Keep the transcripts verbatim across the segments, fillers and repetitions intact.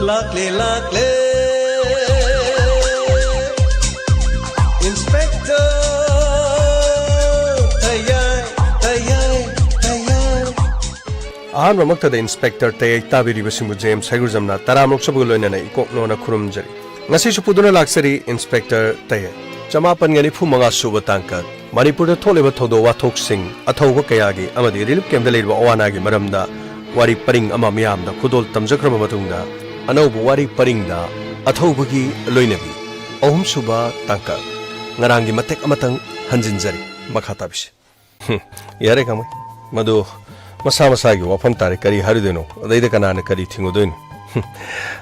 ꯂꯥꯛꯂꯦ, ꯂꯥꯛꯂꯦ, Inspector ꯇꯌꯥꯏ, ꯇꯌꯥꯏ, ꯇꯌꯥꯏ꯫ ꯑꯍꯥꯟꯕꯃꯛꯇꯗ Inspector ꯇꯌꯥꯏ ꯇꯥꯕꯤꯔꯤꯕꯁꯤꯡꯕꯨ James ꯍꯩꯒ꯭ꯔꯨꯖꯝꯅ ꯇꯔꯥꯃꯔꯨꯛ ꯁꯨꯕꯒ ꯂꯣꯏꯅꯅ ꯏꯀꯣꯛꯅꯣꯅ ꯈꯨꯔꯨꯝꯖꯔꯤ꯫ ꯉꯁꯤꯁꯨ ꯄꯨꯗꯨꯅ ꯂꯥꯛꯆꯔꯤ Inspector ꯇꯌꯥꯏ꯫ ꯆꯃꯥꯄꯟꯒ ꯅꯤꯐꯨ ꯃꯉꯥ ꯁꯨꯕ ꯇꯥꯡꯀꯛ꯫ ꯃꯅꯤꯄꯨꯔꯗ ꯊꯣꯛꯂꯤꯕ ꯊꯧꯗꯣꯛ ꯋꯥꯊꯣꯛꯁꯤꯡ, ꯑꯊꯧꯕ ꯀꯌꯥꯒꯤ ꯑꯃꯗꯤ relief campꯇ ꯂꯩꯔꯤꯕ ꯑꯋꯥ ꯑꯅꯥꯒꯤ ꯃꯔꯝꯗ ꯋꯥꯔꯤ ꯄꯔꯤꯡ ꯑꯃ ꯃꯤꯌꯥꯝꯗ ꯈꯨꯗꯣꯜ ꯇꯝꯖꯈ꯭ꯔꯕ ꯃꯇꯨꯡꯗ, ꯑꯅꯧꯕ ꯋꯥꯔꯤ ꯄꯔꯤꯡꯗ ꯑꯊꯧꯕꯒꯤ ꯂꯣꯏꯅꯕꯤ, ꯑꯍꯨꯝꯁꯨꯕ ꯇꯥꯡꯀꯛ, ꯉꯔꯥꯡꯒꯤ ꯃꯇꯦꯛ ꯑꯃꯇꯪ ꯍꯟꯖꯤꯟꯖꯔꯤ꯫ ꯃꯈꯥ ꯇꯥꯕꯤꯁꯤ꯫ ꯍꯨꯝ, ꯌꯥꯔꯦ ꯀꯥꯡꯃꯩ, ꯃꯗꯨ ꯃꯁꯥ ꯃꯁꯥꯒꯤ ꯋꯥꯐꯝ ꯇꯥꯔꯦ, ꯀꯔꯤ ꯍꯥꯏꯔꯨꯗꯣꯏꯅꯣ? ꯑꯗꯩꯗ ꯀꯅꯥꯅ ꯀꯔꯤ ꯊꯤꯡꯉꯨꯗꯣꯏꯅꯣ? ꯍꯨꯝ,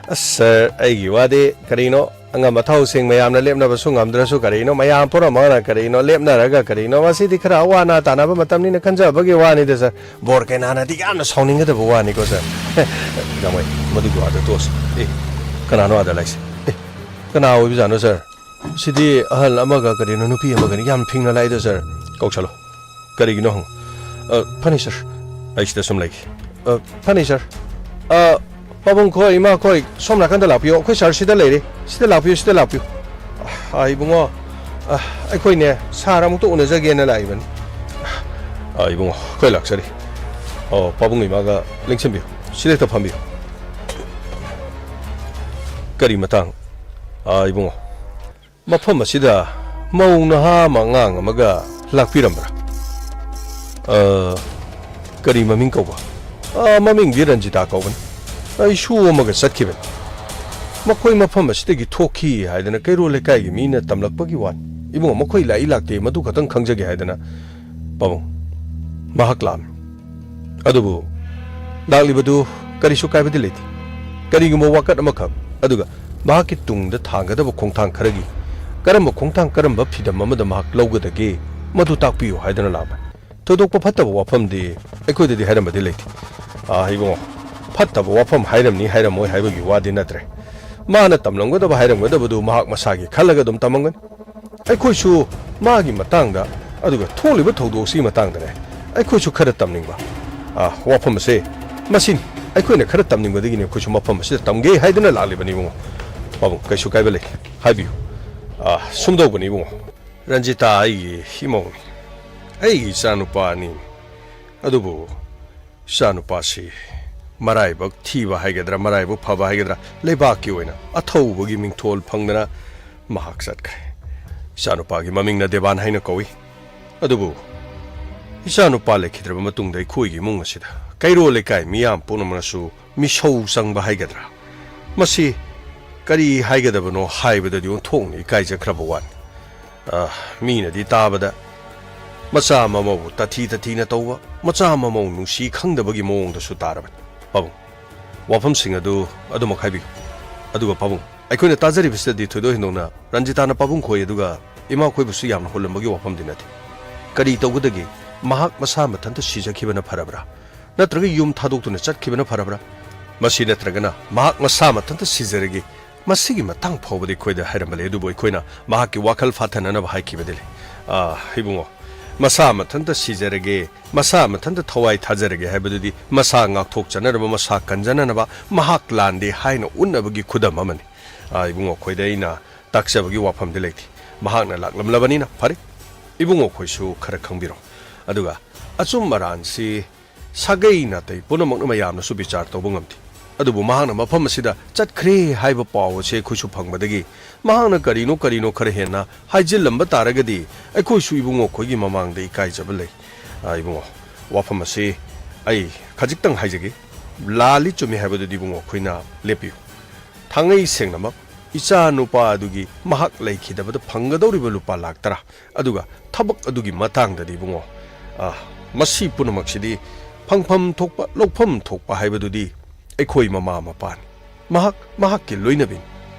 ꯑꯁ ꯁꯥꯔ, ꯑꯩꯒꯤ ꯋꯥꯗꯤ ꯀꯔꯤꯅꯣ, ꯑꯉꯝ ꯑꯊꯧꯁꯤꯡ ꯃꯌꯥꯝꯅ ꯂꯦꯞꯅꯕꯁꯨ ꯉꯝꯗ꯭ꯔꯁꯨ ꯀꯔꯤꯅꯣ, ꯃꯌꯥꯝ ꯄꯨꯝꯅꯃꯛꯅ ꯀꯔꯤꯅꯣ ꯂꯦꯞꯅꯔꯒ ꯀꯔꯤꯅꯣ, ꯃꯁꯤꯗꯤ ꯈꯔ ꯑꯋꯥ ꯑꯅꯥ ꯇꯥꯟꯅꯕ ꯃꯇꯝꯅꯤꯅ ꯈꯟꯖꯕꯒꯤ ꯋꯥꯅꯤꯗ ꯁꯥꯔ꯫ ꯕꯣꯔ ꯀꯩꯅꯥꯅꯗꯤ ꯌꯥꯝꯅ ꯁꯥꯎꯅꯤꯡꯒꯗꯕ ꯋꯥꯅꯤꯀꯣ ꯁꯥꯔ꯫ ꯀꯥꯡꯃꯩ, ꯃꯗꯨꯒꯤ ꯋꯥꯗꯨ ꯇꯣꯛꯑꯁꯤ꯫ ꯑꯦ, ꯀꯅꯥꯅꯣ ꯑꯥꯗ ꯂꯥꯛꯏꯁꯦ? ꯑꯦ, ꯀꯅꯥ ꯑꯣꯏꯕꯖꯥꯠꯅꯣ ꯁꯥꯔ? ꯁꯤꯗꯤ ꯑꯍꯜ ꯑꯃꯒ ꯀꯔꯤꯅꯣ ꯅꯨꯄꯤ ꯑꯃꯒꯅꯤ ꯌꯥꯝ ꯐꯤꯡꯅ ꯂꯥꯛꯏꯗꯣ ꯁꯥꯔ꯫ ꯀꯧꯁꯜꯂꯣ꯫ ꯀꯔꯤꯒꯤꯅꯣ ꯍꯪꯉꯨ꯫ ꯑ, ꯐꯅꯤ ꯁꯥꯔ, ꯑꯩ ꯁꯤꯗ ꯁꯨꯝ ꯂꯩꯒꯦ꯫ ꯑ, ꯐꯅꯤ ꯁꯥꯔ꯫ ꯑ, ꯄꯥꯕꯨꯡ ꯈꯣꯏ, ꯏꯃꯥ ꯈꯣꯏ, ꯁꯣꯝ ꯅꯥꯀꯟꯗ ꯂꯥꯛꯄꯤꯌꯣ꯫ ꯑꯩꯈꯣꯏ ꯁꯥꯔ ꯁꯤꯗ ꯂꯩꯔꯦ꯫ ꯁꯤꯗ ꯂꯥꯛꯄꯤꯌꯨ, ꯁꯤꯗ ꯂꯥꯛꯄꯤꯌꯨ꯫ ꯑ, ꯏꯕꯨꯡꯉꯣ, ꯑ, ꯑꯩꯈꯣꯏꯅꯦ ꯁꯥꯔ ꯑꯃꯨꯛꯇ ꯎꯅꯖꯒꯦꯅ ꯂꯥꯛꯏꯕꯅꯤ꯫ ꯑ, ꯏꯕꯨꯡꯉꯣ, ꯑꯩꯈꯣꯏ ꯂꯥꯛꯆꯔꯤ꯫ ꯑꯣ, ꯄꯥꯕꯨꯡ ꯏꯃꯥꯒ ꯂꯦꯡꯁꯤꯟꯕꯤꯌꯨ꯫ ꯁꯤꯗ ꯍꯦꯛꯇ ꯐꯝꯕꯤꯌꯨ꯫ ꯀꯔꯤ ꯃꯇꯥꯡ? ꯑ, ꯏꯕꯨꯡꯉꯣ, ꯃꯐꯝ ꯑꯁꯤꯗ ꯃꯧ ꯅꯍꯥ ꯑꯃ ꯑꯉꯥꯡ ꯑꯃꯒ ꯂꯥꯛꯄꯤꯔꯝꯕ꯭ꯔꯥ? ꯑ, ꯀꯔꯤ ꯃꯃꯤꯡ ꯀꯧꯕ? ꯑ, ꯃꯃꯤꯡꯗꯤ ꯔꯟꯖꯤꯇꯥ ꯀꯧꯕꯅꯤ꯫ ꯑ, ꯏꯁꯨ ꯑꯃꯒ ꯆꯠꯈꯤꯕꯅꯤ꯫ ꯃꯈꯣꯏ ꯃꯐꯝ ꯑꯁꯤꯗꯒꯤ ꯊꯣꯛꯈꯤ ꯍꯥꯏꯗꯅ ꯀꯩꯔꯣꯜ ꯂꯩꯀꯥꯏꯒꯤ ꯃꯤꯅ ꯇꯝꯂꯛꯄꯒꯤ ꯋꯥꯅꯤ꯫ ꯏꯕꯨꯡꯉꯣ, ꯃꯈꯣꯏ ꯂꯥꯛꯏ ꯂꯥꯛꯇꯦ ꯃꯗꯨ ꯈꯛꯇꯪ ꯈꯪꯖꯒꯦ ꯍꯥꯏꯗꯅ꯫ ꯄꯥꯕꯨꯡ, ꯃꯍꯥꯛ ꯂꯥꯛꯑꯝꯃꯤ꯫ ꯑꯗꯨꯕꯨ ꯂꯥꯛꯂꯤꯕꯗꯨ ꯀꯔꯤꯁꯨ ꯀꯥꯏꯕꯗꯤ ꯂꯩꯇꯦ꯫ ꯀꯔꯤꯒꯨꯝꯕ ꯋꯥꯀꯠ ꯑꯃꯈꯛ, ꯑꯗꯨꯒ ꯃꯍꯥꯛꯀꯤ ꯇꯨꯡꯗ ꯊꯥꯡꯒꯗꯕ ꯈꯣꯡꯊꯥꯡ ꯈꯔꯒꯤ ꯀꯔꯝꯕ ꯈꯣꯡꯊꯥꯡ, ꯀꯔꯝꯕ ꯐꯤꯗꯝ ꯑꯃꯗ ꯃꯍꯥꯛ ꯂꯧꯒꯗꯒꯦ, ꯃꯗꯨ ꯇꯥꯛꯄꯤꯌꯨ ꯍꯥꯏꯗꯨꯅ ꯂꯥꯛꯄꯅꯤ꯫ ꯊꯣꯏꯗꯣꯛꯄ ꯐꯠꯇꯕ ꯋꯥꯐꯝꯗꯤ ꯑꯩꯈꯣꯏꯗꯗꯤ ꯍꯥꯏꯔꯝꯕꯗꯤ ꯂꯩꯇꯦ꯫ ꯑꯥ, ꯏꯕꯨꯡꯉꯣ, ꯐꯠꯇꯕ ꯋꯥꯐꯝ ꯍꯥꯏꯔꯝꯅꯤ ꯍꯥꯏꯔꯝꯃꯣꯏ ꯍꯥꯏꯕꯒꯤ ꯋꯥꯗꯤ ꯅꯠꯇ꯭ꯔꯦ꯫ ꯃꯥꯅ ꯇꯝꯂꯝꯒꯗꯕ ꯍꯥꯏꯔꯝꯒꯗꯕꯗꯨ ꯃꯍꯥꯛ ꯃꯁꯥꯒꯤ ꯈꯜꯂꯒ ꯑꯗꯨꯝ ꯇꯝꯃꯝꯒꯅꯤ꯫ ꯑꯩꯈꯣꯏꯁꯨ ꯃꯥꯒꯤ ꯃꯇꯥꯡꯗ, ꯑꯗꯨꯒ ꯊꯣꯛꯂꯤꯕ ꯊꯧꯗꯣꯛꯁꯤꯒꯤ ꯃꯇꯥꯡꯗꯅꯦ, ꯑꯩꯈꯣꯏꯁꯨ ꯈꯔ ꯇꯝꯅꯤꯡꯕ꯫ ꯑꯥ, ꯋꯥꯐꯝ ꯑꯁꯦ ꯃꯁꯤꯅꯤ꯫ ꯑꯩꯈꯣꯏꯅ ꯈꯔ ꯇꯝꯅꯤꯡꯕꯗꯒꯤꯅꯤ ꯑꯩꯈꯣꯏꯁꯨ ꯃꯐꯝ ꯑꯁꯤꯗ ꯇꯝꯒꯦ ꯍꯥꯏꯗꯨꯅ ꯂꯥꯛꯂꯤꯕꯅꯤ ꯏꯕꯨꯡꯉꯣ꯫ ꯄꯥꯕꯨꯡ, ꯀꯩꯁꯨ ꯀꯥꯏꯕ ꯂꯩꯇꯦ, ꯍꯥꯏꯕꯤꯌꯨ꯫ ꯑꯥ, ꯁꯨꯝꯗꯧꯕꯅꯤ ꯏꯕꯨꯡꯉꯣ, ꯔꯟꯖꯤꯇꯥ ꯑꯩꯒꯤ ꯏꯃꯧꯅꯤ, ꯑꯩꯒꯤ ꯏꯆꯥꯅꯨꯄꯥ ꯑꯅꯤꯅꯤ꯫ ꯑꯗꯨꯕꯨ ꯏꯆꯥꯅꯨꯄꯥꯁꯤ ꯃꯔꯥꯏꯕꯛ ꯊꯤꯕ ꯍꯥꯏꯒꯗ꯭ꯔꯥ, ꯃꯔꯥꯏꯕꯛ ꯐꯕ ꯍꯥꯏꯒꯗ꯭ꯔꯥ, ꯂꯩꯕꯥꯛꯀꯤ ꯑꯣꯏꯅ ꯑꯊꯧꯕꯒꯤ ꯃꯤꯡꯊꯣꯜ ꯐꯪꯗꯅ ꯃꯍꯥꯛ ꯆꯠꯈ꯭ꯔꯦ꯫ ꯏꯆꯥꯅꯨꯄꯥꯒꯤ ꯃꯃꯤꯡꯅ ꯗꯦꯕꯥꯟ ꯍꯥꯏꯅ ꯀꯧꯏ꯫ ꯑꯗꯨꯕꯨ ꯏꯆꯥꯅꯨꯄꯥ ꯂꯩꯈꯤꯗ꯭ꯔꯕ ꯃꯇꯨꯡꯗ ꯑꯩꯈꯣꯏꯒꯤ ꯏꯃꯨꯡ ꯑꯁꯤꯗ ꯀꯩꯔꯣꯜ ꯂꯩꯀꯥꯏ ꯃꯤꯌꯥꯝ ꯄꯨꯝꯅꯃꯛꯅꯁꯨ ꯃꯤꯁꯧ ꯆꯪꯕ ꯍꯥꯏꯒꯗ꯭ꯔꯥ, ꯃꯁꯤ ꯀꯔꯤ ꯍꯥꯏꯒꯗꯕꯅꯣ ꯍꯥꯏꯕꯗꯗꯤ ꯑꯣꯟꯊꯣꯛꯅ ꯏꯀꯥꯏꯖꯈ꯭ꯔꯕ ꯋꯥꯅꯤ꯫ ꯑ, ꯃꯤꯅꯗꯤ ꯇꯥꯕꯗ ꯃꯆꯥ ꯃꯃꯧꯕꯨ ꯇꯥꯊꯤ ꯇꯥꯊꯤꯅ ꯇꯧꯕ, ꯃꯆꯥ ꯃꯃꯧ ꯅꯨꯡꯁꯤ ꯈꯪꯗꯕꯒꯤ ꯃꯑꯣꯡꯗꯁꯨ ꯇꯥꯔꯕꯅꯤ꯫ ꯄꯥꯕꯨꯡ, ꯋꯥꯐꯝꯁꯤꯡ ꯑꯗꯨ ꯑꯗꯨꯃꯛ ꯍꯥꯏꯕꯤꯌꯨ꯫ ꯑꯗꯨꯒ ꯄꯥꯕꯨꯡ, ꯑꯩꯈꯣꯏꯅ ꯇꯥꯖꯔꯤꯕꯁꯤꯗꯗꯤ ꯊꯣꯏꯗꯣꯛ ꯍꯦꯟꯗꯣꯛꯅ ꯔꯟꯖꯤꯇꯥꯅ ꯄꯥꯕꯨꯡ ꯈꯣꯏ ꯑꯗꯨꯒ ꯏꯃꯥ ꯈꯣꯏꯕꯨꯁꯨ ꯌꯥꯝꯅ ꯍꯨꯜꯂꯝꯕꯒꯤ ꯋꯥꯐꯝꯗꯤ ꯅꯠꯇꯦ꯫ ꯀꯔꯤ ꯇꯧꯒꯗꯒꯦ? ꯃꯍꯥꯛ ꯃꯁꯥ ꯃꯊꯟꯇ ꯁꯤꯖꯈꯤꯕꯅ ꯐꯔꯕ꯭ꯔꯥ? ꯅꯠꯇ꯭ꯔꯒ ꯌꯨꯝ ꯊꯥꯗꯣꯛꯇꯨꯅ ꯆꯠꯈꯤꯕꯅ ꯐꯔꯕ꯭ꯔꯥ? ꯃꯁꯤ ꯅꯠꯇ꯭ꯔꯒꯅ ꯃꯍꯥꯛ ꯃꯁꯥ ꯃꯊꯟꯇ ꯁꯤꯖꯔꯒꯦ? ꯃꯁꯤꯒꯤ ꯃꯇꯥꯡ ꯐꯥꯎꯕꯗꯤ ꯑꯩꯈꯣꯏꯗ ꯍꯥꯏꯔꯝꯕ ꯂꯩ, ꯑꯗꯨꯕꯨ ꯑꯩꯈꯣꯏꯅ ꯃꯍꯥꯛꯀꯤ ꯋꯥꯈꯜ ꯐꯥꯊꯅꯅꯕ ꯍꯥꯏꯈꯤꯕꯗꯤ ꯂꯩ꯫ ꯑꯥ, ꯏꯕꯨꯡꯉꯣ, ꯃꯁꯥ ꯃꯊꯟꯇ ꯁꯤꯖꯔꯒꯦ, ꯃꯁꯥ ꯃꯊꯟꯇ ꯊꯋꯥꯏ ꯊꯥꯖꯔꯒꯦ ꯍꯥꯏꯕꯗꯨꯗꯤ ꯃꯁꯥ ꯉꯥꯛꯊꯣꯛꯆꯅꯅꯕ, ꯃꯁꯥ ꯀꯟꯖꯅꯅꯕ, ꯃꯍꯥꯛ ꯂꯥꯟꯗꯦ ꯍꯥꯏꯅ ꯎꯠꯅꯕꯒꯤ ꯈꯨꯗꯝ ꯑꯃꯅꯤ꯫ ꯑꯥ, ꯏꯕꯨꯡꯉꯣ, ꯑꯩꯈꯣꯏꯗ ꯑꯩꯅ ꯇꯥꯛꯆꯕꯒꯤ ꯋꯥꯐꯝꯗꯤ ꯂꯩꯇꯦ꯫ ꯃꯍꯥꯛꯅ ꯂꯥꯛꯂꯝꯂꯕꯅꯤꯅ ꯐꯔꯦ꯫ ꯏꯕꯨꯡꯉꯣ ꯑꯩꯈꯣꯏꯁꯨ ꯈꯔ ꯈꯪꯕꯤꯔꯣ꯫ ꯑꯗꯨꯒ ꯑꯆꯨꯝ ꯑꯔꯥꯟꯁꯤ ꯁꯥꯒꯩ ꯅꯥꯇꯩ ꯄꯨꯝꯅꯃꯛꯅ ꯃꯌꯥꯝꯅꯁꯨ ꯕꯤꯆꯥꯔ ꯇꯧꯕ ꯉꯝꯗꯦ꯫ ꯑꯗꯨꯕꯨ ꯃꯍꯥꯛꯅ ꯃꯐꯝ ꯑꯁꯤꯗ ꯆꯠꯈ꯭ꯔꯦ ꯍꯥꯏꯕ ꯄꯥꯎ ꯑꯁꯤ ꯑꯩꯈꯣꯏꯁꯨ ꯐꯪꯕꯗꯒꯤ ꯃꯍꯥꯛꯅ ꯀꯔꯤꯅꯣ ꯀꯔꯤꯅꯣ ꯈꯔ ꯍꯦꯟꯅ ꯍꯥꯏꯖꯤꯜꯂꯝꯕ ꯇꯥꯔꯒꯗꯤ ꯑꯩꯈꯣꯏꯁꯨ ꯏꯕꯨꯡꯉꯣ ꯑꯩꯈꯣꯏꯒꯤ ꯃꯃꯥꯡꯗ ꯏꯀꯥꯏꯖꯕ ꯂꯩ꯫ ꯑ, ꯏꯕꯨꯡꯉꯣ, ꯋꯥꯐꯝ ꯑꯁꯤ ꯑꯩ ꯈꯖꯤꯛꯇꯪ ꯍꯥꯏꯖꯒꯦ꯫ ꯂꯥꯜꯂꯤ ꯆꯨꯝꯃꯤ ꯍꯥꯏꯕꯗꯨꯗꯤ ꯏꯕꯨꯡꯉꯣ ꯑꯩꯈꯣꯏꯅ ꯂꯦꯞꯄꯤꯌꯨ꯫ ꯊꯥꯡꯉꯩ ꯁꯦꯡꯅꯃꯛ ꯏꯆꯥ ꯅꯨꯄꯥ ꯑꯗꯨꯒꯤ ꯃꯍꯥꯛ ꯂꯩꯈꯤꯗꯕꯗ ꯐꯪꯒꯗꯧꯔꯤꯕ ꯂꯨꯄꯥ ꯂꯥꯛ ꯇꯔꯥ, ꯑꯗꯨꯒ ꯊꯕꯛ ꯑꯗꯨꯒꯤ ꯃꯇꯥꯡꯗꯗꯤ ꯏꯕꯨꯡꯉꯣ, ꯑ, ꯃꯁꯤ ꯄꯨꯝꯅꯃꯛꯁꯤꯗꯤ ꯐꯪꯐꯝ ꯊꯣꯛꯄ, ꯂꯧꯐꯝ ꯊꯣꯛꯄ ꯍꯥꯏꯕꯗꯨꯗꯤ ꯑꯩꯈꯣꯏ ꯃꯃꯥ ꯃꯄꯥꯅꯤ꯫ ꯃꯍꯥꯛ ꯃꯍꯥꯛꯀꯤ ꯂꯣꯏꯅꯕꯤꯅꯤ꯫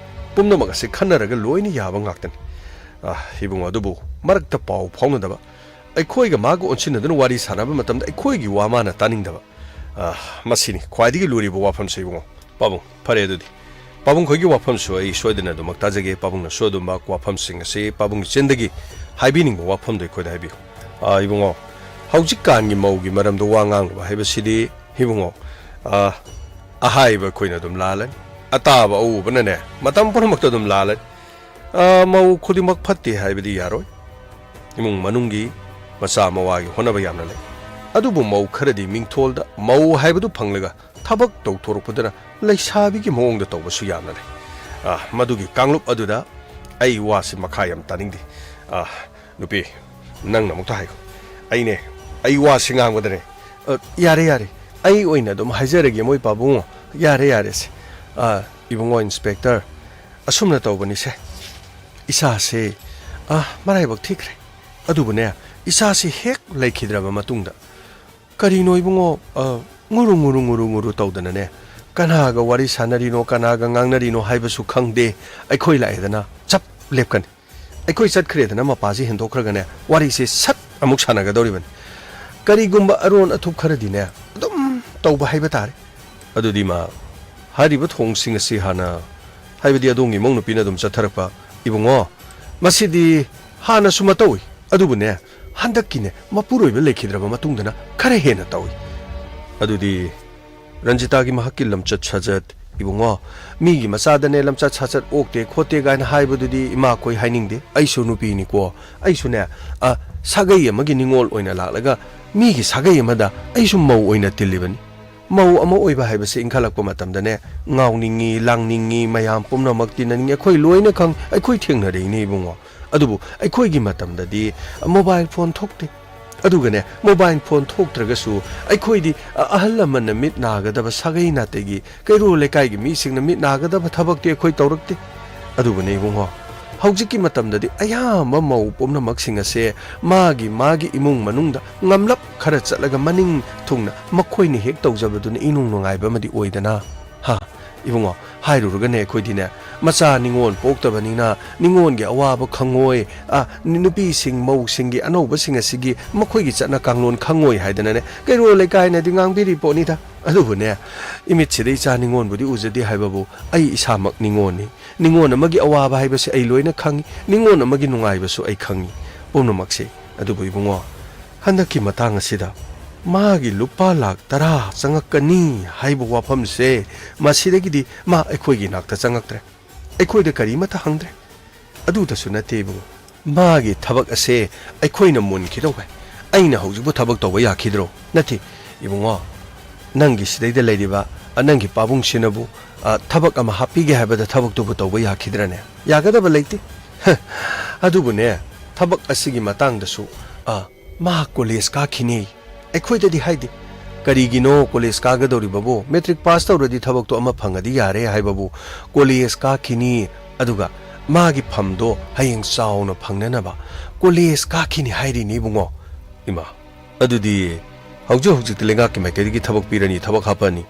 ꯄꯨꯝꯅꯃꯛ ꯑꯁꯤ ꯈꯟꯅꯔꯒ ꯂꯣꯏꯅ ꯌꯥꯕ ꯉꯥꯛꯇꯅꯤ꯫ ꯑ, ꯏꯕꯨꯡꯉꯣ, ꯑꯗꯨꯕꯨ ꯃꯔꯛꯇ ꯄꯥꯎ ꯐꯥꯎꯅꯗꯕ, ꯑꯩꯈꯣꯏꯒ ꯃꯥꯒ ꯑꯣꯟꯁꯤꯟꯅꯗꯨꯅ ꯋꯥꯔꯤ ꯁꯥꯟꯅꯕ ꯃꯇꯝꯗ ꯑꯩꯈꯣꯏꯒꯤ ꯋꯥ ꯃꯥꯅ ꯇꯥꯅꯤꯡꯗꯕ꯫ ꯑ, ꯃꯁꯤꯅꯤ ꯈ꯭ꯋꯥꯏꯗꯒꯤ ꯂꯨꯔꯤꯕ ꯋꯥꯐꯝꯁꯦ ꯏꯕꯨꯡꯉꯣ꯫ ꯄꯥꯕꯨꯡ, ꯐꯔꯦ ꯑꯗꯨꯗꯤ꯫ ꯄꯥꯕꯨꯡ ꯈꯣꯏꯒꯤ ꯋꯥꯐꯝꯁꯨ ꯑꯩ ꯁꯣꯏꯗꯅ ꯑꯗꯨꯃꯛ ꯇꯥꯖꯒꯦ꯫ ꯄꯥꯕꯨꯡꯅꯁꯨ ꯑꯗꯨꯃꯛ ꯋꯥꯐꯝꯁꯤꯡ ꯑꯁꯤ ꯄꯥꯕꯨꯡꯒꯤ ꯆꯤꯟꯗꯒꯤ ꯍꯥꯏꯕꯤꯅꯤꯡꯕ ꯋꯥꯐꯝꯗꯣ ꯑꯩꯈꯣꯏꯗ ꯍꯥꯏꯕꯤꯌꯨ꯫ ꯑ, ꯏꯕꯨꯡꯉꯣ, ꯍꯧꯖꯤꯛꯀꯥꯟꯒꯤ ꯃꯧꯒꯤ ꯃꯔꯝꯗ ꯋꯥ ꯉꯥꯡꯂꯨꯕ ꯍꯥꯏꯕꯁꯤꯗꯤ, ꯏꯕꯨꯡꯉꯣ, ꯑ, ꯑꯍꯥꯏꯕ ꯑꯩꯈꯣꯏꯅ ꯑꯗꯨꯝ ꯂꯥꯜꯂꯅꯤ꯫ ꯑꯇꯥꯕ ꯑꯎꯕꯅꯅꯦ, ꯃꯇꯝ ꯄꯨꯝꯅꯃꯛꯇ ꯑꯗꯨꯝ ꯂꯥꯜꯂꯅꯤ꯫ ꯑ, ꯃꯧ ꯈꯨꯗꯤꯡꯃꯛ ꯐꯠꯇꯦ ꯍꯥꯏꯕꯗꯤ ꯌꯥꯔꯣꯏ꯫ ꯏꯃꯨꯡ ꯃꯅꯨꯡꯒꯤ ꯃꯆꯥ ꯃꯋꯥꯒꯤ ꯍꯣꯠꯅꯕ ꯌꯥꯝꯅ ꯂꯩ꯫ ꯑꯗꯨꯕꯨ ꯃꯧ ꯈꯔꯗꯤ ꯃꯤꯡꯊꯣꯜꯗ ꯃꯧ ꯍꯥꯏꯕꯗꯨ ꯐꯪꯂꯒ ꯊꯕꯛ ꯇꯧꯊꯣꯔꯛꯄꯗꯅ ꯂꯩꯁꯥꯕꯤꯒꯤ ꯃꯑꯣꯡꯗ ꯇꯧꯕꯁꯨ ꯌꯥꯝꯅ ꯂꯩ꯫ ꯑ, ꯃꯗꯨꯒꯤ ꯀꯥꯡꯂꯨꯞ ꯑꯗꯨꯗ ꯑꯩ ꯋꯥꯁꯤ ꯃꯈꯥ ꯌꯥꯝ ꯇꯥꯅꯤꯡꯗꯦ꯫ ꯑ, ꯅꯨꯄꯤ, ꯅꯪꯅ ꯑꯃꯨꯛꯇ ꯍꯥꯏꯈꯣ꯫ ꯑꯩꯅꯦ, ꯑꯩ ꯋꯥꯁꯤ ꯉꯥꯡꯕꯗꯅꯦ, ꯑ, ꯌꯥꯔꯦ, ꯌꯥꯔꯦ, ꯑꯩ ꯑꯣꯏꯅ ꯑꯗꯨꯝ ꯍꯥꯏꯖꯔꯒꯦ, ꯃꯣꯏ ꯄꯥꯕꯨꯡꯉꯣ꯫ ꯌꯥꯔꯦ, ꯌꯥꯔꯦꯁꯦ꯫ ꯑ, ꯏꯕꯨꯡꯉꯣ ꯏꯟꯁꯄꯦꯛꯇꯔ, ꯑꯁꯨꯝꯅ ꯇꯧꯕꯅꯤꯁꯦ꯫ ꯏꯁꯥꯁꯦ, ꯑ, ꯃꯔꯥꯏꯕꯛ ꯊꯤꯈ꯭ꯔꯦ꯫ ꯑꯗꯨꯕꯨꯅꯦ, ꯏꯁꯥꯁꯦ ꯍꯦꯛ ꯂꯩꯈꯤꯗ꯭ꯔꯕ ꯃꯇꯨꯡꯗ, ꯀꯔꯤꯅꯣ ꯏꯕꯨꯡꯉꯣ, ꯑ, ꯉꯨꯔꯨ ꯉꯨꯔꯨ ꯉꯨꯔꯨ ꯉꯨꯔꯨ ꯇꯧꯗꯅꯅꯦ, ꯀꯅꯥꯒ ꯋꯥꯔꯤ ꯁꯥꯟꯅꯔꯤꯅꯣ, ꯀꯅꯥꯒ ꯉꯥꯡꯅꯔꯤꯅꯣ ꯍꯥꯏꯕꯁꯨ ꯈꯪꯗꯦ꯫ ꯑꯩꯈꯣꯏ ꯂꯥꯛꯑꯦꯗꯅ ꯆꯞ ꯂꯦꯞꯀꯅꯤ꯫ ꯑꯩꯈꯣꯏ ꯆꯠꯈ꯭ꯔꯦꯗꯅ ꯃꯄꯥꯁꯤ ꯍꯦꯟꯗꯣꯛꯈ꯭ꯔꯒꯅꯦ, ꯋꯥꯔꯤꯁꯦ ꯁꯠ ꯑꯃꯨꯛ ꯁꯥꯟꯅꯒꯗꯧꯔꯤꯕꯅꯤ꯫ ꯀꯔꯤꯒꯨꯝꯕ ꯑꯔꯣꯟ ꯑꯊꯨꯞ ꯈꯔꯗꯤꯅꯦ, ꯑꯗꯨꯝ ꯇꯧꯕ ꯍꯥꯏꯕ ꯇꯥꯔꯦ꯫ ꯑꯗꯨꯗꯤ ꯃꯥ, ꯍꯥꯏꯔꯤꯕ ꯊꯣꯡꯁꯤꯡ ꯑꯁꯤ ꯍꯥꯟꯅ, ꯍꯥꯏꯕꯗꯤ ꯑꯗꯣꯝꯒꯤ ꯏꯃꯧ ꯅꯨꯄꯤꯅ ꯑꯗꯨꯝ ꯆꯠꯊꯔꯛꯄ, ꯏꯕꯨꯡꯉꯣ, ꯃꯁꯤꯗꯤ ꯍꯥꯟꯅꯁꯨ ꯃꯇꯧꯏ, ꯑꯗꯨꯕꯨꯅꯦ, ꯍꯟꯗꯛꯀꯤꯅꯦ, ꯃꯄꯨꯔꯣꯏꯕ ꯂꯩꯈꯤꯗ꯭ꯔꯕ ꯃꯇꯨꯡꯗꯅ ꯈꯔ ꯍꯦꯟꯅ ꯇꯧꯏ꯫ ꯑꯗꯨꯗꯤ ꯔꯟꯖꯤꯇꯥꯒꯤ ꯃꯍꯥꯛꯀꯤ ꯂꯝꯆꯠ ꯁꯥꯖꯠ, ꯏꯕꯨꯡꯉꯣ, ꯃꯤꯒꯤ ꯃꯆꯥꯗꯅꯦ ꯂꯝꯆꯠ ꯁꯥꯖꯠ ꯑꯣꯛꯇꯦ ꯈꯣꯠꯇꯦ ꯀꯥꯏꯅ ꯍꯥꯏꯕꯗꯨꯗꯤ ꯏꯃꯥꯈꯣꯏ ꯍꯥꯏꯅꯤꯡꯗꯦ꯫ ꯑꯩꯁꯨ ꯅꯨꯄꯤꯅꯤꯀꯣ, ꯑꯩꯁꯨꯅꯦ, ꯑ, ꯁꯥꯒꯩ ꯑꯃꯒꯤ ꯅꯤꯉꯣꯜ ꯑꯣꯏꯅ ꯂꯥꯛꯂꯒ ꯃꯤꯒꯤ ꯁꯥꯒꯩ ꯑꯃꯗ ꯑꯩꯁꯨ ꯃꯧ ꯑꯣꯏꯅ ꯇꯤꯜꯂꯤꯕꯅꯤ꯫ ꯃꯧ ꯑꯃ ꯑꯣꯏꯕ ꯍꯥꯏꯕꯁꯤ ꯏꯟꯈꯠꯂꯛꯄ ꯃꯇꯝꯗꯅꯦ, ꯉꯥꯎꯅꯤꯡꯉꯤ, ꯂꯥꯡꯅꯤꯡꯉꯤ, ꯃꯌꯥꯝ ꯄꯨꯝꯅꯃꯛ ꯇꯤꯟꯅꯅꯤꯡꯉꯤ, ꯑꯩꯈꯣꯏ ꯂꯣꯏꯅ ꯈꯪ-, ꯑꯩꯈꯣꯏ ꯊꯦꯡꯅꯔꯛꯏꯅꯦ ꯏꯕꯨꯡꯉꯣ꯫ ꯑꯗꯨꯕꯨ ꯑꯩꯈꯣꯏꯒꯤ ꯃꯇꯝꯗꯗꯤ ꯃꯣꯕꯥꯏꯜ ꯐꯣꯟ ꯊꯣꯛꯇꯦ꯫ ꯑꯗꯨꯒꯅꯦ, ꯃꯣꯕꯥꯏꯜ ꯐꯣꯟ ꯊꯣꯛꯇ꯭ꯔꯒꯁꯨ ꯑꯩꯈꯣꯏꯗꯤ ꯑ-, ꯑꯍꯜ ꯂꯃꯟꯅ ꯃꯤꯠ ꯅꯥꯒꯗꯕ, ꯁꯥꯒꯩ ꯅꯥꯇꯩꯒꯤ, ꯀꯩꯔꯣꯜ ꯂꯩꯀꯥꯏꯒꯤ ꯃꯤꯁꯤꯡꯅ ꯃꯤꯠ ꯅꯥꯒꯗꯕ ꯊꯕꯛꯇꯤ ꯑꯩꯈꯣꯏ ꯇꯧꯔꯛꯇꯦ꯫ ꯑꯗꯨꯕꯨꯅꯦ ꯏꯕꯨꯡꯉꯣ, ꯍꯧꯖꯤꯛꯀꯤ ꯃꯇꯝꯗꯗꯤ ꯑꯌꯥꯝꯕ ꯃꯧ ꯄꯨꯝꯅꯃꯛꯁꯤꯡ ꯑꯁꯦ ꯃꯥꯒꯤ ꯃꯥꯒꯤ ꯏꯃꯨꯡ ꯃꯅꯨꯡꯗ ꯉꯝꯂꯞ ꯈꯔ ꯆꯠꯂꯒ ꯃꯅꯤꯡ ꯊꯨꯡꯅ ꯃꯈꯣꯏꯅ ꯍꯦꯛ ꯇꯧꯖꯕꯗꯨꯅ ꯏꯅꯨꯡ ꯅꯨꯡꯉꯥꯏꯕ ꯑꯃꯗꯤ ꯑꯣꯏꯗꯅ꯫ ꯍꯥ, ꯏꯕꯨꯡꯉꯣ, ꯍꯥꯏꯔꯨꯔꯒꯅꯦ ꯑꯩꯈꯣꯏꯗꯤꯅꯦ, ꯃꯆꯥ ꯅꯤꯉꯣꯜ ꯄꯣꯛꯇꯕꯅꯤꯅ ꯅꯤꯉꯣꯜꯒꯤ ꯑꯋꯥꯕ ꯈꯪꯉꯣꯏ, ꯑ, ꯅꯨꯄꯤꯁꯤꯡ, ꯃꯧꯁꯤꯡꯒꯤ, ꯑꯅꯧꯕꯁꯤꯡ ꯑꯁꯤꯒꯤ ꯃꯈꯣꯏꯒꯤ ꯆꯠꯅ ꯀꯥꯡꯂꯣꯟ ꯈꯪꯉꯣꯏ ꯍꯥꯏꯗꯅꯅꯦ, ꯀꯩꯔꯣꯜ ꯂꯩꯀꯥꯏꯅꯗꯤ ꯉꯥꯡꯕꯤꯔꯤ ꯄꯣꯠꯅꯤꯗ꯫ ꯑꯗꯨꯕꯨꯅꯦ, ꯏꯃꯤꯠꯁꯤꯗ ꯏꯆꯥ ꯅꯤꯉꯣꯜꯕꯨꯗꯤ ꯎꯖꯗꯦ ꯍꯥꯏꯕꯕꯨ ꯑꯩ ꯏꯁꯥꯃꯛ ꯅꯤꯉꯣꯜꯅꯤ꯫ ꯅꯤꯉꯣꯜ ꯑꯃꯒꯤ ꯑꯋꯥꯕ ꯍꯥꯏꯕꯁꯤ ꯑꯩ ꯂꯣꯏꯅ ꯈꯪꯉꯤ, ꯅꯤꯉꯣꯜ ꯑꯃꯒꯤ ꯅꯨꯡꯉꯥꯏꯕꯁꯨ ꯑꯩ ꯈꯪꯉꯤ, ꯄꯨꯝꯅꯃꯛꯁꯦ꯫ ꯑꯗꯨꯕꯨ ꯏꯕꯨꯡꯉꯣ, ꯍꯟꯗꯛꯀꯤ ꯃꯇꯥꯡ ꯑꯁꯤꯗ ꯃꯥꯒꯤ ꯂꯨꯄꯥ ꯂꯥꯛ ꯇꯔꯥ ꯆꯪꯉꯛꯀꯅꯤ ꯍꯥꯏꯕ ꯋꯥꯐꯝꯁꯦ ꯃꯁꯤꯗꯒꯤꯗꯤ ꯃꯥ ꯑꯩꯈꯣꯏꯒꯤ ꯅꯥꯛꯇ ꯆꯪꯉꯛꯇ꯭ꯔꯦ, ꯑꯩꯈꯣꯏꯗ ꯀꯔꯤꯃꯠꯇ ꯍꯪꯗ꯭ꯔꯦ꯫ ꯑꯗꯨꯗꯁꯨ ꯅꯠꯇꯦ ꯏꯕꯨꯡꯉꯣ, ꯃꯥꯒꯤ ꯊꯕꯛ ꯑꯁꯦ ꯑꯩꯈꯣꯏꯅ ꯃꯨꯟꯈꯤꯗꯧꯕ꯫ ꯑꯩꯅ ꯍꯧꯖꯤꯛꯄꯨ ꯊꯕꯛ ꯇꯧꯕ ꯌꯥꯈꯤꯗ꯭ꯔꯣ? ꯅꯠꯇꯦ ꯏꯕꯨꯡꯉꯣ, ꯅꯪꯒꯤ ꯁꯤꯗꯩꯗ ꯂꯩꯔꯤꯕ, ꯑ, ꯅꯪꯒꯤ ꯄꯥꯕꯨꯡꯁꯤꯅꯕꯨ, ꯑ, ꯊꯕꯛ ꯑꯃ ꯍꯥꯞꯄꯤꯒꯦ ꯍꯥꯏꯕꯗ ꯊꯕꯛꯇꯨꯕꯨ ꯇꯧꯕ ꯌꯥꯈꯤꯗ꯭ꯔꯅꯦ? ꯌꯥꯒꯗꯕ ꯂꯩꯇꯦ꯫ ꯑꯗꯨꯕꯨꯅꯦ, ꯊꯕꯛ ꯑꯁꯤꯒꯤ ꯃꯇꯥꯡꯗꯁꯨ, ꯑ, ꯃꯥ ꯀꯣꯂꯦꯖ ꯀꯥꯈꯤꯅꯤ, ꯑꯩꯈꯣꯏꯗꯗꯤ ꯍꯥꯏꯗꯦ꯫ ꯀꯔꯤꯒꯤꯅꯣ ꯀꯣꯂꯦꯖ ꯀꯥꯒꯗꯧꯔꯤꯕꯕꯨ? ꯃꯦꯇ꯭ꯔꯤꯛ ꯄꯥꯁ ꯇꯧꯔꯗꯤ ꯊꯕꯛꯇꯣ ꯑꯃ ꯐꯪꯉꯗꯤ ꯌꯥꯔꯦ ꯍꯥꯏꯕꯕꯨ, ꯀꯣꯂꯦꯖ ꯀꯥꯈꯤꯅꯤ, ꯑꯗꯨꯒ ꯃꯥꯒꯤ ꯐꯝꯗꯣ ꯍꯌꯦꯡ ꯆꯥꯎꯅ ꯐꯪꯅꯅꯕ ꯀꯣꯂꯦꯖ ꯀꯥꯈꯤꯅꯤ ꯍꯥꯏꯔꯤꯅꯤ ꯏꯕꯨꯡꯉꯣ꯫ ꯏꯃꯥ, ꯑꯗꯨꯗꯤ ꯍꯧꯖꯤꯛ ꯍꯧꯖꯤꯛꯇꯤ ꯂꯩꯉꯥꯛꯀꯤ ꯃꯥꯏꯀꯩꯗꯒꯤ ꯊꯕꯛ ꯄꯤꯔꯅꯤ, ꯊꯕꯛ ꯍꯥꯞꯄꯅꯤ,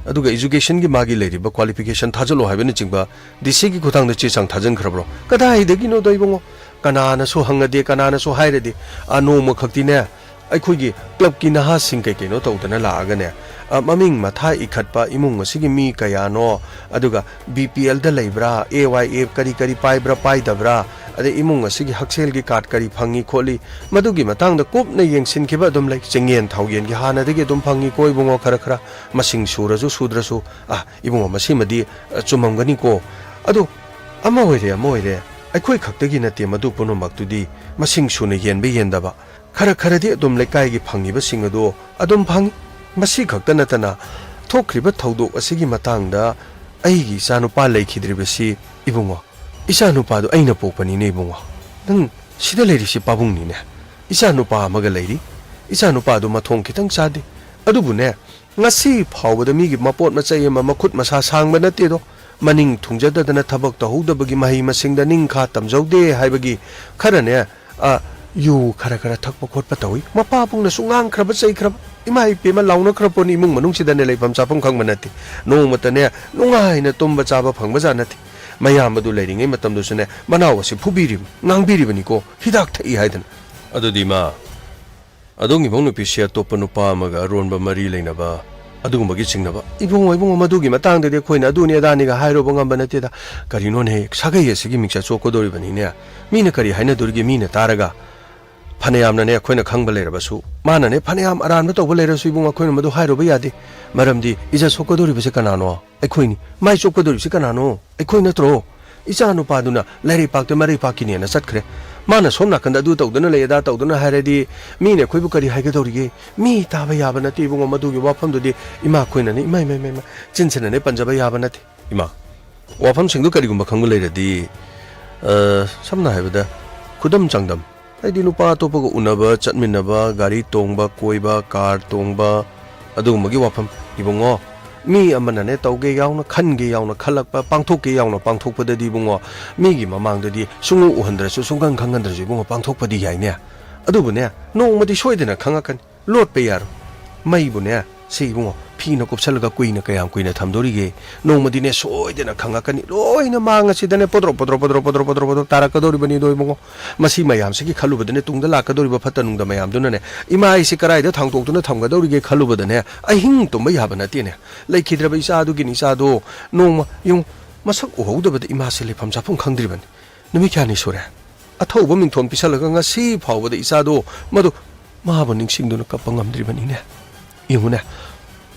ꯑꯗꯨꯒ educationꯒꯤ ꯃꯥꯒꯤ ꯂꯩꯔꯤꯕ qualification ꯊꯥꯖꯤꯜꯂꯣ ꯍꯥꯏꯕꯅꯆꯤꯡꯕ DCꯒꯤ ꯈꯨꯠꯊꯥꯡꯗ ꯆꯦ ꯆꯥꯡ ꯊꯥꯖꯤꯟꯈ꯭ꯔꯕ꯭ꯔꯣ? ꯀꯗꯥꯏꯗꯒꯤꯅꯣꯗ ꯏꯕꯨꯡꯉꯣ? ꯀꯅꯥꯅꯁꯨ ꯍꯪꯉꯗꯦ, ꯀꯅꯥꯅꯁꯨ ꯍꯥꯏꯔꯗꯦ꯫ ꯑ, ꯅꯣꯡꯃꯈꯛꯇꯤꯅꯦ, ꯑꯩꯈꯣꯏꯒꯤ clubꯀꯤ ꯅꯍꯥꯁꯤꯡ ꯀꯩ ꯀꯩꯅꯣ ꯇꯧꯗꯅ ꯂꯥꯛꯑꯒꯅꯦ, ꯑ, ꯃꯃꯤꯡ ꯃꯊꯥ ꯏꯈꯠꯄ, ꯏꯃꯨꯡ ꯑꯁꯤꯒꯤ ꯃꯤ ꯀꯌꯥꯅꯣ, ꯑꯗꯨꯒ BPLꯗ ꯂꯩꯕ꯭ꯔꯥ, AYF ꯀꯔꯤ ꯀꯔꯤ ꯄꯥꯏꯕ꯭ꯔꯥ ꯄꯥꯏꯗꯕ꯭ꯔꯥ, ꯑꯗꯩ ꯏꯃꯨꯡ ꯑꯁꯤꯒꯤ ꯍꯛꯁꯦꯜꯒꯤ card ꯀꯔꯤ ꯐꯪꯉꯤ ꯈꯣꯠꯂꯤ, ꯃꯗꯨꯒꯤ ꯃꯇꯥꯡꯗ ꯀꯨꯞꯅ ꯌꯦꯡꯁꯤꯟꯈꯤꯕ ꯑꯗꯨꯝ ꯂꯩ꯫ ꯆꯤꯡꯌꯦꯟ ꯊꯥꯎꯌꯦꯟꯒꯤ ꯍꯥꯟꯅꯗꯒꯤ ꯑꯗꯨꯝ ꯐꯪꯉꯤꯀꯣ ꯏꯕꯨꯡꯉꯣ, ꯈꯔ ꯈꯔ, ꯃꯁꯤꯡ ꯁꯨꯔꯁꯨ ꯁꯨꯗ꯭ꯔꯁꯨ꯫ ꯑ, ꯏꯕꯨꯡꯉꯣ, ꯃꯁꯤꯃꯗꯤ, ꯑ, ꯆꯨꯝꯃꯝꯒꯅꯤꯀꯣ꯫ ꯑꯗꯣ ꯑꯃ ꯑꯣꯏꯔꯦ, ꯑꯃ ꯑꯣꯏꯔꯦ, ꯑꯩꯈꯣꯏ ꯈꯛꯇꯒꯤ ꯅꯠꯇꯦ ꯃꯗꯨ ꯄꯨꯝꯅꯃꯛꯇꯨꯗꯤ, ꯃꯁꯤꯡ ꯁꯨꯅ ꯌꯦꯟꯕ ꯌꯦꯟꯗꯕ꯫ ꯈꯔ ꯈꯔꯗꯤ ꯑꯗꯨꯝ ꯂꯩꯀꯥꯏꯒꯤ ꯐꯪꯉꯤꯕꯁꯤꯡ ꯑꯗꯨ ꯑꯗꯨꯝ ꯐꯪꯉꯤ꯫ ꯃꯁꯤ ꯈꯛꯇ ꯅꯠꯇꯅ, ꯊꯣꯛꯈ꯭ꯔꯤꯕ ꯊꯧꯗꯣꯛ ꯑꯁꯤꯒꯤ ꯃꯇꯥꯡꯗ ꯑꯩꯒꯤ ꯏꯆꯥꯅꯨꯄꯥ ꯂꯩꯈꯤꯗ꯭ꯔꯤꯕꯁꯤ, ꯏꯕꯨꯡꯉꯣ, ꯏꯆꯥꯅꯨꯄꯥꯗꯨ ꯑꯩꯅ ꯄꯣꯛꯄꯅꯤꯅꯦ, ꯏꯕꯨꯡꯉꯣ꯫ ꯅꯪ ꯁꯤꯗ ꯂꯩꯔꯤꯁꯤ ꯄꯥꯕꯨꯡꯅꯤꯅꯦ꯫ ꯏꯆꯥꯅꯨꯄꯥ ꯑꯃꯒ ꯂꯩꯔꯤ꯫ ꯏꯆꯥꯅꯨꯄꯥꯗꯨ ꯃꯊꯣꯡ ꯈꯤꯇꯪ ꯆꯥꯗꯦ꯫ ꯑꯗꯨꯕꯨꯅꯦ, ꯉꯁꯤ ꯐꯥꯎꯕꯗ ꯃꯤꯒꯤ ꯃꯄꯣꯠ ꯃꯆꯩ ꯑꯃ ꯃꯈꯨꯠ ꯃꯁꯥ ꯁꯥꯡꯕ ꯅꯠꯇꯦꯗꯣ꯫ ꯃꯅꯤꯡ ꯊꯨꯡꯖꯗꯗꯅ ꯊꯕꯛ ꯇꯧꯍꯧꯗꯕꯒꯤ ꯃꯍꯩ ꯃꯁꯤꯡꯗ ꯅꯤꯡꯈꯥ ꯇꯝꯖꯧꯗꯦ ꯍꯥꯏꯕꯒꯤ ꯈꯔꯅꯦ, ꯑ, ꯌꯨ ꯈꯔ ꯈꯔ ꯊꯛꯄ ꯈꯣꯠꯄ ꯇꯧꯏ꯫ ꯃꯄꯥꯕꯨꯡꯅꯁꯨ ꯉꯥꯡꯈ꯭ꯔꯕ ꯆꯩꯈ꯭ꯔꯕ꯫ ꯏꯃꯥ ꯏꯄꯦꯝꯃ ꯂꯥꯎꯅꯈ꯭ꯔ ꯄꯣꯠꯅꯤ, ꯏꯃꯨꯡ ꯃꯅꯨꯡꯁꯤꯗꯅꯦ ꯂꯩꯐꯝ ꯆꯥꯐꯝ ꯈꯪꯕ ꯅꯠꯇꯦ꯫ ꯅꯣꯡꯃꯇꯅꯦ ꯅꯨꯡꯉꯥꯏꯅ ꯇꯨꯝꯕ ꯆꯥꯕ ꯐꯪꯕꯖꯥꯠ ꯅꯠꯇꯦ꯫ ꯃꯌꯥꯝ ꯑꯗꯨ ꯂꯩꯔꯤꯉꯩ ꯃꯇꯝꯗꯨꯁꯨꯅꯦ ꯃꯅꯥꯎ ꯑꯁꯤ ꯐꯨꯕꯤꯔꯤꯕꯅꯤ, ꯉꯥꯡꯕꯤꯔꯤꯕꯅꯤꯀꯣ, ꯍꯤꯗꯥꯛ ꯊꯛꯏ ꯍꯥꯏꯗꯅ꯫ ꯑꯗꯨꯗꯤ ꯏꯃꯥ, ꯑꯗꯣꯝꯒꯤ ꯏꯃꯧ ꯅꯨꯄꯤꯁꯦ ꯑꯇꯣꯞꯄ ꯅꯨꯄꯥ ꯑꯃꯒ ꯑꯔꯣꯟꯕ ꯃꯔꯤ ꯂꯩꯅꯕ ꯑꯗꯨꯒꯨꯝꯕꯒꯤ ꯆꯤꯡꯅꯕ? ꯏꯕꯨꯡꯉꯣ, ꯏꯕꯨꯡꯉꯣ, ꯃꯗꯨꯒꯤ ꯃꯇꯥꯡꯗꯗꯤ ꯑꯩꯈꯣꯏꯅ ꯑꯗꯨꯅꯤ ꯑꯗꯥꯅꯤꯒ ꯍꯥꯏꯔꯨꯕ ꯉꯝꯕ ꯅꯠꯇꯦꯗ꯫ ꯀꯔꯤꯅꯣꯅꯦ, ꯁꯥꯒꯩ ꯑꯁꯤꯒꯤ ꯃꯤꯡꯆꯠ ꯆꯣꯛꯀꯗꯧꯔꯤꯕꯅꯤꯅꯦ꯫ ꯃꯤꯅ ꯀꯔꯤ ꯍꯥꯏꯅꯗꯣꯔꯤꯒꯦ, ꯃꯤꯅ ꯇꯥꯔꯒ? ꯐꯅꯌꯥꯝꯅꯅꯦ ꯑꯩꯈꯣꯏꯅ ꯈꯪꯕ ꯂꯩꯔꯕꯁꯨ, ꯃꯥꯅꯅꯦ ꯐꯅꯌꯥꯝ ꯑꯔꯥꯟꯕ ꯇꯧꯕ ꯂꯩꯔꯁꯨ, ꯏꯕꯨꯡꯉꯣ, ꯑꯩꯈꯣꯏꯅ ꯃꯗꯨ ꯍꯥꯏꯔꯨꯕ ꯌꯥꯗꯦ꯫ ꯃꯔꯝꯗꯤ ꯏꯖꯠ ꯁꯣꯛꯀꯗꯧꯔꯤꯕꯁꯦ ꯀꯅꯥꯅꯣ? ꯑꯩꯈꯣꯏꯅꯤ꯫ ꯃꯥꯏ ꯆꯣꯞꯀꯗꯧꯔꯤꯕꯁꯦ ꯀꯅꯥꯅꯣ? ꯑꯩꯈꯣꯏ ꯅꯠꯇ꯭ꯔꯣ? ꯏꯆꯥ ꯅꯨꯄꯥꯗꯨꯅ ꯂꯩꯔꯩꯄꯥꯛꯇ ꯃꯔꯩꯄꯥꯛꯀꯤꯅꯦꯅ ꯆꯠꯈ꯭ꯔꯦ꯫ ꯃꯥꯅ ꯁꯣꯝ ꯅꯥꯀꯟꯗ ꯑꯗꯨ ꯇꯧꯗꯅ ꯂꯩ, ꯑꯗꯥ ꯇꯧꯗꯅ ꯍꯥꯏꯔꯗꯤ ꯃꯤꯅ ꯑꯩꯈꯣꯏꯕꯨ ꯀꯔꯤ ꯍꯥꯏꯒꯗꯧꯔꯤꯒꯦ? ꯃꯤ ꯇꯥꯕ ꯌꯥꯕ ꯅꯠꯇꯦ, ꯏꯕꯨꯡꯉꯣ, ꯃꯗꯨꯒꯤ ꯋꯥꯐꯝꯗꯨꯗꯤ꯫ ꯏꯃꯥ ꯑꯩꯈꯣꯏꯅꯅꯦ, ꯏꯃꯥ, ꯏꯃꯥ, ꯏꯃꯥ, ꯏꯃꯥ, ꯆꯤꯟꯁꯤꯅꯅꯦ ꯄꯟꯖꯕ ꯌꯥꯕ ꯅꯠꯇꯦ꯫ ꯏꯃꯥ, ꯋꯥꯐꯝꯁꯤꯡꯗꯨ ꯀꯔꯤꯒꯨꯝꯕ ꯈꯪꯕ ꯂꯩꯔꯗꯤ, ꯑ, ꯁꯝꯅ ꯍꯥꯏꯕꯗ, ꯈꯨꯗꯝ ꯆꯥꯡꯗꯝ, ꯍꯥꯏꯗꯤ ꯅꯨꯄꯥ ꯑꯇꯣꯞꯄꯒ ꯎꯅꯕ, ꯆꯠꯃꯤꯟꯅꯕ, ꯒꯥꯔꯤ ꯇꯣꯡꯕ, ꯀꯣꯏꯕ, ꯀꯥꯔ ꯇꯣꯡꯕ, ꯑꯗꯨꯒꯨꯝꯕꯒꯤ ꯋꯥꯐꯝ꯫ ꯏꯕꯨꯡꯉꯣ, ꯃꯤ ꯑꯃꯅꯅꯦ ꯇꯧꯒꯦ ꯌꯥꯎꯅ, ꯈꯟꯒꯦ ꯌꯥꯎꯅ ꯈꯜꯂꯛꯄ, ꯄꯥꯡꯊꯣꯛꯀꯦ ꯌꯥꯎꯅ ꯄꯥꯡꯊꯣꯛꯄꯗꯗꯤ, ꯏꯕꯨꯡꯉꯣ, ꯃꯤꯒꯤ ꯃꯃꯥꯡꯗꯗꯤ ꯁꯨꯡꯎ ꯎꯍꯟꯗ꯭ꯔꯁꯨ, ꯁꯨꯡꯈꯪ ꯈꯪꯍꯟꯗ꯭ꯔꯁꯨ, ꯏꯕꯨꯡꯉꯣ, ꯄꯥꯡꯊꯣꯛꯄꯗꯤ ꯌꯥꯏꯅꯦ꯫ ꯑꯗꯨꯕꯨꯅꯦ, ꯅꯣꯡꯃꯗꯤ ꯁꯣꯏꯗꯅ ꯈꯪꯉꯛꯀꯅꯤ꯫ ꯂꯣꯠꯄ ꯌꯥꯔꯣꯏ꯫ ꯃꯩꯕꯨꯅꯦ, ꯁꯤ ꯏꯕꯨꯡꯉꯣ, ꯐꯤꯅ ꯀꯨꯞꯁꯜꯂꯒ ꯀꯨꯏꯅ ꯀꯌꯥꯝ ꯀꯨꯏꯅ ꯊꯝꯗꯣꯔꯤꯒꯦ? ꯅꯣꯡꯃꯗꯤꯅꯦ, ꯁꯣꯏꯗꯅ ꯈꯪꯉꯛꯀꯅꯤ꯫ ꯂꯣꯏꯅ ꯃꯥꯡꯉꯁꯤꯗꯅꯦ, ꯄꯣꯗ꯭ꯔꯣ, ꯄꯣꯗ꯭ꯔꯣ, ꯄꯣꯗ꯭ꯔꯣ, ꯄꯣꯗ꯭ꯔꯣ, ꯄꯣꯗ꯭ꯔꯣ, ꯄꯣꯗ꯭ꯔꯣ ꯇꯥꯔꯛꯀꯗꯧꯔꯤꯕꯅꯤꯗꯣ, ꯏꯕꯨꯡꯉꯣ꯫ ꯃꯁꯤ ꯃꯌꯥꯝꯁꯤꯒꯤ ꯈꯜꯂꯨꯕꯗꯅꯦ, ꯇꯨꯡꯗ ꯂꯥꯛꯀꯗꯧꯔꯤꯕ ꯐꯠꯇ ꯅꯨꯡꯗ ꯃꯌꯥꯝꯗꯨꯅꯅꯦ, ꯏꯃꯥ ꯑꯩꯁꯦ ꯀꯗꯥꯏꯗ ꯊꯥꯡꯇꯣꯛꯇꯨꯅ ꯊꯝꯒꯗꯧꯔꯤꯒꯦ ꯈꯜꯂꯨꯕꯗꯅꯦ, ꯑꯍꯤꯡ ꯇꯨꯝꯕ ꯌꯥꯕ ꯅꯠꯇꯦꯅꯦ꯫ ꯂꯩꯈꯤꯗ꯭ꯔꯕ ꯏꯆꯥꯗꯨꯒꯤꯅꯤ, ꯏꯆꯥꯗꯣ ꯅꯣꯡꯃ, ꯌꯦꯡꯉꯨ, ꯃꯁꯛ ꯎꯍꯧꯗꯕꯗ ꯏꯃꯥꯁꯦ ꯂꯩꯐꯝ ꯆꯥꯐꯝ ꯈꯪꯗ꯭ꯔꯤꯕꯅꯤ꯫ ꯅꯨꯃꯤꯠ ꯀꯌꯥꯅꯤ ꯁꯨꯔꯦ? ꯑꯊꯧꯕ ꯃꯤꯡꯊꯣꯟ ꯄꯤꯁꯜꯂꯒ ꯉꯁꯤ ꯐꯥꯎꯕꯗ ꯏꯆꯥꯗꯣ ꯃꯗꯨ, ꯃꯥꯕꯨ ꯅꯤꯡꯁꯤꯡꯗꯨꯅ ꯀꯞꯄ ꯉꯝꯗ꯭ꯔꯤꯕꯅꯤꯅꯦ꯫ ꯌꯦꯡꯉꯨꯅꯦ,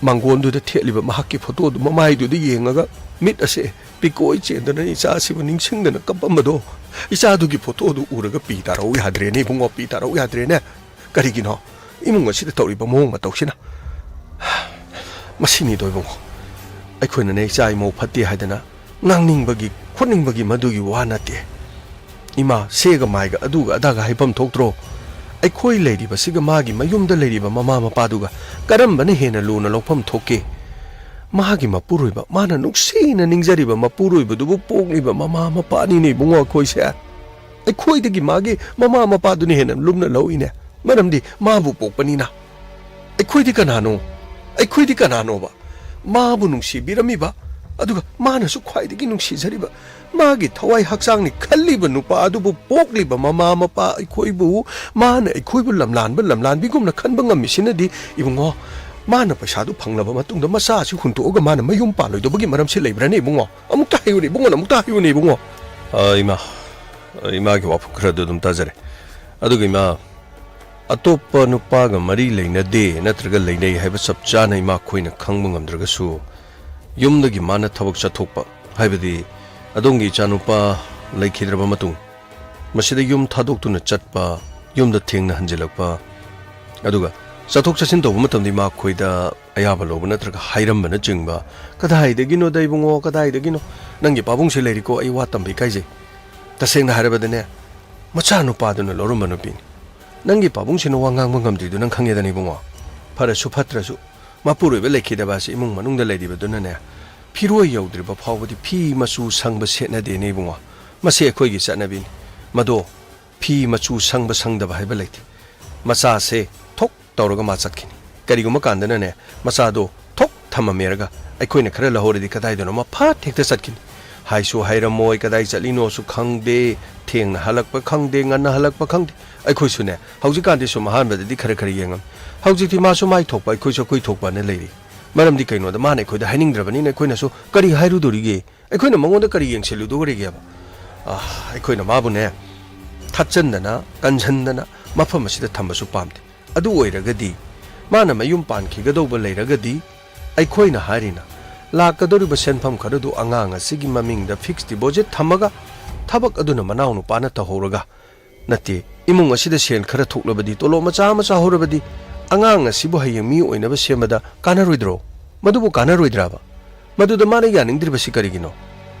ꯃꯥꯡꯒꯣꯟꯗꯨꯗ ꯊꯦꯠꯂꯤꯕ ꯃꯍꯥꯛꯀꯤ ꯐꯣꯇꯣꯗꯨ ꯃꯃꯥꯏꯗꯨꯗ ꯌꯦꯡꯉꯒ ꯃꯤꯠ ꯑꯁꯦ ꯄꯤꯀꯣꯏ ꯆꯦꯟꯗꯅ ꯏꯆꯥ ꯑꯁꯤꯕꯨ ꯅꯤꯡꯁꯤꯡꯗꯅ ꯀꯞꯄꯝꯕꯗꯣ, ꯏꯆꯥꯗꯨꯒꯤ ꯐꯣꯇꯣꯗꯨ ꯎꯔꯒ ꯄꯤ ꯇꯥꯔꯛꯎ ꯌꯥꯗ꯭ꯔꯦꯅꯦ, ꯏꯕꯨꯡꯉꯣ, ꯄꯤ ꯇꯥꯔꯛꯎ ꯌꯥꯗ꯭ꯔꯦꯅꯦ꯫ ꯀꯔꯤꯒꯤꯅꯣ ꯏꯃꯨꯡ ꯑꯁꯤꯗ ꯇꯧꯔꯤꯕ ꯃꯑꯣꯡ ꯃꯇꯧꯁꯤꯅ? ꯃꯁꯤꯅꯤꯗꯣ, ꯏꯕꯨꯡꯉꯣ, ꯑꯩꯈꯣꯏꯅꯅꯦ ꯏꯆꯥ ꯏꯃꯧ ꯐꯠꯇꯦ ꯍꯥꯏꯗꯅ ꯉꯥꯡꯅꯤꯡꯕꯒꯤ, ꯈꯣꯠꯅꯤꯡꯕꯒꯤ ꯃꯗꯨꯒꯤ ꯋꯥ ꯅꯠꯇꯦ꯫ ꯏꯃꯥ, ꯁꯦꯒ ꯃꯥꯏꯒ, ꯑꯗꯨꯒ ꯑꯗꯥꯒ ꯍꯥꯏꯐꯝ ꯊꯣꯛꯇ꯭ꯔꯣ? ꯑꯩꯈꯣꯏ ꯂꯩꯔꯤꯕꯁꯤꯒ ꯃꯥꯒꯤ ꯃꯌꯨꯝꯗ ꯂꯩꯔꯤꯕ ꯃꯃꯥ ꯃꯄꯥꯗꯨꯒ ꯀꯔꯝꯕꯅ ꯍꯦꯟꯅ ꯂꯨꯅ ꯂꯧꯐꯝ ꯊꯣꯛꯀꯦ? ꯃꯥꯒꯤ ꯃꯄꯨꯔꯣꯏꯕ, ꯃꯥꯅ ꯅꯨꯡꯁꯤꯅ ꯅꯤꯡꯖꯔꯤꯕ ꯃꯄꯨꯔꯣꯏꯕꯗꯨꯕꯨ ꯄꯣꯛꯂꯤꯕ ꯃꯃꯥ ꯃꯄꯥꯅꯤꯅꯦ, ꯏꯕꯨꯡꯉꯣ, ꯑꯩꯈꯣꯏꯁꯦ꯫ ꯑꯩꯈꯣꯏꯗꯒꯤ ꯃꯥꯒꯤ ꯃꯃꯥ ꯃꯄꯥꯗꯨꯅ ꯍꯦꯟꯅ ꯂꯨꯝꯅ ꯂꯧꯏꯅꯦ꯫ ꯃꯔꯝꯗꯤ ꯃꯥꯕꯨ ꯄꯣꯛꯄꯅꯤꯅ꯫ ꯑꯩꯈꯣꯏꯗꯤ ꯀꯅꯥꯅꯣ? ꯑꯩꯈꯣꯏꯗꯤ ꯀꯅꯥꯅꯣꯕ? ꯃꯥꯕꯨ ꯅꯨꯡꯁꯤꯕꯤꯔꯝꯃꯤꯕ, ꯑꯗꯨꯒ ꯃꯥꯅꯁꯨ ꯈ꯭ꯋꯥꯏꯗꯒꯤ ꯅꯨꯡꯁꯤꯖꯔꯤꯕ ꯃꯥꯒꯤ ꯊꯋꯥꯏ ꯍꯛꯆꯥꯡꯅꯤ ꯈꯜꯂꯤꯕ ꯅꯨꯄꯥ ꯑꯗꯨꯕꯨ ꯄꯣꯛꯂꯤꯕ ꯃꯃꯥ ꯃꯄꯥ ꯑꯩꯈꯣꯏꯕꯨ, ꯃꯥꯅ ꯑꯩꯈꯣꯏꯕꯨ ꯂꯝꯂꯥꯟꯕ ꯂꯝꯂꯥꯟꯕꯤꯒꯨꯝꯅ ꯈꯟꯕ ꯉꯝꯃꯤꯁꯤꯅꯗꯤ, ꯏꯕꯨꯡꯉꯣ, ꯃꯥꯅ ꯄꯩꯁꯥꯗꯨ ꯐꯪꯂꯕ ꯃꯇꯨꯡꯗ ꯃꯆꯥ ꯑꯁꯤ ꯍꯨꯟꯇꯣꯛꯑꯒ ꯃꯥꯅ ꯃꯌꯨꯝ ꯄꯥꯜꯂꯣꯏꯗꯕꯒꯤ ꯃꯔꯝꯁꯤ ꯂꯩꯕ꯭ꯔꯅꯦ, ꯏꯕꯨꯡꯉꯣ? ꯑꯃꯨꯛꯇ ꯍꯥꯏꯌꯨꯅꯦ, ꯏꯕꯨꯡꯉꯣꯅ ꯑꯃꯨꯛꯇ ꯍꯥꯏꯌꯨꯅꯦ, ꯏꯕꯨꯡꯉꯣ꯫ ꯑ, ꯏꯃꯥ, ꯑ, ꯏꯃꯥꯒꯤ ꯋꯥꯐꯝ ꯈꯔꯗꯨ ꯑꯗꯨꯝ ꯇꯥꯖꯔꯦ꯫ ꯑꯗꯨꯒ ꯏꯃꯥ, ꯑꯇꯣꯞꯄ ꯅꯨꯄꯥꯒ ꯃꯔꯤ ꯂꯩꯅꯗꯦ ꯅꯠꯇ꯭ꯔꯒ ꯂꯩꯅꯩ ꯍꯥꯏꯕ ꯆꯞ ꯆꯥꯅ ꯏꯃꯥꯈꯣꯏꯅ ꯈꯪꯕ ꯉꯝꯗ꯭ꯔꯒꯁꯨ, ꯌꯨꯝꯗꯒꯤ ꯃꯥꯅ ꯊꯕꯛ ꯆꯠꯊꯣꯛꯄ, ꯍꯥꯏꯕꯗꯤ ꯑꯗꯣꯝꯒꯤ ꯏꯆꯥꯅꯨꯄꯥ ꯂꯩꯈꯤꯗ꯭ꯔꯕ ꯃꯇꯨꯡ, ꯃꯁꯤꯗ ꯌꯨꯝ ꯊꯥꯗꯣꯛꯇꯨꯅ ꯆꯠꯄ, ꯌꯨꯝꯗ ꯊꯦꯡꯅ ꯍꯟꯖꯤꯜꯂꯛꯄ, ꯑꯗꯨꯒ ꯆꯠꯊꯣꯛ ꯆꯠꯁꯤꯟ ꯇꯧꯕ ꯃꯇꯝꯗ ꯏꯃꯥꯈꯣꯏꯗ ꯑꯌꯥꯕ ꯂꯧꯕ ꯅꯠꯇ꯭ꯔꯒ ꯍꯥꯏꯔꯝꯕꯅꯆꯤꯡꯕ, "ꯀꯗꯥꯏꯗꯒꯤꯅꯣꯗ ꯏꯕꯨꯡꯉꯣ, ꯀꯗꯥꯏꯗꯒꯤꯅꯣ? ꯅꯪꯒꯤ ꯄꯥꯕꯨꯡꯁꯦ ꯂꯩꯔꯤꯀꯣ, ꯑꯩ ꯋꯥ ꯇꯝꯕ ꯏꯀꯥꯏꯖꯩ꯫ ꯇꯁꯦꯡꯅ ꯍꯥꯏꯔꯕꯗꯅꯦ, ꯃꯆꯥꯅꯨꯄꯥꯗꯨꯅ ꯂꯧꯔꯝꯕ ꯅꯨꯄꯤꯅꯤ꯫ ꯅꯪꯒꯤ ꯄꯥꯕꯨꯡꯁꯤꯅ ꯋꯥ ꯉꯥꯡꯕ ꯉꯝꯗ꯭ꯔꯤꯗꯨ ꯅꯪ ꯈꯪꯉꯦꯗꯅ ꯏꯕꯨꯡꯉꯣ꯫ ꯐꯔꯁꯨ ꯐꯠꯇ꯭ꯔꯁꯨ, ꯃꯄꯨꯔꯣꯏꯕ ꯂꯩꯈꯤꯗꯕ ꯑꯁꯤ ꯏꯃꯨꯡ ꯃꯅꯨꯡꯗ ꯂꯩꯔꯤꯕꯗꯨꯅꯅꯦ, ꯐꯤꯔꯣꯏ ꯌꯧꯗ꯭ꯔꯤꯕ ꯐꯥꯎꯕꯗꯤ ꯐꯤ ꯃꯆꯨ ꯁꯪꯕ ꯁꯦꯠꯅꯗꯦꯅꯦ ꯏꯕꯨꯡꯉꯣ꯫ ꯃꯁꯤ ꯑꯩꯈꯣꯏꯒꯤ ꯆꯠꯅꯕꯤꯅꯤ꯫ ꯃꯗꯣ ꯐꯤ ꯃꯆꯨ ꯁꯪꯕ ꯁꯪꯗꯕ ꯍꯥꯏꯕ ꯂꯩꯇꯦ꯫ ꯃꯆꯥꯁꯦ ꯊꯣꯛ ꯇꯧꯔꯒ ꯃꯥ ꯆꯠꯈꯤꯅꯤ꯫ ꯀꯔꯤꯒꯨꯝꯕ ꯀꯥꯟꯗꯅꯅꯦ, ꯃꯆꯥꯗꯣ ꯊꯣꯛ ꯊꯝꯃꯝꯃꯦꯔꯒ ꯑꯩꯈꯣꯏꯅ ꯈꯔ ꯂꯧꯍꯧꯔꯗꯤ ꯀꯗꯥꯏꯗꯅꯣꯃ ꯐꯠ ꯍꯦꯛꯇ ꯆꯠꯈꯤꯅꯤ꯫ ꯍꯥꯏꯁꯨ ꯍꯥꯏꯔꯝꯃꯣꯏ, ꯀꯗꯥꯏ ꯆꯠꯂꯤꯅꯣꯁꯨ ꯈꯪꯗꯦ, ꯊꯦꯡꯅ ꯍꯜꯂꯛꯄ ꯈꯪꯗꯦ, ꯉꯟꯅ ꯍꯜꯂꯛꯄ ꯈꯪꯗꯦ꯫ ꯑꯩꯈꯣꯏꯁꯨꯅꯦ, ꯍꯧꯖꯤꯛꯀꯥꯟꯗꯤ ꯁꯨꯝ ꯑꯍꯥꯟꯕꯗꯗꯤ ꯈꯔ ꯈꯔ ꯌꯦꯡꯉꯝꯃꯤ꯫ ꯍꯧꯖꯤꯛꯇꯤ ꯃꯥꯁꯨ ꯃꯥꯏ ꯊꯣꯛꯄ, ꯑꯩꯈꯣꯏꯁꯨ ꯑꯩꯈꯣꯏ ꯊꯣꯛꯄꯅ ꯂꯩꯔꯤ꯫ ꯃꯔꯝꯗꯤ ꯀꯩꯅꯣꯗ ꯃꯥꯅ ꯑꯩꯈꯣꯏꯗ ꯍꯥꯏꯅꯤꯡꯗ꯭ꯔꯕꯅꯤꯅ ꯑꯩꯈꯣꯏꯅꯁꯨ ꯀꯔꯤ ꯍꯥꯏꯔꯨꯗꯣꯔꯤꯒꯦ? ꯑꯩꯈꯣꯏꯅ ꯃꯉꯣꯟꯗ ꯀꯔꯤ ꯌꯦꯡꯁꯤꯜꯂꯨꯗꯣꯔꯤꯒꯦꯕ? ꯑꯥ, ꯑꯩꯈꯣꯏꯅ ꯃꯥꯕꯨꯅꯦ, ꯊꯠꯆꯟꯗꯅ, ꯀꯟꯁꯟꯗꯅ ꯃꯐꯝ ꯑꯁꯤꯗ ꯊꯝꯕꯁꯨ ꯄꯥꯝꯗꯦ꯫ ꯑꯗꯨ ꯑꯣꯏꯔꯒꯗꯤ, ꯃꯥꯅ ꯃꯌꯨꯝ ꯄꯥꯟꯈꯤꯒꯗꯧꯕ ꯂꯩꯔꯒꯗꯤ, ꯑꯩꯈꯣꯏꯅ ꯍꯥꯏꯔꯤꯅ, ꯂꯥꯛꯀꯗꯧꯔꯤꯕ ꯁꯦꯟꯐꯝ ꯈꯔꯗꯨ ꯑꯉꯥꯡ ꯑꯁꯤꯒꯤ ꯃꯃꯤꯡꯗ fixed deposit ꯊꯝꯃꯒ, ꯊꯕꯛ ꯑꯗꯨꯅ ꯃꯅꯥꯎꯅꯨꯄꯥꯅ ꯇꯧꯍꯧꯔꯒ, ꯅꯠꯇꯦ, ꯏꯃꯨꯡ ꯑꯁꯤꯗ ꯁꯦꯟ ꯈꯔ ꯊꯣꯛꯂꯕꯗꯤ, ꯇꯣꯂꯣꯞ ꯃꯆꯥ ꯑꯃ ꯆꯥꯍꯧꯔꯕꯗꯤ, ꯑꯉꯥꯡ ꯑꯁꯤꯕꯨ ꯍꯌꯦꯡ ꯃꯤ ꯑꯣꯏꯅꯕ ꯁꯦꯝꯕꯗ ꯀꯥꯟꯅꯔꯣꯏꯗ꯭ꯔꯣ? ꯃꯗꯨꯕꯨ ꯀꯥꯟꯅꯔꯣꯏꯗ꯭ꯔꯕ? ꯃꯗꯨꯗ ꯃꯥꯅ ꯌꯥꯅꯤꯡꯗ꯭ꯔꯤꯕꯁꯤ ꯀꯔꯤꯒꯤꯅꯣ?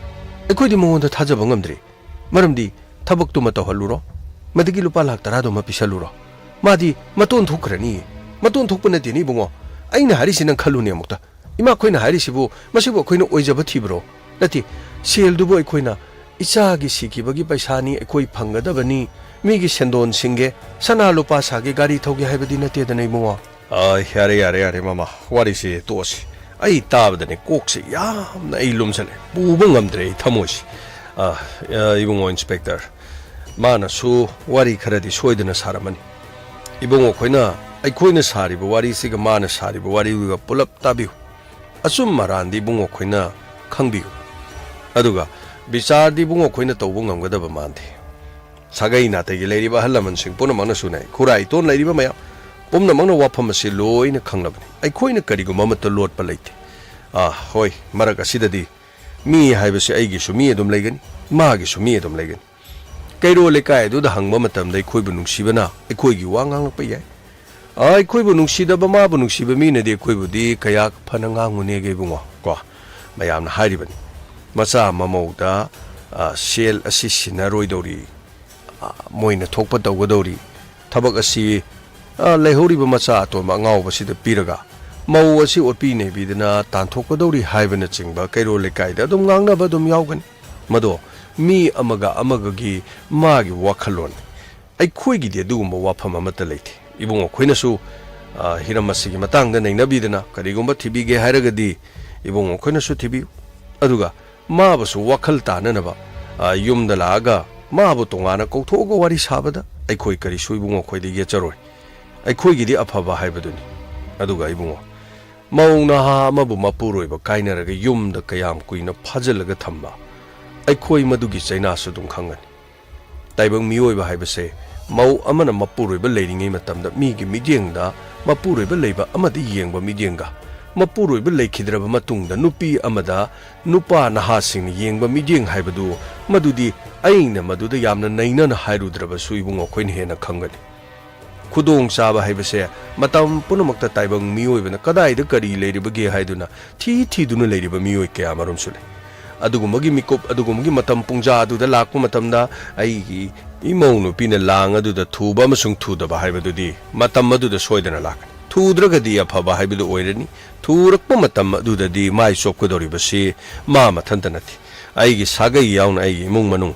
ꯑꯩꯈꯣꯏꯗꯤ ꯃꯉꯣꯟꯗ ꯊꯥꯖꯕ ꯉꯝꯗ꯭ꯔꯤ꯫ ꯃꯔꯝꯗꯤ ꯊꯕꯛꯇꯨꯃ ꯇꯧꯍꯜꯂꯨꯔꯣ, ꯃꯗꯒꯤ ꯂꯨꯄꯥ ꯂꯥꯛ ꯇꯔꯥꯗꯨꯃ ꯄꯤꯁꯜꯂꯨꯔꯣ꯫ ꯃꯥꯗꯤ ꯃꯇꯣꯟ ꯊꯣꯛꯈ꯭ꯔꯅꯤꯌꯦ꯫ ꯃꯇꯣꯟ ꯊꯣꯛꯄ ꯅꯠꯇꯦꯅꯦ ꯏꯕꯨꯡꯉꯣ꯫ ꯑꯩꯅ ꯍꯥꯏꯔꯤꯁꯤ ꯅꯪ ꯈꯜꯂꯨꯅꯦ ꯑꯃꯨꯛꯇ꯫ ꯏꯃꯥꯈꯣꯏꯅ ꯍꯥꯏꯔꯤꯁꯤꯕꯨ, ꯃꯁꯤꯕꯨ ꯑꯩꯈꯣꯏꯅ ꯑꯣꯏꯖꯕ ꯊꯤꯕ꯭ꯔꯣ? ꯅꯠꯇꯦ, ꯁꯦꯜꯗꯨꯕꯨ ꯑꯩꯈꯣꯏꯅ ꯏꯆꯥꯒꯤ ꯁꯤꯈꯤꯕꯒꯤ ꯄꯩꯁꯥꯅꯤ, ꯑꯩꯈꯣꯏ ꯐꯪꯒꯗꯕꯅꯤ, ꯃꯤꯒꯤ ꯁꯦꯟꯗꯣꯟ ꯁꯤꯡꯒꯦ, ꯁꯅꯥ ꯂꯨꯄꯥ ꯁꯥꯒꯦ, ꯒꯥꯔꯤ ꯊꯧꯒꯦ ꯍꯥꯏꯕꯗꯤ ꯅꯠꯇꯦꯗꯅ ꯏꯕꯨꯡꯉꯣ꯫ ꯑ, ꯌꯥꯔꯦ, ꯌꯥꯔꯦ, ꯌꯥꯔꯦ, ꯃꯃꯥ, ꯋꯥꯔꯤꯁꯦ ꯇꯣꯛꯑꯁꯤ꯫ ꯑꯩ ꯇꯥꯕꯗꯅꯦ ꯀꯣꯛꯁꯦ ꯌꯥꯝꯅ ꯑꯩ ꯂꯨꯝꯁꯜꯂꯦ, ꯄꯨꯕ ꯉꯝꯗ꯭ꯔꯦ ꯑꯩ ꯊꯃꯣꯏꯁꯦ꯫ ꯑ, ꯑ, ꯏꯕꯨꯡꯉꯣ ꯏꯟꯁꯄꯦꯛꯇꯔ, ꯃꯥꯅꯁꯨ ꯋꯥꯔꯤ ꯈꯔꯗꯤ ꯁꯣꯏꯗꯅ ꯁꯥꯔꯝꯃꯅꯤ꯫ ꯏꯕꯨꯡꯉꯣ ꯑꯩꯈꯣꯏꯅ, ꯑꯩꯈꯣꯏꯅ ꯁꯥꯔꯤꯕ ꯋꯥꯔꯤꯁꯤꯒ ꯃꯥꯅ ꯁꯥꯔꯤꯕ ꯋꯥꯔꯤꯒ ꯄꯨꯂꯞ ꯇꯥꯕꯤꯌꯨ꯫ ꯑꯆꯨꯝ ꯑꯔꯥꯟꯗꯤ ꯏꯕꯨꯡꯉꯣ ꯑꯩꯈꯣꯏꯅ ꯈꯪꯕꯤꯌꯨ꯫ ꯑꯗꯨꯒ ꯕꯤꯆꯥꯔꯗꯤ ꯏꯕꯨꯡꯉꯣ ꯑꯩꯈꯣꯏꯅ ꯇꯧꯕ ꯉꯝꯒꯗꯕ ꯃꯥꯟꯗꯦ꯫ ꯁꯥꯒꯩ ꯅꯥꯇꯩꯒꯤ ꯂꯩꯔꯤꯕ ꯑꯍꯜ ꯂꯃꯟꯁꯤꯡ ꯄꯨꯝꯅꯃꯛꯅꯁꯨꯅꯦ, ꯈꯨꯔꯥꯏ ꯏꯇꯣꯟ ꯂꯩꯔꯤꯕ ꯃꯌꯥꯝ ꯄꯨꯝꯅꯃꯛꯅ ꯋꯥꯐꯝ ꯑꯁꯤ ꯂꯣꯏꯅ ꯈꯪꯂꯕꯅꯤ꯫ ꯑꯩꯈꯣꯏꯅ ꯀꯔꯤꯒꯨꯝꯕ ꯑꯃꯠꯇ ꯂꯣꯠꯄ ꯂꯩꯇꯦ꯫ ꯑꯥ, ꯍꯣꯏ, ꯃꯔꯛ ꯑꯁꯤꯗꯗꯤ ꯃꯤ ꯍꯥꯏꯕꯁꯤ ꯑꯩꯒꯤꯁꯨ ꯃꯤ ꯑꯗꯨꯝ ꯂꯩꯒꯅꯤ, ꯃꯥꯒꯤꯁꯨ ꯃꯤ ꯑꯗꯨꯝ ꯂꯩꯒꯅꯤ꯫ ꯀꯩꯔꯣꯜ ꯂꯩꯀꯥꯏ ꯑꯗꯨꯗ ꯍꯪꯕ ꯃꯇꯝꯗ ꯑꯩꯈꯣꯏꯕꯨ ꯅꯨꯡꯁꯤꯕꯅ ꯑꯩꯈꯣꯏꯒꯤ ꯋꯥ ꯉꯥꯡꯂꯛꯄ ꯌꯥꯏ꯫ ꯑꯥ, ꯑꯩꯈꯣꯏꯕꯨ ꯅꯨꯡꯁꯤꯗꯕ, ꯃꯥꯕꯨ ꯅꯨꯡꯁꯤꯕ ꯃꯤꯅꯗꯤ ꯑꯩꯈꯣꯏꯕꯨꯗꯤ ꯀꯌꯥ ꯐꯅ ꯉꯥꯡꯉꯨꯅꯦꯒꯦ ꯏꯕꯨꯡꯉꯣ, ꯀꯣ? ꯃꯌꯥꯝꯅ ꯍꯥꯏꯔꯤꯕꯅꯤ, "ꯃꯆꯥ ꯃꯃꯧꯗ, ꯑꯥ, ꯁꯦꯜ ꯑꯁꯤ ꯁꯤꯟꯅꯔꯣꯏꯗꯧꯔꯤ, ꯑꯥ, ꯃꯣꯏꯅ ꯊꯣꯛꯄ ꯇꯧꯒꯗꯧꯔꯤ, ꯊꯕꯛ ꯑꯁꯤ, ꯑꯥ, ꯂꯩꯍꯧꯔꯤꯕ ꯃꯆꯥ ꯑꯇꯣꯟꯕ ꯑꯉꯥꯎꯕꯁꯤꯗ ꯄꯤꯔꯒ ꯃꯧ ꯑꯁꯤ ꯑꯣꯠꯄꯤ ꯅꯩꯕꯤꯗꯅ ꯇꯥꯟꯊꯣꯛꯀꯗꯧꯔꯤ" ꯍꯥꯏꯕꯅꯆꯤꯡꯕ ꯀꯩꯔꯣꯜ ꯂꯩꯀꯥꯏꯗ ꯑꯗꯨꯝ ꯉꯥꯡꯅꯕ ꯑꯗꯨꯝ ꯌꯥꯎꯒꯅꯤ꯫ ꯃꯗꯣ ꯃꯤ ꯑꯃꯒ ꯑꯃꯒꯒꯤ ꯃꯥꯒꯤ ꯋꯥꯈꯜꯂꯣꯟ꯫ ꯑꯩꯈꯣꯏꯒꯤꯗꯤ ꯑꯗꯨꯒꯨꯝꯕ ꯋꯥꯐꯝ ꯑꯃꯠꯇ ꯂꯩꯇꯦ꯫ ꯏꯕꯨꯡꯉꯣ ꯑꯩꯈꯣꯏꯅꯁꯨ, ꯑ, ꯍꯤꯔꯝ ꯑꯁꯤꯒꯤ ꯃꯇꯥꯡꯗ ꯅꯩꯅꯕꯤꯗꯅ ꯀꯔꯤꯒꯨꯝꯕ ꯊꯤꯕꯤꯒꯦ ꯍꯥꯏꯔꯒꯗꯤ ꯏꯕꯨꯡꯉꯣ ꯑꯩꯈꯣꯏꯅꯁꯨ ꯊꯤꯕꯤꯌꯨ꯫ ꯑꯗꯨꯒ ꯃꯥꯕꯨꯁꯨ ꯋꯥꯈꯜ ꯇꯥꯅꯅꯕ, ꯑ, ꯌꯨꯝꯗ ꯂꯥꯛꯑꯒ ꯃꯥꯕꯨ ꯇꯣꯉꯥꯟꯅ ꯀꯧꯊꯣꯛꯑꯒ ꯋꯥꯔꯤ ꯁꯥꯕꯗ ꯑꯩꯈꯣꯏ ꯀꯔꯤꯁꯨ ꯏꯕꯨꯡꯉꯣ ꯑꯩꯈꯣꯏꯗ ꯌꯦꯠꯆꯔꯣꯏ꯫ ꯑꯩꯈꯣꯏꯒꯤꯗꯤ ꯑꯐꯕ ꯍꯥꯏꯕꯗꯨꯅꯤ꯫ ꯑꯗꯨꯒ ꯏꯕꯨꯡꯉꯣ, ꯃꯧ ꯅꯍꯥ ꯑꯃꯕꯨ ꯃꯄꯨꯔꯣꯏꯕ ꯀꯥꯏꯅꯔꯒ ꯌꯨꯝꯗ ꯀꯌꯥꯝ ꯀꯨꯏꯅ ꯐꯥꯖꯤꯜꯂꯒ ꯊꯝꯕ, ꯑꯩꯈꯣꯏ ꯃꯗꯨꯒꯤ ꯆꯩꯅꯥꯁꯨ ꯑꯗꯨꯝ ꯈꯪꯒꯅꯤ꯫ ꯇꯥꯏꯕꯪ ꯃꯤꯑꯣꯏꯕ ꯍꯥꯏꯕꯁꯦ ꯃꯧ ꯑꯃꯅ ꯃꯄꯨꯔꯣꯏꯕ ꯂꯩꯔꯤꯉꯩ ꯃꯇꯝꯗ ꯃꯤꯒꯤ ꯃꯤꯠꯌꯦꯡꯗ ꯃꯄꯨꯔꯣꯏꯕ ꯂꯩꯕ ꯑꯃꯗ ꯌꯦꯡꯕ ꯃꯤꯠꯌꯦꯡꯒ, ꯃꯄꯨꯔꯣꯏꯕ ꯂꯩꯈꯤꯗ꯭ꯔꯕ ꯃꯇꯨꯡꯗ ꯅꯨꯄꯤ ꯑꯃꯗ ꯅꯨꯄꯥ ꯅꯍꯥꯁꯤꯡꯅ ꯌꯦꯡꯕ ꯃꯤꯠꯌꯦꯡ ꯍꯥꯏꯕꯗꯨ, ꯃꯗꯨꯗꯤ ꯑꯩꯅ ꯃꯗꯨꯗ ꯌꯥꯝꯅ ꯅꯩꯅꯅ ꯍꯥꯏꯔꯨꯗ꯭ꯔꯕꯁꯨ ꯏꯕꯨꯡꯉꯣ ꯑꯩꯈꯣꯏꯅ ꯍꯦꯟꯅ ꯈꯪꯒꯅꯤ꯫ ꯈꯨꯗꯣꯡꯆꯥꯕ ꯍꯥꯏꯕꯁꯦ ꯃꯇꯝ ꯄꯨꯝꯅꯃꯛꯇ ꯇꯥꯏꯕꯪ ꯃꯤꯑꯣꯏꯕꯅ ꯀꯗꯥꯏꯗ ꯀꯔꯤ ꯂꯩꯔꯤꯕꯒꯦ ꯍꯥꯏꯗꯨꯅ ꯊꯤ ꯊꯤꯗꯨꯅ ꯂꯩꯔꯤꯕ ꯃꯤꯑꯣꯏ ꯀꯌꯥ ꯑꯃꯔꯣꯝꯁꯨ ꯂꯩ꯫ ꯑꯗꯨꯒꯨꯝꯕꯒꯤ ꯃꯤꯀꯨꯞ, ꯑꯗꯨꯒꯨꯝꯕꯒꯤ ꯃꯇꯝ ꯄꯨꯡꯖꯥ ꯑꯗꯨꯗ ꯂꯥꯛꯄ ꯃꯇꯝꯗ ꯑꯩꯒꯤ ꯏꯃꯧ ꯅꯨꯄꯤꯅ ꯂꯥꯡ ꯑꯗꯨꯗ ꯊꯨꯕ ꯑꯃꯁꯨꯡ ꯊꯨꯗꯕ ꯍꯥꯏꯕꯗꯨꯗꯤ ꯃꯇꯝ ꯑꯗꯨꯗ ꯁꯣꯏꯗꯅ ꯂꯥꯛꯀꯅꯤ꯫ ꯊꯨꯗ꯭ꯔꯒꯗꯤ ꯑꯐꯕ ꯍꯥꯏꯕꯗꯨ ꯑꯣꯏꯔꯅꯤ꯫ ꯊꯨꯔꯛꯄ ꯃꯇꯝ ꯑꯗꯨꯗꯗꯤ ꯃꯥꯏ ꯆꯣꯞꯀꯗꯧꯔꯤꯕꯁꯤ ꯃꯥ ꯃꯊꯟꯇ ꯅꯠꯇꯦ꯫ ꯑꯩꯒꯤ ꯁꯥꯒꯩ ꯌꯥꯎꯅ ꯑꯩꯒꯤ ꯏꯃꯨꯡ ꯃꯅꯨꯡ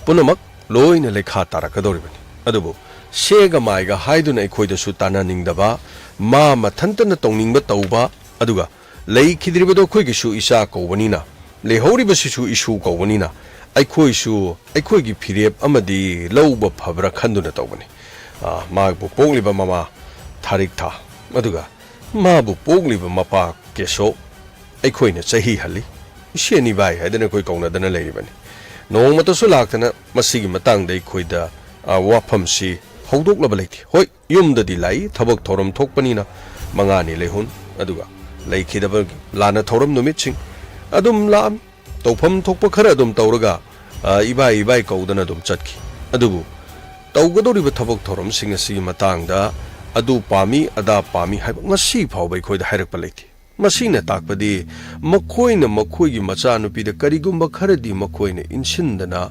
ꯄꯨꯝꯅꯃꯛ ꯂꯣꯏꯅ ꯂꯩꯈꯥ ꯇꯥꯔꯛꯀꯗꯧꯔꯤꯕꯅꯤ꯫ ꯑꯗꯨꯕꯨ ꯁꯦꯒ ꯃꯥꯏꯒ ꯍꯥꯏꯗꯨꯅ ꯑꯩꯈꯣꯏꯗꯁꯨ ꯇꯥꯟꯅꯅꯤꯡꯗꯕ, ꯃꯥ ꯃꯊꯟꯇꯅ ꯇꯧꯅꯤꯡꯕ ꯇꯧꯕ, ꯑꯗꯨꯒ ꯂꯩꯈꯤꯗ꯭ꯔꯤꯕꯗꯣ ꯑꯩꯈꯣꯏꯒꯤꯁꯨ ꯏꯆꯥ ꯀꯧꯕꯅꯤꯅ, ꯂꯩꯍꯧꯔꯤꯕꯁꯤꯁꯨ ꯏꯁꯨ ꯀꯧꯕꯅꯤꯅ, ꯑꯩꯈꯣꯏꯁꯨ ꯑꯩꯈꯣꯏꯒꯤ ꯐꯤꯔꯦꯞ ꯑꯃꯗꯤ ꯂꯧꯕ ꯐꯕ꯭ꯔꯥ ꯈꯟꯗꯨꯅ ꯇꯧꯕꯅꯤ꯫ ꯑꯥ, ꯃꯥꯕꯨ ꯄꯣꯛꯂꯤꯕ ꯃꯃꯥ ꯊꯥꯔꯤꯛꯊꯥ, ꯑꯗꯨꯒ ꯃꯥꯕꯨ ꯄꯣꯛꯂꯤꯕ ꯃꯄꯥ ꯀꯦꯁꯣ, ꯑꯩꯈꯣꯏꯅ ꯆꯍꯤ ꯍꯜꯂꯤ꯫ ꯏꯁꯦꯟ ꯏꯕꯥꯏ ꯍꯥꯏꯗꯅ ꯑꯩꯈꯣꯏ ꯀꯧꯅꯗꯅ ꯂꯩꯔꯤꯕꯅꯤ꯫ ꯅꯣꯡꯃꯇꯁꯨ ꯂꯥꯛꯇꯅ ꯃꯁꯤꯒꯤ ꯃꯇꯥꯡꯗ ꯑꯩꯈꯣꯏꯗ, ꯑ, ꯋꯥꯐꯝꯁꯤ ꯍꯧꯗꯣꯛꯂꯕ ꯂꯩꯇꯦ꯫ ꯍꯣꯏ, ꯌꯨꯝꯗꯗꯤ ꯂꯥꯛꯏ, ꯊꯕꯛ ꯊꯧꯔꯝ ꯊꯣꯛꯄꯅꯤꯅ ꯃꯉꯥꯅꯤ ꯂꯩꯍꯨꯟ, ꯑꯗꯨꯒ ꯂꯩꯈꯤꯗꯕ ꯂꯥꯟꯅ ꯊꯧꯔꯝ ꯅꯨꯃꯤꯠꯁꯤꯡ ꯑꯗꯨꯝ ꯂꯥꯛꯑꯝꯃꯤ꯫ ꯇꯧꯐꯝ ꯊꯣꯛꯄ ꯈꯔ ꯑꯗꯨꯝ ꯇꯧꯔꯒ, ꯑ, ꯏꯕꯥꯏ ꯏꯕꯥꯏ ꯀꯧꯗꯅ ꯑꯗꯨꯝ ꯆꯠꯈꯤ꯫ ꯑꯗꯨꯕꯨ ꯇꯧꯒꯗꯧꯔꯤꯕ ꯊꯕꯛ ꯊꯧꯔꯝꯁꯤꯡ ꯑꯁꯤꯒꯤ ꯃꯇꯥꯡꯗ ꯑꯗꯨ ꯄꯥꯝꯃꯤ, ꯑꯗꯥ ꯄꯥꯝꯃꯤ ꯍꯥꯏꯕ ꯉꯁꯤ ꯐꯥꯎꯕ ꯑꯩꯈꯣꯏꯗ ꯍꯥꯏꯔꯛꯄ ꯂꯩꯇꯦ꯫ ꯃꯁꯤꯅ ꯇꯥꯛꯄꯗꯤ ꯃꯈꯣꯏꯅ ꯃꯈꯣꯏꯒꯤ ꯃꯆꯥꯅꯨꯄꯤꯗ ꯀꯔꯤꯒꯨꯝꯕ ꯈꯔꯗꯤ ꯃꯈꯣꯏꯅ ꯏꯟꯁꯤꯟꯗꯅ,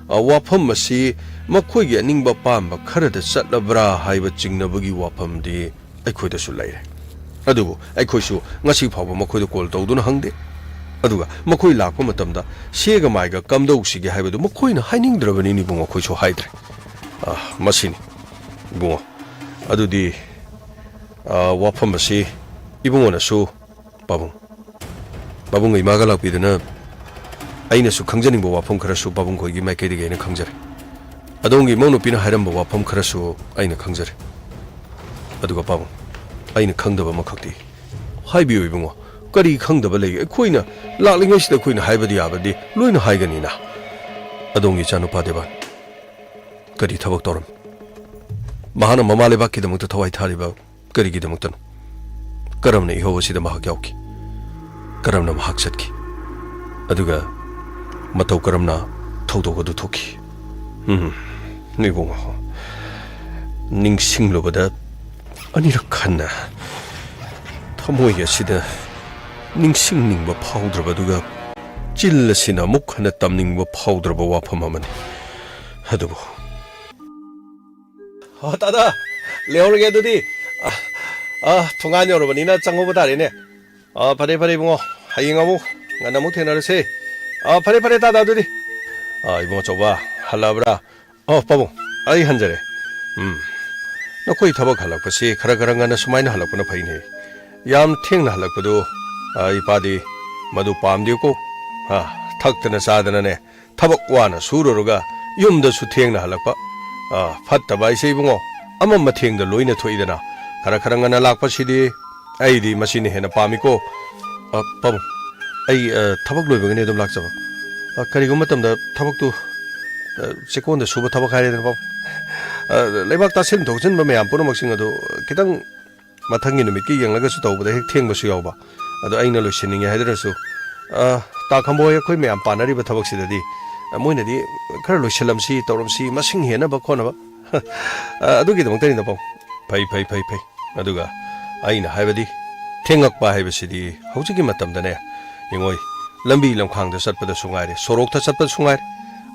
ꯑ, ꯋꯥꯐꯝ ꯑꯁꯤ ꯃꯈꯣꯏꯒꯤ ꯑꯅꯤꯡꯕ ꯑꯄꯥꯝꯕ ꯈꯔꯗ ꯆꯠꯂꯕ꯭ꯔꯥ ꯍꯥꯏꯕ ꯆꯤꯡꯅꯕꯒꯤ ꯋꯥꯐꯝꯗꯤ ꯑꯩꯈꯣꯏꯗꯁꯨ ꯂꯩꯔꯦ꯫ ꯑꯗꯨꯕꯨ ꯑꯩꯈꯣꯏꯁꯨ ꯉꯁꯤ ꯐꯥꯎꯕ ꯃꯈꯣꯏꯗ ꯀꯣꯜ ꯇꯧꯗꯨꯅ ꯍꯪꯗꯦ꯫ ꯑꯗꯨꯒ ꯃꯈꯣꯏ ꯂꯥꯛꯄ ꯃꯇꯝꯗ ꯁꯦꯒ ꯃꯥꯏꯒ ꯀꯝꯗꯧꯁꯤꯒꯦ ꯍꯥꯏꯕꯗꯨ ꯃꯈꯣꯏꯅ ꯍꯥꯏꯅꯤꯡꯗ꯭ꯔꯕꯅꯤꯅ ꯏꯕꯨꯡꯉꯣ ꯑꯩꯈꯣꯏꯁꯨ ꯍꯥꯏꯗ꯭ꯔꯦ꯫ ꯑ, ꯃꯁꯤꯅꯤ ꯏꯕꯨꯡꯉꯣ꯫ ꯑꯗꯨꯗꯤ, ꯑ, ꯋꯥꯐꯝ ꯑꯁꯤ ꯏꯕꯨꯡꯉꯣꯅꯁꯨ ꯄꯥꯕꯨꯡ, ꯄꯥꯕꯨꯡꯒ ꯏꯃꯥꯒ ꯂꯥꯛꯄꯤꯗꯨꯅ ꯑꯩꯅꯁꯨ ꯈꯪꯖꯅꯤꯡꯕ ꯋꯥꯐꯝ ꯈꯔꯁꯨ ꯄꯥꯕꯨꯡ ꯈꯣꯏꯒꯤ ꯃꯥꯏꯀꯩꯗꯒꯤ ꯑꯩꯅ ꯈꯪꯖꯔꯦ꯫ ꯑꯗꯣꯝꯒꯤ ꯏꯃꯧ ꯅꯨꯄꯤꯅ ꯍꯥꯏꯔꯝꯕ ꯋꯥꯐꯝ ꯈꯔꯁꯨ ꯑꯩꯅ ꯈꯪꯖꯔꯦ꯫ ꯑꯗꯨꯒ ꯄꯥꯕꯨꯡ, ꯑꯩꯅ ꯈꯪꯗꯕ ꯑꯃꯈꯛꯇꯤ ꯍꯥꯏꯕꯤꯌꯨ ꯏꯕꯨꯡꯉꯣ꯫ ꯀꯔꯤ ꯈꯪꯗꯕ ꯂꯩ? ꯑꯩꯈꯣꯏꯅ ꯂꯥꯛꯂꯤꯉꯩꯁꯤꯗ ꯑꯩꯈꯣꯏꯅ ꯍꯥꯏꯕꯗꯤ ꯌꯥꯕꯗꯤ ꯂꯣꯏꯅ ꯍꯥꯏꯒꯅꯤꯅ꯫ ꯑꯗꯣꯝꯒꯤ ꯏꯆꯥꯅꯨꯄꯥ ꯗꯦꯕꯥꯟ ꯀꯔꯤ ꯊꯕꯛ ꯇꯧꯔꯝꯃꯤ? ꯃꯍꯥꯛꯅ ꯃꯃꯥ ꯂꯩꯕꯥꯛꯀꯤꯗꯃꯛꯇ ꯊꯋꯥꯏ ꯊꯥꯔꯤꯕ ꯀꯔꯤꯒꯤꯗꯃꯛꯇꯅꯣ? ꯀꯔꯝꯅ ꯏꯍꯧ ꯑꯁꯤꯗ ꯃꯍꯥꯛ ꯌꯥꯎꯈꯤ? ꯀꯔꯝꯅ ꯃꯍꯥꯛ ꯆꯠꯈꯤ? ꯑꯗꯨꯒ ꯃꯇꯧ ꯀꯔꯝꯅ ꯊꯧꯗꯣꯛ ꯑꯗꯨ ꯊꯣꯛꯈꯤ? ꯎꯝ, ꯏꯕꯨꯡꯉꯣ, ꯅꯤꯡꯁꯤꯡꯂꯨꯕꯗ ꯑꯅꯤꯔꯛ ꯍꯟꯅ ꯊꯃꯣꯏ ꯑꯁꯤꯗ ꯅꯤꯡꯁꯤꯡꯅꯤꯡꯕ ꯐꯥꯎꯗ꯭ꯔꯕ, ꯑꯗꯨꯒ ꯆꯤꯜ ꯑꯁꯤꯅ ꯑꯃꯨꯛ ꯍꯟꯅ ꯇꯝꯅꯤꯡꯕ ꯐꯥꯎꯗ꯭ꯔꯕ ꯋꯥꯐꯝ ꯑꯃꯅꯤ꯫ ꯑꯗꯨꯕꯨ ꯑꯣ, ꯇꯥꯗ, ꯂꯩꯍꯧꯔꯒꯦ ꯑꯗꯨꯗꯤ꯫ ꯑ, ꯑ, ꯊꯣꯡꯒꯥꯟ ꯌꯧꯔꯕꯅꯤꯅ ꯆꯪꯍꯧꯕ ꯇꯥꯔꯦꯅꯦ꯫ ꯑ, ꯐꯔꯦ, ꯐꯔꯦ, ꯏꯕꯨꯡꯉꯣ, ꯍꯌꯦꯡ ꯑꯃꯨꯛ ꯉꯟꯅ ꯑꯃꯨꯛ ꯊꯦꯡꯅꯔꯁꯦ꯫ ꯑ, ꯐꯔꯦ, ꯐꯔꯦ, ꯇꯥꯗ, ꯑꯗꯨꯗꯤ꯫ ꯑ, ꯏꯕꯨꯡꯉꯣ ꯑꯆꯧꯕ, ꯍꯜꯂꯛꯑꯕ꯭ꯔꯥ? ꯑꯣ, ꯄꯥꯕꯨꯡ, ꯑꯩ ꯍꯟꯖꯔꯦ꯫ ꯎꯝ, ꯅꯈꯣꯏ ꯊꯕꯛ ꯍꯜꯂꯛꯄꯁꯤ ꯈꯔ ꯈꯔ ꯉꯟꯅ ꯁꯨꯃꯥꯏꯅ ꯍꯜꯂꯛꯄꯅ ꯐꯩꯅꯦ꯫ ꯌꯥꯝ ꯊꯦꯡꯅ ꯍꯜꯂꯛꯄꯗꯨ, ꯑ, ꯏꯄꯥꯗꯤ ꯃꯗꯨ ꯄꯥꯝꯗꯦꯀꯣ꯫ ꯑ, ꯊꯛꯇꯅ ꯆꯥꯗꯅꯅꯦ, ꯊꯕꯛ ꯋꯥꯅ ꯁꯨꯔꯨꯔꯒ ꯌꯨꯝꯗꯁꯨ ꯊꯦꯡꯅ ꯍꯜꯂꯛꯄ꯫ ꯑ, ꯐꯠꯇꯕ ꯍꯥꯏꯁꯦ ꯏꯕꯨꯡꯉꯣ, ꯑꯃꯝ ꯑꯊꯦꯡꯗ ꯂꯣꯏꯅ ꯊꯣꯛꯏꯗꯅ꯫ ꯈꯔ ꯈꯔ ꯉꯟꯅ ꯂꯥꯛꯄꯁꯤꯗꯤ ꯑꯩꯗꯤ ꯃꯁꯤꯅ ꯍꯦꯟꯅ ꯄꯥꯝꯃꯤꯀꯣ꯫ ꯑ, ꯄꯥꯕꯨꯡ, ꯑꯩ, ꯑ, ꯊꯕꯛ ꯂꯣꯏꯕꯒꯅꯤ ꯑꯗꯨꯝ ꯂꯥꯛꯆꯕ꯫ ꯑ, ꯀꯔꯤꯒꯨꯝꯕ ꯃꯇꯝꯗ ꯊꯕꯛꯇꯨ, ꯑ, ꯆꯦꯛꯀꯣꯟꯗ ꯁꯨꯕ ꯊꯕꯛ ꯍꯥꯏꯔꯦꯗꯅ, ꯄꯥꯕꯨꯡ꯫ ꯑ, ꯂꯩꯕꯥꯛ ꯇꯥꯁꯤꯟ ꯊꯣꯛꯆꯤꯟꯕ ꯃꯌꯥꯝ ꯄꯨꯝꯅꯃꯛꯁꯤꯡ ꯑꯗꯨ ꯈꯤꯇꯪ ꯃꯊꯪꯒꯤ ꯅꯨꯃꯤꯠꯀꯤ ꯌꯦꯡꯂꯒꯁꯨ ꯇꯧꯕꯗ ꯍꯦꯛ ꯊꯦꯡꯕꯁꯨ ꯌꯥꯎꯕ꯫ ꯑꯗꯣ ꯑꯩꯅ ꯂꯣꯏꯁꯤꯟꯅꯤꯡꯉꯦ ꯍꯥꯏꯗꯨꯅꯁꯨ, ꯑ, ꯇꯥ ꯈꯝꯕ ꯍꯣꯏ ꯑꯩꯈꯣꯏ ꯃꯌꯥꯝ ꯄꯥꯟꯅꯔꯤꯕ ꯊꯕꯛꯁꯤꯗꯗꯤ, ꯑ, ꯃꯣꯏꯅꯗꯤ ꯈꯔ ꯂꯣꯏꯁꯤꯜꯂꯝꯁꯤ, ꯇꯧꯔꯝꯁꯤ, ꯃꯁꯤꯡ ꯍꯦꯟꯅꯕ ꯈꯣꯠꯅꯕ꯫ ꯑ, ꯑꯗꯨꯒꯤꯗꯃꯛꯇꯅꯤꯗ, ꯄꯥꯕꯨꯡ꯫ ꯐꯩ, ꯐꯩ, ꯐꯩ, ꯐꯩ꯫ ꯑꯗꯨꯒ ꯑꯩꯅ ꯍꯥꯏꯕꯗꯤ, ꯊꯦꯡꯉꯛꯄ ꯍꯥꯏꯕꯁꯤꯗꯤ ꯍꯧꯖꯤꯛꯀꯤ ꯃꯇꯝꯗꯅꯦ, ꯌꯦꯡꯉꯣꯏ, ꯂꯝꯕꯤ ꯂꯝꯈꯥꯡꯗ ꯆꯠꯄꯗꯁꯨ ꯉꯥꯏꯔꯦ, ꯁꯣꯔꯣꯛꯇ ꯆꯠꯄꯗꯁꯨ ꯉꯥꯏꯔꯦ,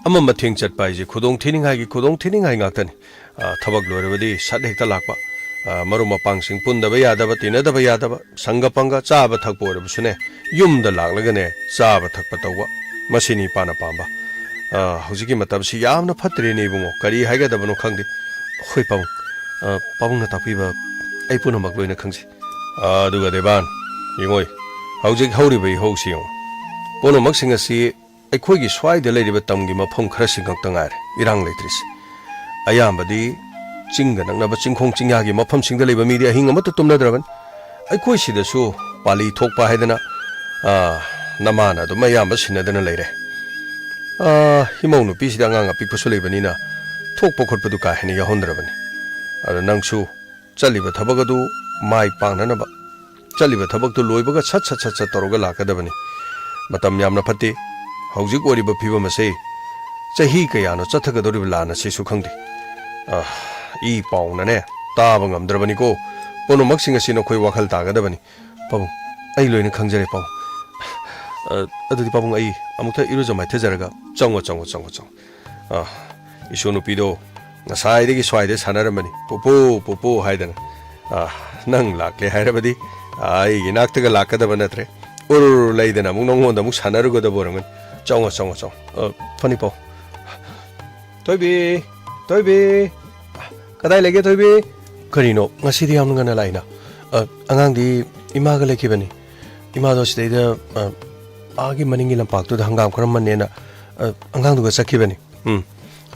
ꯑꯃ ꯃꯊꯦꯡ ꯆꯠꯄ ꯍꯥꯏꯁꯦ ꯈꯨꯗꯣꯡ ꯊꯤꯅꯤꯡꯉꯥꯏꯒꯤ, ꯈꯨꯗꯣꯡ ꯊꯤꯅꯤꯡꯉꯥꯏ ꯉꯥꯛꯇꯅꯤ꯫ ꯑ, ꯊꯕꯛ ꯂꯣꯏꯔꯕꯗꯤ ꯁꯠ ꯍꯦꯛꯇ ꯂꯥꯛꯄ, ꯑ, ꯃꯔꯨꯞ ꯃꯄꯥꯡꯁꯤꯡ ꯄꯨꯟꯗꯕ ꯌꯥꯗꯕ, ꯇꯤꯟꯅꯗꯕ ꯌꯥꯗꯕ, ꯁꯪꯒ ꯄꯪꯒ, ꯆꯥꯕ ꯊꯛꯄ ꯑꯣꯏꯔꯕꯁꯨꯅꯦ, ꯌꯨꯝꯗ ꯂꯥꯛꯂꯒꯅꯦ, ꯆꯥꯕ ꯊꯛꯄ ꯇꯧꯕ, ꯃꯁꯤꯅꯤ ꯏꯄꯥꯅ ꯄꯥꯝꯕ꯫ ꯑ, ꯍꯧꯖꯤꯛꯀꯤ ꯃꯇꯝꯁꯤ ꯌꯥꯝꯅ ꯐꯠꯇ꯭ꯔꯦꯅꯦ ꯏꯕꯨꯡꯉꯣ, ꯀꯔꯤ ꯍꯥꯏꯒꯗꯕꯅꯣ ꯈꯪꯗꯦ꯫ ꯍꯣꯏ ꯄꯥꯕꯨꯡ, ꯑ, ꯄꯥꯕꯨꯡꯅ ꯇꯥꯛꯄꯤꯕ ꯑꯩ ꯄꯨꯝꯅꯃꯛ ꯂꯣꯏꯅ ꯈꯪꯖꯩ꯫ ꯑ, ꯑꯗꯨꯒ ꯗꯦꯕꯥꯟ, ꯌꯦꯡꯉꯣꯏ, ꯍꯧꯖꯤꯛ ꯍꯧꯔꯤꯕ ꯏꯍꯧꯁꯤ ꯌꯦꯡꯉꯨ꯫ ꯄꯨꯝꯅꯃꯛꯁꯤꯡ ꯑꯁꯤ ꯑꯩꯈꯣꯏꯒꯤ ꯁ꯭ꯋꯥꯏꯗ ꯂꯩꯔꯤꯕ ꯇꯝꯒꯤ ꯃꯐꯝ ꯈꯔꯁꯤ ꯈꯛꯇ ꯉꯥꯏꯔꯦ ꯏꯔꯥꯡ ꯂꯩꯇ꯭ꯔꯤꯁꯦ꯫ ꯑꯌꯥꯝꯕꯗꯤ ꯆꯤꯡꯒ ꯅꯛꯅꯕ ꯆꯤꯡꯈꯣꯡ ꯆꯤꯡꯌꯥꯒꯤ ꯃꯐꯝꯁꯤꯡꯗ ꯂꯩꯕ ꯃꯤꯗꯤ ꯑꯍꯤꯡ ꯑꯃꯠꯇ ꯇꯨꯝꯅꯗ꯭ꯔꯕꯅꯤ꯫ ꯑꯩꯈꯣꯏ ꯁꯤꯗꯁꯨ ꯄꯥꯂꯤ ꯊꯣꯛꯄ ꯍꯥꯏꯗꯅ, ꯑꯥ, ꯅꯃꯥꯅ ꯑꯗꯨꯝ ꯑꯌꯥꯝꯕ ꯁꯤꯟꯅꯗꯅ ꯂꯩꯔꯦ꯫ ꯑꯥ, ꯏꯃꯧ ꯅꯨꯄꯤꯁꯤꯗ ꯑꯉꯥꯡ ꯑꯄꯤꯛꯄꯁꯨ ꯂꯩꯕꯅꯤꯅ ꯊꯣꯛꯄ ꯈꯣꯠꯄꯗꯨ ꯀꯥ ꯍꯦꯟꯅ ꯌꯥꯎꯍꯟꯗ꯭ꯔꯕꯅꯤ꯫ ꯑꯗ ꯅꯪꯁꯨ ꯆꯠꯂꯤꯕ ꯊꯕꯛ ꯑꯗꯨ ꯃꯥꯏ ꯄꯥꯛꯅꯅꯕ, ꯆꯠꯂꯤꯕ ꯊꯕꯛꯇꯨ ꯂꯣꯏꯕꯒ ꯁꯠ ꯁꯠ ꯁꯠ ꯁꯠ ꯇꯧꯔꯒ ꯂꯥꯛꯀꯗꯕꯅꯤ꯫ ꯃꯇꯝ ꯌꯥꯝꯅ ꯐꯠꯇꯦ꯫ ꯍꯧꯖꯤꯛ ꯑꯣꯏꯔꯤꯕ ꯐꯤꯕꯝ ꯑꯁꯦ ꯆꯍꯤ ꯀꯌꯥꯅꯣ ꯆꯠꯊꯒꯗꯧꯔꯤꯕ ꯂꯥꯟ ꯑꯁꯤꯁꯨ ꯈꯪꯗꯦ꯫ ꯑꯥ, ꯏ ꯄꯥꯎꯅꯅꯦ ꯇꯥꯕ ꯉꯝꯗ꯭ꯔꯕꯅꯤꯀꯣ꯫ ꯄꯨꯝꯅꯃꯛꯁꯤꯡ ꯑꯁꯤ ꯅꯈꯣꯏ ꯋꯥꯈꯜ ꯇꯥꯒꯗꯕꯅꯤ꯫ ꯄꯥꯕꯨꯡ, ꯑꯩ ꯂꯣꯏꯅ ꯈꯪꯖꯔꯦ, ꯄꯥꯕꯨꯡ꯫ ꯑ, ꯑꯗꯨꯗꯤ, ꯄꯥꯕꯨꯡ, ꯑꯩ ꯑꯃꯨꯛꯇ ꯏꯔꯨꯖ ꯃꯥꯏꯊꯖꯔꯒ, ꯆꯪꯉꯣ, ꯆꯪꯉꯣ, ꯆꯪꯉꯣ, ꯆꯪꯉꯣ꯫ ꯑ, ꯏꯁꯨ ꯅꯨꯄꯤꯗꯣ ꯉꯁꯥꯏꯗꯒꯤ ꯁ꯭ꯋꯥꯏꯗ ꯁꯥꯟꯅꯔꯝꯕꯅꯤ, "ꯄꯨꯄꯨ, ꯄꯨꯄꯨ" ꯍꯥꯏꯗꯅ꯫ ꯑ, ꯅꯪ ꯂꯥꯛꯂꯦ ꯍꯥꯏꯔꯕꯗꯤ, ꯑ, ꯑꯩꯒꯤ ꯏꯅꯥꯛꯇꯒ ꯂꯥꯛꯀꯗꯕ ꯅꯠꯇ꯭ꯔꯦ꯫ ꯎꯔ ꯂꯩꯗꯅ ꯑꯃꯨꯛ ꯅꯉꯣꯟꯗ ꯑꯃꯨꯛ ꯁꯥꯟꯅꯔꯨꯒꯗꯕ ꯑꯣꯏꯔꯝꯒꯅꯤ꯫ ꯆꯪꯉꯣ, ꯆꯪꯉꯣ, ꯆꯪꯉꯣ꯫ ꯑ, ꯐꯅꯤ, ꯄꯥꯕꯨꯡ꯫ ꯊꯣꯏꯕꯤ, ꯊꯣꯏꯕꯤ꯫ ꯀꯗꯥꯏ ꯂꯩꯒꯦ, ꯊꯣꯏꯕꯤ? ꯀꯔꯤꯅꯣ, ꯉꯁꯤꯗꯤ ꯌꯥꯝ ꯉꯟꯅ ꯂꯥꯛꯏꯅ? ꯑ, ꯑꯉꯥꯡꯗꯤ ꯏꯃꯥꯒ ꯂꯩꯈꯤꯕꯅꯤ꯫ ꯏꯃꯥꯗꯣ ꯁꯤꯗꯩꯗ, ꯑ, ꯑꯥꯒꯤ ꯃꯅꯤꯡꯒꯤ ꯂꯝꯄꯥꯛꯇꯨꯗ ꯍꯪꯒꯥꯝ ꯈꯔ ꯃꯟꯅꯦꯅ, ꯑ, ꯑꯉꯥꯡꯗꯨꯒ ꯆꯠꯈꯤꯕꯅꯤ꯫ ꯎꯝ,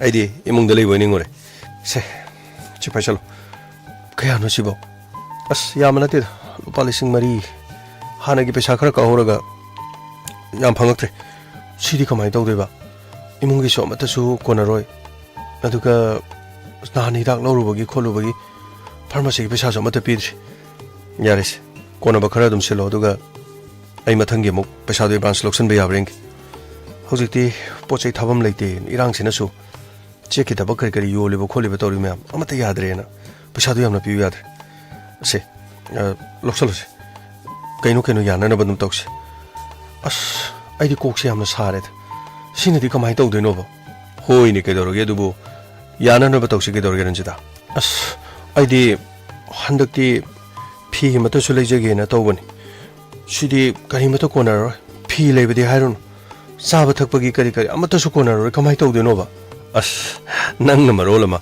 ꯑꯩꯗꯤ ꯏꯃꯨꯡꯗ ꯂꯩꯕꯣꯏ ꯅꯤꯡꯉꯨꯔꯦ꯫ ꯁꯦ, ꯁꯤ ꯄꯥꯏꯁꯜꯂꯨ꯫ ꯀꯌꯥꯅꯣ ꯁꯤꯕꯣ? ꯑꯁ, ꯌꯥꯝꯕ ꯅꯠꯇꯦꯗ, ꯂꯨꯄꯥ ꯂꯤꯁꯤꯡ ꯃꯔꯤ꯫ ꯍꯥꯟꯅꯒꯤ ꯄꯩꯁꯥ ꯈꯔ ꯀꯛꯍꯧꯔꯒ ꯌꯥꯝ ꯐꯪꯉꯛꯇ꯭ꯔꯦ꯫ ꯁꯤꯗꯤ ꯀꯃꯥꯏꯅ ꯇꯧꯗꯣꯏꯕ? ꯏꯃꯨꯡꯒꯤꯁꯨ ꯑꯃꯠꯇꯁꯨ ꯀꯣꯟꯅꯔꯣꯏ꯫ ꯑꯗꯨꯒ ꯅꯍꯥꯟ ꯍꯤꯗꯥꯛ ꯂꯧꯔꯨꯕꯒꯤ ꯈꯣꯠꯂꯨꯕꯒꯤ ꯐꯥꯔꯃꯥꯁꯤꯒꯤ ꯄꯩꯁꯥꯁꯨ ꯑꯃꯠꯇ ꯄꯤꯗ꯭ꯔꯤ꯫ ꯌꯥꯔꯦꯁꯦ, ꯀꯣꯟꯅꯕ ꯈꯔ ꯑꯗꯨꯝ ꯁꯤꯜꯂꯣ, ꯑꯗꯨꯒ ꯑꯩ ꯃꯊꯪꯒꯤ ꯑꯃꯨꯛ ꯄꯩꯁꯥꯗꯣ ꯑꯦꯗꯚꯥꯟꯁ ꯂꯧꯁꯤꯟꯕ ꯌꯥꯕ꯭ꯔꯥ ꯌꯦꯡꯒꯦ꯫ ꯍꯧꯖꯤꯛꯇꯤ ꯄꯣꯠ ꯆꯩ ꯊꯥꯐꯝ ꯂꯩꯇꯦ, ꯏꯔꯥꯡꯁꯤꯅꯁꯨ꯫ ꯆꯦꯛꯀꯤ ꯊꯕꯛ ꯀꯔꯤ ꯀꯔꯤ ꯌꯣꯜꯂꯤꯕ ꯈꯣꯠꯂꯤꯕ ꯇꯧꯔꯤ ꯃꯌꯥꯝ ꯑꯃꯠꯇ ꯌꯥꯗ꯭ꯔꯦꯅ ꯄꯩꯁꯥꯗꯣ ꯌꯥꯝꯅ ꯄꯤꯌꯨ ꯌꯥꯗ꯭ꯔꯦ꯫ ꯑꯁꯦ, ꯑ, ꯂꯧꯁꯜꯂꯨꯁꯦ꯫ ꯀꯩꯅꯣ ꯀꯩꯅꯣ ꯌꯥꯅꯅꯕ ꯑꯗꯨꯝ ꯇꯧꯁꯦ꯫ ꯑꯁ, ꯑꯩꯗꯤ ꯀꯣꯛꯁꯦ ꯌꯥꯝꯅ ꯁꯥꯔꯦꯗ꯫ ꯁꯤꯅꯗꯤ ꯀꯃꯥꯏꯅ ꯇꯧꯗꯣꯏꯅꯣꯕ? ꯍꯣꯏꯅꯦ, ꯀꯩꯗꯧꯔꯒꯦ ꯑꯗꯨꯕꯨ? ꯌꯥꯅꯅꯕ ꯇꯧꯁꯤ, ꯀꯩꯗꯧꯔꯒꯦ ꯔꯟꯖꯤꯇꯥ? ꯑꯁ, ꯑꯩꯗꯤ ꯍꯟꯗꯛꯇꯤ ꯐꯤ ꯑꯃꯠꯇꯁꯨ ꯂꯩꯖꯒꯦꯅ ꯇꯧꯕꯅꯤ꯫ ꯁꯤꯗꯤ ꯀꯔꯤꯃꯠꯇ ꯀꯣꯟꯅꯔꯔꯣꯏ꯫ ꯐꯤ ꯂꯩꯕꯗꯤ ꯍꯥꯏꯔꯨꯅꯨ, ꯆꯥꯕ ꯊꯛꯄꯒꯤ ꯀꯔꯤ ꯀꯔꯤ ꯑꯃꯠꯇꯁꯨ ꯀꯣꯟꯅꯔꯔꯣꯏ꯫ ꯀꯃꯥꯏꯅ ꯇꯧꯗꯣꯏꯅꯣꯕ? ꯑꯁ, ꯅꯪꯅ ꯃꯔꯣꯜ ꯑꯃ,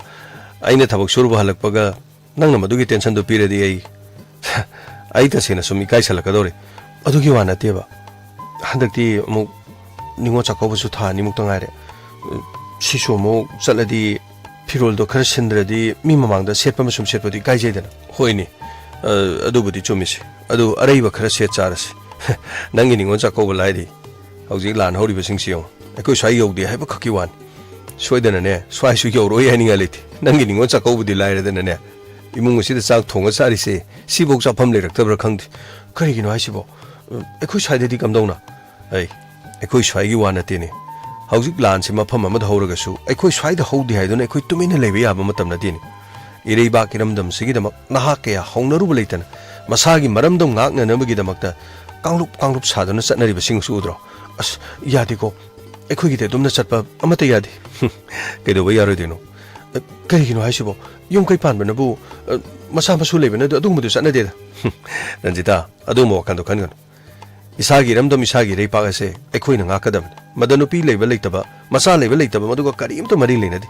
ꯑꯩꯅ ꯊꯕꯛ ꯁꯨꯔꯨꯕ ꯍꯜꯂꯛꯄꯒ ꯅꯪꯅ ꯃꯗꯨꯒꯤ ꯇꯦꯟꯁꯟꯗꯨ ꯄꯤꯔꯗꯤ ꯑꯩ, ꯑꯩ ꯇꯁꯦꯡꯅ ꯁꯨꯝ ꯏꯀꯥꯏꯁꯜꯂꯛꯀꯗꯧꯔꯦ꯫ ꯑꯗꯨꯒꯤ ꯋꯥ ꯅꯠꯇꯦꯕ, ꯍꯟꯗꯛꯇꯤ ꯑꯃꯨꯛ ꯅꯤꯉꯣꯜ ꯆꯥꯛꯀꯧꯕꯁꯨ ꯊꯥ ꯑꯅꯤꯃꯨꯛꯇ ꯉꯥꯏꯔꯦ꯫ ꯁꯤꯁꯨ ꯑꯃꯨꯛ ꯆꯠꯂꯗꯤ ꯐꯤꯔꯣꯜꯗꯣ ꯈꯔ ꯁꯤꯟꯗ꯭ꯔꯗꯤ ꯃꯤ ꯃꯃꯥꯡꯗ ꯁꯦꯠꯄ ꯑꯃ ꯁꯨꯝ ꯁꯦꯠꯄꯗꯤ ꯏꯀꯥꯏꯖꯩꯗꯅ꯫ ꯍꯣꯏꯅꯦ, ꯑ, ꯑꯗꯨꯕꯨꯗꯤ ꯆꯨꯝꯃꯤꯁꯦ꯫ ꯑꯗꯨ ꯑꯔꯩꯕ ꯈꯔ ꯁꯦꯠ ꯆꯥꯔꯁꯤ꯫ ꯅꯪꯒꯤ ꯅꯤꯉꯣꯜ ꯆꯥꯛꯀꯧꯕ ꯂꯥꯏꯔꯤ, ꯍꯧꯖꯤꯛ ꯂꯥꯟ ꯍꯧꯔꯤꯕꯁꯤꯡꯁꯤ ꯌꯦꯡꯉꯨ꯫ ꯑꯩꯈꯣꯏ ꯁ꯭ꯋꯥꯏ ꯌꯧꯗꯦ ꯍꯥꯏꯕ ꯈꯛꯀꯤ ꯋꯥꯅꯤ꯫ ꯁꯣꯏꯗꯅꯅꯦ, ꯁ꯭ꯋꯥꯏꯁꯨ ꯌꯧꯔꯣꯏ ꯍꯥꯏꯅꯤꯡꯉꯥꯏ ꯂꯩꯇꯦ꯫ ꯅꯪꯒꯤ ꯅꯤꯉꯣꯜ ꯆꯥꯛꯀꯧꯕꯗꯤ ꯂꯥꯏꯔꯗꯅꯅꯦ, ꯏꯃꯨꯡ ꯑꯁꯤꯗ ꯆꯥꯛ ꯊꯣꯡꯉ ꯆꯥꯔꯤꯁꯦ ꯁꯤꯐꯧ ꯆꯥꯐꯝ ꯂꯩꯔꯛꯇꯕ꯭ꯔꯥ ꯈꯪꯗꯦ꯫ ꯀꯔꯤꯒꯤꯅꯣ ꯍꯥꯏꯁꯤꯕꯣ? ꯑꯩꯈꯣꯏ ꯁ꯭ꯋꯥꯏꯗꯗꯤ ꯀꯝꯗꯧꯅ? ꯑꯩ, ꯑꯩꯈꯣꯏ ꯁ꯭ꯋꯥꯏꯒꯤ ꯋꯥ ꯅꯠꯇꯦꯅꯦ꯫ ꯍꯧꯖꯤꯛ ꯂꯥꯟꯁꯤ ꯃꯐꯝ ꯑꯃꯗ ꯍꯧꯔꯒꯁꯨ ꯑꯩꯈꯣꯏ ꯁ꯭ꯋꯥꯏꯗ ꯍꯧꯗꯦ ꯍꯥꯏꯗꯨꯅ ꯑꯩꯈꯣꯏ ꯇꯨꯃꯤꯟꯅ ꯂꯩꯕ ꯌꯥꯕ ꯃꯇꯝ ꯅꯠꯇꯦꯅꯦ꯫ ꯏꯔꯩꯕꯥꯛ ꯏꯔꯝꯗꯝꯁꯤꯒꯤꯗꯃꯛ ꯅꯍꯥ ꯀꯌꯥ ꯍꯧꯅꯔꯨꯕ ꯂꯩꯇꯅ ꯃꯁꯥꯒꯤ ꯃꯔꯝꯗꯝ ꯉꯥꯛꯅꯅꯕꯒꯤꯗꯃꯛꯇ ꯀꯥꯡꯂꯨꯞ ꯀꯥꯡꯂꯨꯞ ꯁꯥꯗꯨꯅ ꯆꯠꯅꯔꯤꯕꯁꯤꯡꯁꯨ ꯎꯗ꯭ꯔꯣ? ꯑꯁ, ꯌꯥꯗꯦꯀꯣ꯫ ꯑꯩꯈꯣꯏꯒꯤꯗꯤ ꯑꯗꯨꯝꯅ ꯆꯠꯄ ꯑꯃꯠꯇ ꯌꯥꯗꯦ꯫ ꯍꯨꯝ, ꯀꯩꯗꯧꯕ ꯌꯥꯔꯣꯏꯗꯣꯏꯅꯣ? ꯑ, ꯀꯔꯤꯒꯤꯅꯣ ꯍꯥꯏꯁꯤꯕꯣ? ꯌꯨꯝ ꯀꯩ ꯄꯥꯟꯕꯅꯕꯨ, ꯑ, ꯃꯆꯥ ꯃꯁꯨ ꯂꯩꯕꯅ ꯑꯗꯨꯒꯨꯝꯕꯗꯨ ꯆꯠꯅꯗꯦꯗ꯫ ꯍꯨꯝ, ꯔꯟꯖꯤꯇꯥ, ꯑꯗꯨꯒꯨꯝꯕ ꯋꯥꯈꯜꯗꯣ ꯈꯟꯒꯅꯨ꯫ ꯏꯁꯥꯒꯤ ꯏꯔꯝꯗꯝ, ꯏꯁꯥꯒꯤ ꯏꯔꯩꯄꯥꯛ ꯑꯁꯦ ꯑꯩꯈꯣꯏꯅ ꯉꯥꯛꯀꯗꯕꯅꯤ꯫ ꯃꯗ ꯅꯨꯄꯤ ꯂꯩꯕ ꯂꯩꯇꯕ, ꯃꯆꯥ ꯂꯩꯕ ꯂꯩꯇꯕ, ꯃꯗꯨꯒ ꯀꯔꯤꯝꯇ ꯃꯔꯤ ꯂꯩꯅꯗꯦ꯫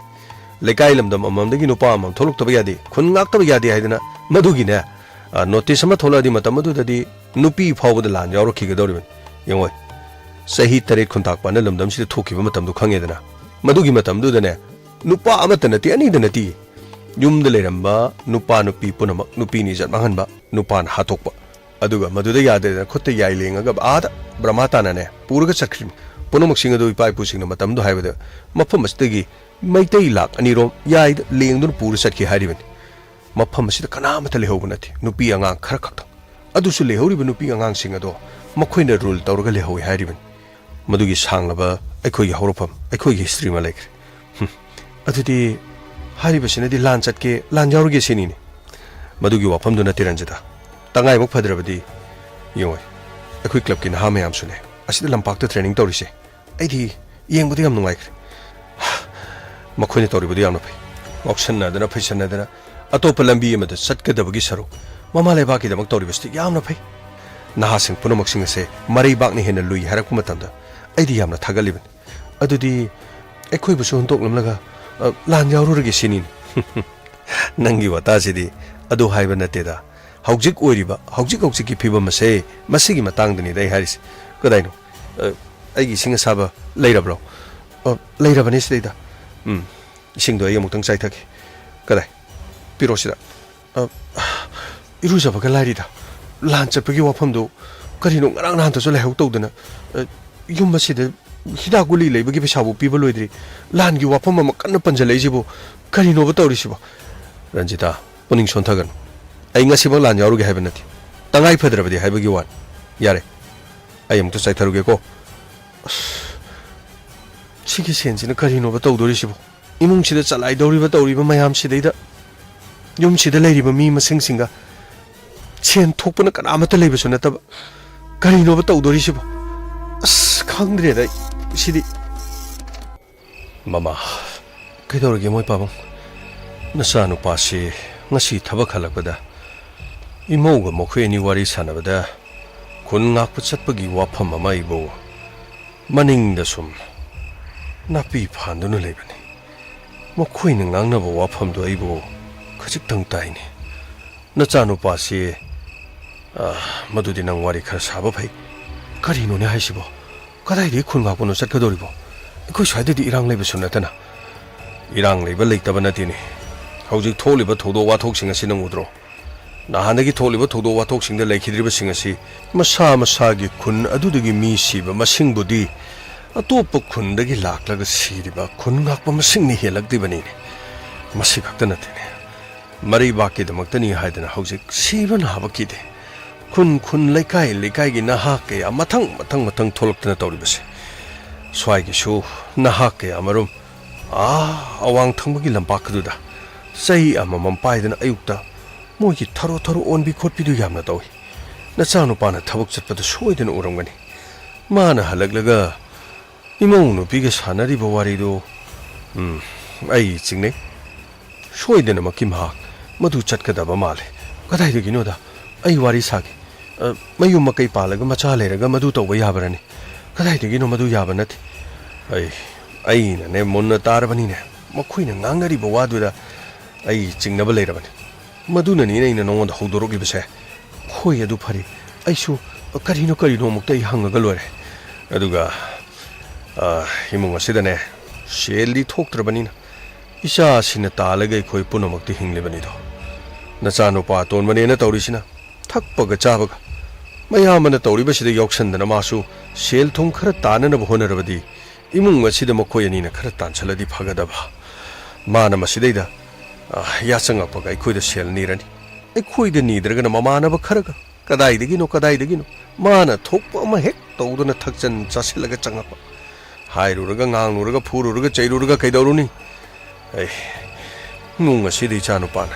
ꯂꯩꯀꯥꯏ ꯂꯝꯗꯝ ꯑꯃꯃꯝꯗꯒꯤ ꯅꯨꯄꯥ ꯑꯃꯃꯝ ꯊꯣꯛꯂꯛꯇꯕ ꯌꯥꯗꯦ, ꯈꯨꯟ ꯉꯥꯛꯇꯕ ꯌꯥꯗꯦ ꯍꯥꯏꯗꯅ ꯃꯗꯨꯒꯤꯅꯦ, ꯑ, ꯅꯣꯇꯤꯁ ꯑꯃ ꯊꯣꯛꯂꯛꯑꯗꯤ ꯃꯇꯝ ꯑꯗꯨꯗꯗꯤ ꯅꯨꯄꯤ ꯐꯥꯎꯕꯗ ꯂꯥꯟ ꯌꯥꯎꯔꯛꯈꯤꯒꯗꯧꯔꯤꯕꯅꯤ꯫ ꯌꯦꯡꯉꯣꯏ, ꯆꯍꯤ ꯇꯔꯦꯠ ꯈꯨꯟꯇꯥꯛꯄ ꯑꯅ ꯂꯝꯗꯝꯁꯤꯗ ꯊꯣꯛꯈꯤꯕ ꯃꯇꯝꯗꯨ ꯈꯪꯉꯦꯗꯅ꯫ ꯃꯗꯨꯒꯤ ꯃꯇꯝꯗꯨꯗꯅꯦ, ꯅꯨꯄꯥ ꯑꯃꯠꯇ ꯅꯠꯇꯦ, ꯑꯅꯤꯗ ꯅꯠꯇꯦ, ꯌꯨꯝꯗ ꯂꯩꯔꯝꯕ ꯅꯨꯄꯥ ꯅꯨꯄꯤ ꯄꯨꯝꯅꯃꯛ ꯅꯨꯄꯤꯅ ꯏꯖꯠ ꯃꯥꯡꯍꯟꯕ, ꯅꯨꯄꯥꯅ ꯍꯥꯠꯇꯣꯛꯄ꯫ ꯑꯗꯨꯒ ꯃꯗꯨꯗ ꯌꯥꯗꯗꯅ ꯈꯨꯠꯇ ꯌꯥꯏ ꯂꯦꯡꯉꯒ ꯑꯥꯗ ꯕ꯭ꯔꯍꯃ ꯇꯥꯅꯅꯦ ꯄꯨꯔꯒ ꯆꯠꯈ꯭ꯔꯤꯕꯅꯤ꯫ ꯄꯨꯝꯅꯃꯛꯁꯤꯡ ꯑꯗꯨ ꯏꯄꯥ ꯏꯄꯨꯁꯤꯡꯅ ꯃꯇꯝꯗꯨ ꯍꯥꯏꯕꯗ ꯃꯐꯝ ꯑꯁꯤꯗꯒꯤ ꯃꯩꯇꯩ ꯂꯥꯛ ꯑꯅꯤꯔꯣꯝ ꯌꯥꯏꯗ ꯂꯦꯡꯗꯨꯅ ꯄꯨꯔ ꯆꯠꯈꯤ ꯍꯥꯏꯔꯤꯕꯅꯤ꯫ ꯃꯐꯝ ꯑꯁꯤꯗ ꯀꯅꯥ ꯑꯃꯠꯇ ꯂꯩꯍꯧꯕ ꯅꯠꯇꯦ, ꯅꯨꯄꯤ ꯑꯉꯥꯡ ꯈꯔ ꯈꯛꯇꯪ꯫ ꯑꯗꯨꯁꯨ ꯂꯩꯍꯧꯔꯤꯕ ꯅꯨꯄꯤ ꯑꯉꯥꯡꯁꯤꯡ ꯑꯗꯣ ꯃꯈꯣꯏꯅ ꯔꯨꯜ ꯇꯧꯔꯒ ꯂꯩꯍꯧꯏ ꯍꯥꯏꯔꯤꯕꯅꯤ꯫ ꯃꯗꯨꯒꯤ ꯁꯥꯡꯂꯕ ꯑꯩꯈꯣꯏꯒꯤ ꯍꯧꯔꯛꯐꯝ, ꯑꯩꯈꯣꯏꯒꯤ ꯍꯤꯁꯇ꯭ꯔꯤ ꯑꯃ ꯂꯩꯈ꯭ꯔꯦ꯫ ꯍꯨꯝ, ꯑꯗꯨꯗꯤ ꯍꯥꯏꯔꯤꯕꯁꯤꯅꯗꯤ ꯂꯥꯟ ꯆꯠꯀꯦ, ꯂꯥꯟ ꯌꯥꯎꯔꯒꯦ ꯁꯤꯅꯤꯅꯦ꯫ ꯃꯗꯨꯒꯤ ꯋꯥꯐꯝꯗꯨ ꯅꯠꯇꯦ ꯔꯟꯖꯤꯇꯥ꯫ ꯇꯉꯥꯏꯃꯛ ꯐꯗ꯭ꯔꯕꯗꯤ ꯌꯦꯡꯉꯣ, ꯑꯩꯈꯣꯏ ꯀ꯭ꯂꯕꯀꯤ ꯅꯍꯥ ꯃꯌꯥꯝꯁꯨꯅꯦ ꯑꯁꯤꯗ ꯂꯝꯄꯥꯛꯇ ꯇ꯭ꯔꯦꯅꯤꯡ ꯇꯧꯔꯤꯁꯦ꯫ ꯑꯩꯗꯤ ꯌꯦꯡꯕꯗ ꯌꯥꯝ ꯅꯨꯡꯉꯥꯏꯈ꯭ꯔꯦ꯫ ꯃꯈꯣꯏꯅ ꯇꯧꯔꯤꯕꯗꯨ ꯌꯥꯝꯅ ꯐꯩ꯫ ꯉꯥꯎꯁꯟꯅꯗꯅ ꯐꯩꯁꯟꯅꯗꯅ ꯑꯇꯣꯞꯄ ꯂꯝꯕꯤ ꯑꯃꯗ ꯆꯠꯀꯗꯕꯒꯤ ꯁꯔꯨꯛ ꯃꯃꯥ ꯂꯩꯕꯥꯛꯀꯤꯗꯃꯛ ꯇꯧꯔꯤꯕꯁꯤꯗꯤ ꯌꯥꯝꯅ ꯐꯩ꯫ ꯅꯍꯥꯁꯤꯡ ꯄꯨꯝꯅꯃꯛꯁꯤꯡ ꯑꯁꯦ ꯃꯔꯩꯕꯥꯛꯅ ꯍꯦꯟꯅ ꯂꯨꯏ ꯍꯥꯏꯔꯛꯄ ꯃꯇꯝꯗ ꯑꯩꯗꯤ ꯌꯥꯝꯅ ꯊꯥꯒꯠꯂꯤꯕꯅꯤ꯫ ꯑꯗꯨꯗꯤ ꯑꯩꯈꯣꯏꯕꯨꯁꯨ ꯍꯨꯟꯗꯣꯛꯂꯝꯂꯒ, ꯑ, ꯂꯥꯟ ꯌꯥꯎꯔꯨꯔꯒꯦ ꯁꯤꯅꯤꯅꯦ꯫ ꯅꯪꯒꯤ ꯋꯥꯇꯥꯁꯤꯗꯤ ꯑꯗꯨ ꯍꯥꯏꯕ ꯅꯠꯇꯦꯗ꯫ ꯍꯧꯖꯤꯛ ꯑꯣꯏꯔꯤꯕ, ꯍꯧꯖꯤꯛ ꯍꯧꯖꯤꯛꯀꯤ ꯐꯤꯕꯝ ꯑꯁꯦ, ꯃꯁꯤꯒꯤ ꯃꯇꯥꯡꯗꯅꯤꯗ ꯑꯩ ꯍꯥꯏꯔꯤꯁꯦ꯫ ꯀꯗꯥꯏꯅꯣ? ꯑ, ꯑꯩꯒꯤ ꯏꯁꯤꯡ ꯑꯁꯥꯕ ꯂꯩꯔꯕ꯭ꯔꯣ? ꯑ, ꯂꯩꯔꯕꯅꯦ ꯁꯤꯗꯩꯗ꯫ ꯎꯝ, ꯏꯁꯤꯡꯗꯣ ꯑꯩ ꯑꯃꯨꯛꯇꯪ ꯆꯥꯏꯊꯛꯀꯦ꯫ ꯀꯗꯥꯏ? ꯄꯤꯔꯛꯑꯣ ꯁꯤꯗ꯫ ꯑ, ꯏꯔꯨꯖꯕꯒ ꯂꯥꯏꯔꯤꯗ꯫ ꯂꯥꯟ ꯆꯠꯄꯒꯤ ꯋꯥꯐꯝꯗꯨ ꯀꯔꯤꯅꯣ ꯉꯔꯥꯡ ꯅꯍꯥꯟꯇꯁꯨ ꯂꯩꯍꯧ ꯇꯧꯗꯅ? ꯑ, ꯌꯨꯝ ꯑꯁꯤꯗ ꯍꯤꯗꯥꯛ ꯒꯨꯂꯤ ꯂꯩꯕꯒꯤ ꯄꯩꯁꯥꯕꯨ ꯄꯤꯕ ꯂꯣꯏꯗ꯭ꯔꯤ꯫ ꯂꯥꯟꯒꯤ ꯋꯥꯐꯝ ꯑꯃ ꯀꯟꯅ ꯄꯟꯖꯜꯂꯛꯏꯁꯤꯕꯨ ꯀꯔꯤꯅꯣꯕ ꯇꯧꯔꯤꯁꯤꯕꯣ? ꯔꯟꯖꯤꯇꯥ, ꯄꯨꯛꯅꯤꯡ ꯁꯣꯟꯊꯒꯅꯨ꯫ ꯑꯩ ꯉꯁꯤꯃꯛ ꯂꯥꯟ ꯌꯥꯎꯔꯨꯒꯦ ꯍꯥꯏꯕ ꯅꯠꯇꯦ꯫ ꯇꯉꯥꯏ ꯐꯗ꯭ꯔꯕꯗꯤ ꯍꯥꯏꯕꯒꯤ ꯋꯥꯅꯤ꯫ ꯌꯥꯔꯦ, ꯑꯩ ꯑꯃꯨꯛꯇ ꯆꯥꯏꯊꯔꯨꯒꯦꯀꯣ꯫ ꯑꯁ, ꯁꯤꯒꯤ ꯁꯦꯟꯁꯤꯅ ꯀꯔꯤꯅꯣꯕ ꯇꯧꯗꯣꯔꯤꯁꯤꯕꯣ? ꯏꯃꯨꯡꯁꯤꯗ ꯆꯂꯥꯏꯗꯧꯔꯤꯕ ꯇꯧꯔꯤꯕ ꯃꯌꯥꯝꯁꯤꯗꯩꯗ ꯌꯨꯝꯁꯤꯗ ꯂꯩꯔꯤꯕ ꯃꯤ ꯃꯁꯤꯡꯁꯤꯡꯒ ꯁꯦꯟ ꯊꯣꯛꯄꯅ ꯀꯅꯥꯃꯠꯇ ꯂꯩꯕꯁꯨ ꯅꯠꯇꯕ꯫ ꯀꯔꯤꯅꯣꯕ ꯇꯧꯗꯣꯔꯤꯁꯤꯕꯣ? ꯑꯁ, ꯈꯪꯗ꯭ꯔꯦꯗ ꯑꯩ ꯁꯤꯗꯤ꯫ ꯃꯃꯥ, ꯀꯩꯗꯧꯔꯒꯦ ꯃꯣꯏ ꯄꯥꯕꯨꯡ? ꯅꯆꯥꯅꯨꯄꯥꯁꯤ ꯉꯁꯤ ꯊꯕꯛ ꯍꯜꯂꯛꯄꯗ ꯏꯃꯧꯒ ꯃꯈꯣꯏ ꯑꯅꯤ ꯋꯥꯔꯤ ꯁꯥꯟꯅꯕꯗ ꯈꯨꯟ ꯉꯥꯛꯄ ꯆꯠꯄꯒꯤ ꯋꯥꯐꯝ ꯑꯃ ꯑꯩꯕꯨ ꯃꯅꯤꯡꯗ ꯁꯨꯝ ꯅꯥꯄꯤ ꯐꯥꯟꯗꯨꯅ ꯂꯩꯕꯅꯤ꯫ ꯃꯈꯣꯏꯅ ꯉꯥꯡꯅꯕ ꯋꯥꯐꯝꯗꯨ ꯑꯩꯕꯨ ꯈꯖꯤꯛꯇꯪ ꯇꯥꯏꯅꯦ꯫ ꯅꯆꯥꯅꯨꯄꯥꯁꯤ, ꯑ, ꯃꯗꯨꯗꯤ ꯅꯪ ꯋꯥꯔꯤ ꯈꯔ ꯁꯥꯕ ꯐꯩ꯫ ꯀꯔꯤꯅꯣꯅꯦ ꯍꯥꯏꯁꯤꯕꯣ? ꯀꯗꯥꯏꯗꯒꯤ ꯈꯨꯟ ꯉꯥꯛꯄꯅꯣ ꯆꯠꯀꯗꯧꯔꯤꯕꯣ? ꯑꯩꯈꯣꯏ ꯁ꯭ꯋꯥꯏꯗꯗꯤ ꯏꯔꯥꯡ ꯂꯩꯕꯁꯨ ꯅꯠꯇꯅ꯫ ꯏꯔꯥꯡ ꯂꯩꯕ ꯂꯩꯇꯕ ꯅꯠꯇꯦꯅꯦ꯫ ꯍꯧꯖꯤꯛ ꯊꯣꯛꯂꯤꯕ ꯊꯧꯗꯣꯛ ꯋꯥꯊꯣꯛꯁꯤꯡ ꯑꯁꯤ ꯅꯪ ꯎꯗ꯭ꯔꯣ? ꯅꯍꯥꯟꯗꯒꯤ ꯊꯣꯛꯂꯤꯕ ꯊꯧꯗꯣꯛ ꯋꯥꯊꯣꯛꯁꯤꯡꯗ ꯂꯩꯈꯤꯗ꯭ꯔꯤꯕꯁꯤꯡ ꯑꯁꯤ ꯃꯁꯥ ꯃꯁꯥꯒꯤ ꯈꯨꯟ ꯑꯗꯨꯗꯒꯤ ꯃꯤ ꯁꯤꯕ ꯃꯁꯤꯡꯕꯨꯗꯤ ꯑꯇꯣꯞꯄ ꯈꯨꯟꯗꯒꯤ ꯂꯥꯛꯂꯒ ꯁꯤꯔꯤꯕ ꯈꯨꯟ ꯉꯥꯛꯄ ꯃꯁꯤꯡꯅ ꯍꯦꯜꯂꯛꯂꯤꯕꯅꯤꯅꯦ꯫ ꯃꯁꯤ ꯈꯛꯇ ꯅꯠꯇꯦꯅꯦ, ꯃꯔꯩꯕꯥꯛꯀꯤꯗꯃꯛꯇꯅꯤ ꯍꯥꯏꯗꯅ ꯍꯧꯖꯤꯛ ꯁꯤꯕ ꯅꯥꯕ ꯀꯤꯗꯦ꯫ ꯈꯨꯟ ꯈꯨꯟ, ꯂꯩꯀꯥꯏ ꯂꯩꯀꯥꯏꯒꯤ ꯅꯍꯥ ꯀꯌꯥ ꯃꯊꯪ ꯃꯊꯪ ꯃꯊꯪ ꯊꯣꯛꯂꯛꯇꯅ ꯇꯧꯔꯤꯕꯁꯦ꯫ ꯁ꯭ꯋꯥꯏꯒꯤꯁꯨ ꯅꯍꯥ ꯀꯌꯥ ꯑꯃꯔꯣꯝ ꯑꯥ ꯑꯋꯥꯡ ꯊꯪꯕꯒꯤ ꯂꯝꯄꯥꯛ ꯑꯗꯨꯗ ꯆꯩ ꯑꯃꯃꯝ ꯄꯥꯏꯗꯅ ꯑꯌꯨꯛꯇ ꯃꯣꯏꯒꯤ ꯊꯔꯣ ꯊꯔꯣ ꯑꯣꯟꯕꯤ ꯈꯣꯠꯄꯤꯗꯨ ꯌꯥꯝꯅ ꯇꯧꯏ꯫ ꯅꯆꯥꯅꯨꯄꯥꯅ ꯊꯕꯛ ꯆꯠꯄꯗ ꯁꯣꯏꯗꯅ ꯎꯔꯝꯒꯅꯤ꯫ ꯃꯥꯅ ꯍꯜꯂꯛꯂꯒ ꯏꯃꯧ ꯅꯨꯄꯤꯒ ꯁꯥꯟꯅꯔꯤꯕ ꯋꯥꯔꯤꯗꯨ, ꯎꯝ, ꯑꯩ ꯆꯤꯡꯅꯩ꯫ ꯁꯣꯏꯗꯅꯃꯛꯀꯤ ꯃꯍꯥꯛ ꯃꯗꯨ ꯆꯠꯀꯗꯕ ꯃꯥꯜꯂꯦ꯫ ꯀꯗꯥꯏꯗꯒꯤꯅꯣꯗ? ꯑꯩ ꯋꯥꯔꯤ ꯁꯥꯒꯦ꯫ ꯑ, ꯃꯌꯨꯝ ꯃꯀꯩ ꯄꯥꯜꯂꯒ ꯃꯆꯥ ꯂꯩꯔꯒ ꯃꯗꯨ ꯇꯧꯕ ꯌꯥꯕꯔꯅꯤ? ꯀꯗꯥꯏꯗꯒꯤꯅꯣ? ꯃꯗꯨ ꯌꯥꯕ ꯅꯠꯇꯦ꯫ ꯑꯩ, ꯑꯩꯅꯅꯦ ꯃꯨꯟꯅ ꯇꯥꯔꯕꯅꯤꯅꯦ꯫ ꯃꯈꯣꯏꯅ ꯉꯥꯡꯅꯔꯤꯕ ꯋꯥꯗꯨꯗ ꯑꯩ ꯆꯤꯡꯅꯕ ꯂꯩꯔꯕꯅꯤ꯫ ꯃꯗꯨꯅꯅꯤꯅꯦ ꯑꯩꯅ ꯅꯉꯣꯟꯗ ꯍꯧꯗꯣꯔꯛꯂꯤꯕꯁꯦ꯫ ꯍꯣꯏ, ꯑꯗꯨ ꯐꯔꯦ꯫ ꯑꯩꯁꯨ ꯀꯔꯤꯅꯣ ꯀꯔꯤꯅꯣ ꯑꯃꯨꯛꯇ ꯑꯩ ꯍꯪꯉꯒ ꯂꯣꯏꯔꯦ꯫ ꯑꯗꯨꯒ, ꯑ, ꯏꯃꯨꯡ ꯑꯁꯤꯗꯅꯦ ꯁꯦꯜꯗꯤ ꯊꯣꯛꯇ꯭ꯔꯕꯅꯤꯅ ꯏꯆꯥꯁꯤꯅ ꯇꯥꯜꯂꯒ ꯑꯩꯈꯣꯏ ꯄꯨꯝꯅꯃꯛꯇꯤ ꯍꯤꯡꯂꯤꯕꯅꯤꯗꯣ꯫ ꯅꯆꯥꯅꯨꯄꯥ ꯑꯇꯣꯟꯕꯅꯦꯅ ꯇꯧꯔꯤꯁꯤꯅ ꯊꯛꯄꯒ ꯆꯥꯕꯒ꯫ ꯃꯌꯥꯝꯕꯅ ꯇꯧꯔꯤꯕꯁꯤꯗ ꯌꯥꯎꯁꯟꯗꯅ ꯃꯥꯁꯨ ꯁꯦꯜ ꯊꯨꯝ ꯈꯔ ꯇꯥꯟꯅꯅꯕ ꯍꯣꯠꯅꯔꯕꯗꯤ ꯏꯃꯨꯡ ꯑꯁꯤꯗ ꯃꯈꯣꯏ ꯑꯅꯤꯅ ꯈꯔ ꯇꯥꯟꯁꯤꯜꯂꯗꯤ ꯐꯒꯗꯕ꯫ ꯃꯥꯅ ꯃꯁꯤꯗꯩꯗ, ꯑ, ꯌꯥꯆꯪꯉꯛꯄꯒ ꯑꯩꯈꯣꯏꯗ ꯁꯦꯜ ꯅꯤꯔꯅꯤ꯫ ꯑꯩꯈꯣꯏꯗ ꯅꯤꯗ꯭ꯔꯒꯅ ꯃꯃꯥꯟꯅꯕ ꯈꯔꯒ꯫ ꯀꯗꯥꯏꯗꯒꯤꯅꯣ, ꯀꯗꯥꯏꯗꯒꯤꯅꯣ? ꯃꯥꯅ ꯊꯣꯛꯄ ꯑꯃ ꯍꯦꯛ ꯇꯧꯗꯨꯅ ꯊꯛꯆꯟ ꯆꯥꯁꯤꯜꯂꯒ ꯆꯪꯉꯛꯄ꯫ ꯍꯥꯏꯔꯨꯔꯒ, ꯉꯥꯡꯂꯨꯔꯒ, ꯐꯨꯔꯨꯔꯒ, ꯆꯩꯔꯨꯔꯒ ꯀꯩꯗꯧꯔꯨꯅꯤ? ꯑꯩ, ꯏꯃꯨꯡ ꯑꯁꯤꯗ ꯏꯆꯥꯅꯨꯄꯥꯅ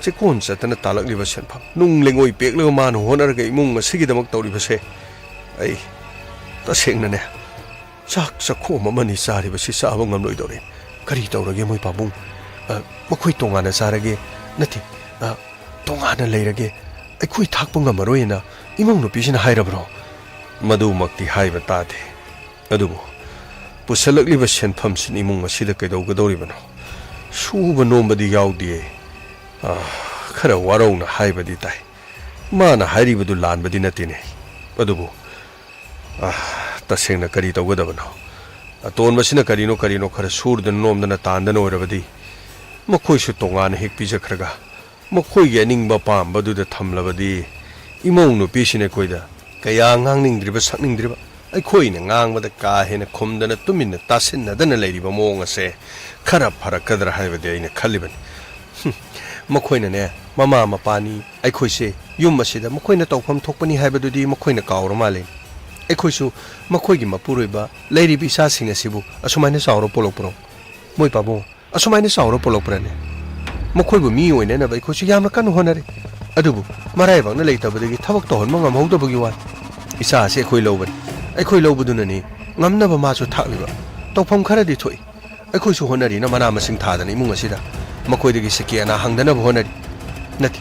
ꯆꯦꯛꯀꯣꯟ ꯆꯠꯇꯅ ꯇꯥꯜꯂꯛꯂꯤꯕ ꯁꯦꯟꯐꯝ, ꯅꯨꯡ ꯂꯩꯉꯣꯏ ꯄꯦꯛꯂꯒ ꯃꯥꯅ ꯍꯣꯠꯅꯔꯒ ꯏꯃꯨꯡ ꯑꯁꯤꯒꯤꯗꯃꯛ ꯇꯧꯔꯤꯕꯁꯦ, ꯑꯩ ꯇꯁꯦꯡꯅꯅꯦ, ꯆꯥꯛ ꯆꯥꯛꯈꯣꯝ ꯑꯃꯅꯤ ꯆꯥꯔꯤꯕꯁꯤ ꯆꯥꯕ ꯉꯝꯂꯣꯏꯗꯧꯔꯦ꯫ ꯀꯔꯤ ꯇꯧꯔꯒꯦ ꯃꯣꯏ ꯄꯥꯕꯨꯡ? ꯑ, ꯃꯈꯣꯏ ꯇꯣꯉꯥꯟꯅ ꯆꯥꯔꯒꯦ, ꯅꯠꯇꯦ, ꯑ, ꯇꯣꯉꯥꯟꯅ ꯂꯩꯔꯒꯦ, ꯑꯩꯈꯣꯏ ꯊꯥꯛꯄ ꯉꯝꯃꯔꯣꯏꯅ ꯏꯃꯧ ꯅꯨꯄꯤꯁꯤꯅ ꯍꯥꯏꯔꯕ꯭ꯔꯣ? ꯃꯗꯨꯃꯛꯇꯤ ꯍꯥꯏꯕ ꯇꯥꯗꯦ꯫ ꯑꯗꯨꯕꯨ ꯄꯨꯁꯜꯂꯛꯂꯤꯕ ꯁꯦꯟꯐꯝꯁꯤꯅ ꯏꯃꯨꯡ ꯑꯁꯤꯗ ꯀꯩꯗꯧꯒꯗꯧꯔꯤꯕꯅꯣ? ꯁꯨꯕ ꯅꯣꯝꯕꯗꯤ ꯌꯥꯎꯗꯦ꯫ ꯑ, ꯈꯔ ꯋꯥꯔꯧꯅ ꯍꯥꯏꯕꯗꯤ ꯇꯥꯏ꯫ ꯃꯥꯅ ꯍꯥꯏꯔꯤꯕꯗꯨ ꯂꯥꯟꯕꯗꯤ ꯅꯠꯇꯦꯅꯦ꯫ ꯑꯗꯨꯕꯨ, ꯑ, ꯇꯁꯦꯡꯅ ꯀꯔꯤ ꯇꯧꯒꯗꯕꯅꯣ? ꯑꯇꯣꯟꯕꯁꯤꯅ ꯀꯔꯤꯅꯣ ꯀꯔꯤꯅꯣ ꯈꯔ ꯁꯨꯔꯗꯅ ꯅꯣꯝꯗꯅ ꯇꯥꯟꯗꯅ ꯑꯣꯏꯔꯕꯗꯤ ꯃꯈꯣꯏꯁꯨ ꯇꯣꯉꯥꯟꯅ ꯍꯦꯛ ꯄꯤꯖꯈ꯭ꯔꯒ ꯃꯈꯣꯏꯒꯤ ꯑꯅꯤꯡꯕ ꯑꯄꯥꯝꯕꯗꯨꯗ ꯊꯝꯂꯕꯗꯤ ꯏꯃꯧ ꯅꯨꯄꯤꯁꯤꯅ ꯑꯩꯈꯣꯏꯗ ꯀꯌꯥ ꯉꯥꯡꯅꯤꯡꯗ꯭ꯔꯤꯕ ꯁꯛꯅꯤꯡꯗ꯭ꯔꯤꯕ ꯑꯩꯈꯣꯏꯅ ꯉꯥꯡꯕꯗ ꯀꯥ ꯍꯦꯟꯅ ꯈꯨꯝꯗꯅ ꯇꯨꯃꯤꯟꯅ ꯇꯥꯁꯤꯟꯅꯗꯅ ꯂꯩꯔꯤꯕ ꯃꯑꯣꯡ ꯑꯁꯦ ꯈꯔ ꯐꯔꯛꯀꯗ꯭ꯔꯥ ꯍꯥꯏꯕꯗꯤ ꯑꯩꯅ ꯈꯜꯂꯤꯕꯅꯤ꯫ ꯍꯨꯝ, ꯃꯈꯣꯏꯅꯅꯦ, ꯃꯃꯥ ꯃꯄꯥꯅꯤ, ꯑꯩꯈꯣꯏꯁꯦ ꯌꯨꯝ ꯑꯁꯤꯗ ꯃꯈꯣꯏꯅ ꯇꯧꯐꯝ ꯊꯣꯛꯄꯅꯤ ꯍꯥꯏꯕꯗꯨꯗꯤ ꯃꯈꯣꯏꯅ ꯀꯥꯎꯔ ꯃꯥꯜꯂꯦ꯫ ꯑꯩꯈꯣꯏꯁꯨ ꯃꯈꯣꯏꯒꯤ ꯃꯄꯨꯔꯣꯏꯕ ꯂꯩꯔꯤꯕ ꯏꯆꯥꯁꯤꯡ ꯑꯁꯤꯕꯨ ꯑꯁꯨꯃꯥꯏꯅ ꯆꯥꯎꯔ ꯄꯣꯛꯂꯛꯄ꯭ꯔꯣ? ꯃꯣꯏ ꯄꯥꯕꯨꯡ, ꯑꯁꯨꯃꯥꯏꯅ ꯆꯥꯎꯔ ꯄꯣꯛꯂꯛꯄ꯭ꯔꯅꯦ? ꯃꯈꯣꯏꯕꯨ ꯃꯤ ꯑꯣꯏꯅꯅꯕ ꯑꯩꯈꯣꯏꯁꯨ ꯌꯥꯝꯅ ꯀꯟꯅ ꯍꯣꯠꯅꯔꯤ꯫ ꯑꯗꯨꯕꯨ ꯃꯔꯥꯏꯕꯛꯅ ꯂꯩꯇꯕꯗꯒꯤ ꯊꯕꯛ ꯇꯧꯍꯟꯕ ꯉꯝꯍꯧꯗꯕꯒꯤ ꯋꯥꯅꯤ꯫ ꯏꯆꯥ ꯑꯁꯤ ꯑꯩꯈꯣꯏ ꯂꯧꯕꯅꯤ꯫ ꯑꯩꯈꯣꯏ ꯂꯧꯕꯗꯨꯅꯅꯤ ꯉꯝꯅꯕ ꯃꯥꯁꯨ ꯊꯥꯛꯂꯤꯕ꯫ ꯇꯧꯐꯝ ꯈꯔꯗꯤ ꯊꯣꯛꯏ꯫ ꯑꯩꯈꯣꯏꯁꯨ ꯍꯣꯠꯅꯔꯤꯅ ꯃꯅꯥ ꯃꯁꯤꯡ ꯊꯥꯗꯅ ꯏꯃꯨꯡ ꯑꯁꯤꯗ꯫ ꯃꯈꯣꯏꯗꯒꯤ ꯁꯤꯀꯤ ꯑꯅꯥ ꯍꯪꯗꯅꯕ ꯍꯣꯠꯅꯔꯤ꯫ ꯅꯠꯇꯦ,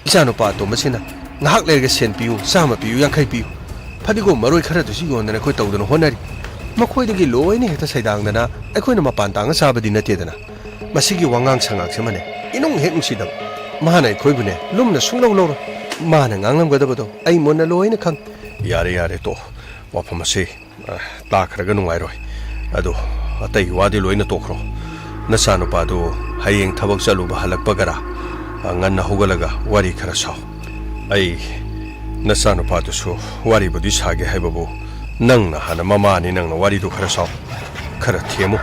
ꯏꯆꯥꯅꯨꯄꯥ ꯑꯇꯣꯝꯕꯁꯤꯅ ꯉꯥꯏꯍꯥꯛ ꯂꯩꯔꯒ ꯁꯦꯟ ꯄꯤꯌꯨ, ꯆꯥꯝꯃ ꯄꯤꯌꯨ, ꯌꯥꯡꯈꯩ ꯄꯤꯌꯨ, ꯐꯗꯤꯒꯣꯝ ꯃꯔꯣꯏ ꯈꯔꯗꯨꯁꯨ ꯌꯣꯟꯗꯅ ꯑꯩꯈꯣꯏ ꯇꯧꯗꯅ ꯍꯣꯠꯅꯔꯤ꯫ ꯃꯈꯣꯏꯗꯒꯤ ꯂꯣꯏꯅ ꯍꯦꯛꯇ ꯁꯩꯗꯥꯡꯗꯅ ꯑꯩꯈꯣꯏꯅ ꯃꯄꯥꯟ ꯇꯥꯡꯉ ꯆꯥꯕꯗꯤ ꯅꯠꯇꯦꯗꯅ꯫ ꯃꯁꯤꯒꯤ ꯋꯥꯉꯥꯡ ꯁꯉꯥꯡꯁꯤꯃꯅꯦ, ꯏꯅꯨꯡ ꯍꯦꯛ ꯅꯨꯡꯁꯤꯗꯕ꯫ ꯃꯥꯅ ꯑꯩꯈꯣꯏꯕꯨꯅꯦ ꯂꯨꯝꯅ ꯁꯨꯡꯂꯧ ꯂꯧꯔꯣꯏ꯫ ꯃꯥꯅ ꯉꯥꯡꯂꯝꯒꯗꯕꯗꯣ ꯑꯩ ꯃꯨꯟꯅ ꯂꯣꯏꯅ ꯈꯪ꯫ ꯌꯥꯔꯦ, ꯌꯥꯔꯦ, ꯇꯣꯛꯑꯣ꯫ ꯋꯥꯐꯝ ꯑꯁꯤ, ꯑ, ꯇꯥꯈ꯭ꯔꯒ ꯅꯨꯡꯉꯥꯏꯔꯣꯏ꯫ ꯑꯗꯣ ꯑꯇꯩꯒꯤ ꯋꯥꯗꯤ ꯂꯣꯏꯅ ꯇꯣꯛꯈ꯭ꯔꯣ꯫ ꯅꯆꯥꯅꯨꯄꯥꯗꯨ ꯍꯌꯦꯡ ꯊꯕꯛ ꯆꯠꯂꯨꯕ ꯍꯜꯂꯛꯄꯒꯔꯥ, ꯑ, ꯉꯟꯅ ꯍꯧꯒꯠꯂꯒ ꯋꯥꯔꯤ ꯈꯔ ꯁꯥꯎ꯫ ꯑꯩ ꯅꯆꯥꯅꯨꯄꯥꯗꯨꯁꯨ ꯋꯥꯔꯤꯕꯨꯗꯤ ꯁꯥꯒꯦ ꯍꯥꯏꯕꯕꯨ, ꯅꯪꯅ ꯍꯥꯟꯅ ꯃꯃꯥꯅꯤ, ꯅꯪꯅ ꯋꯥꯔꯤꯗꯨ ꯈꯔ ꯁꯥꯎ, ꯈꯔ ꯊꯦꯝꯃꯨ꯫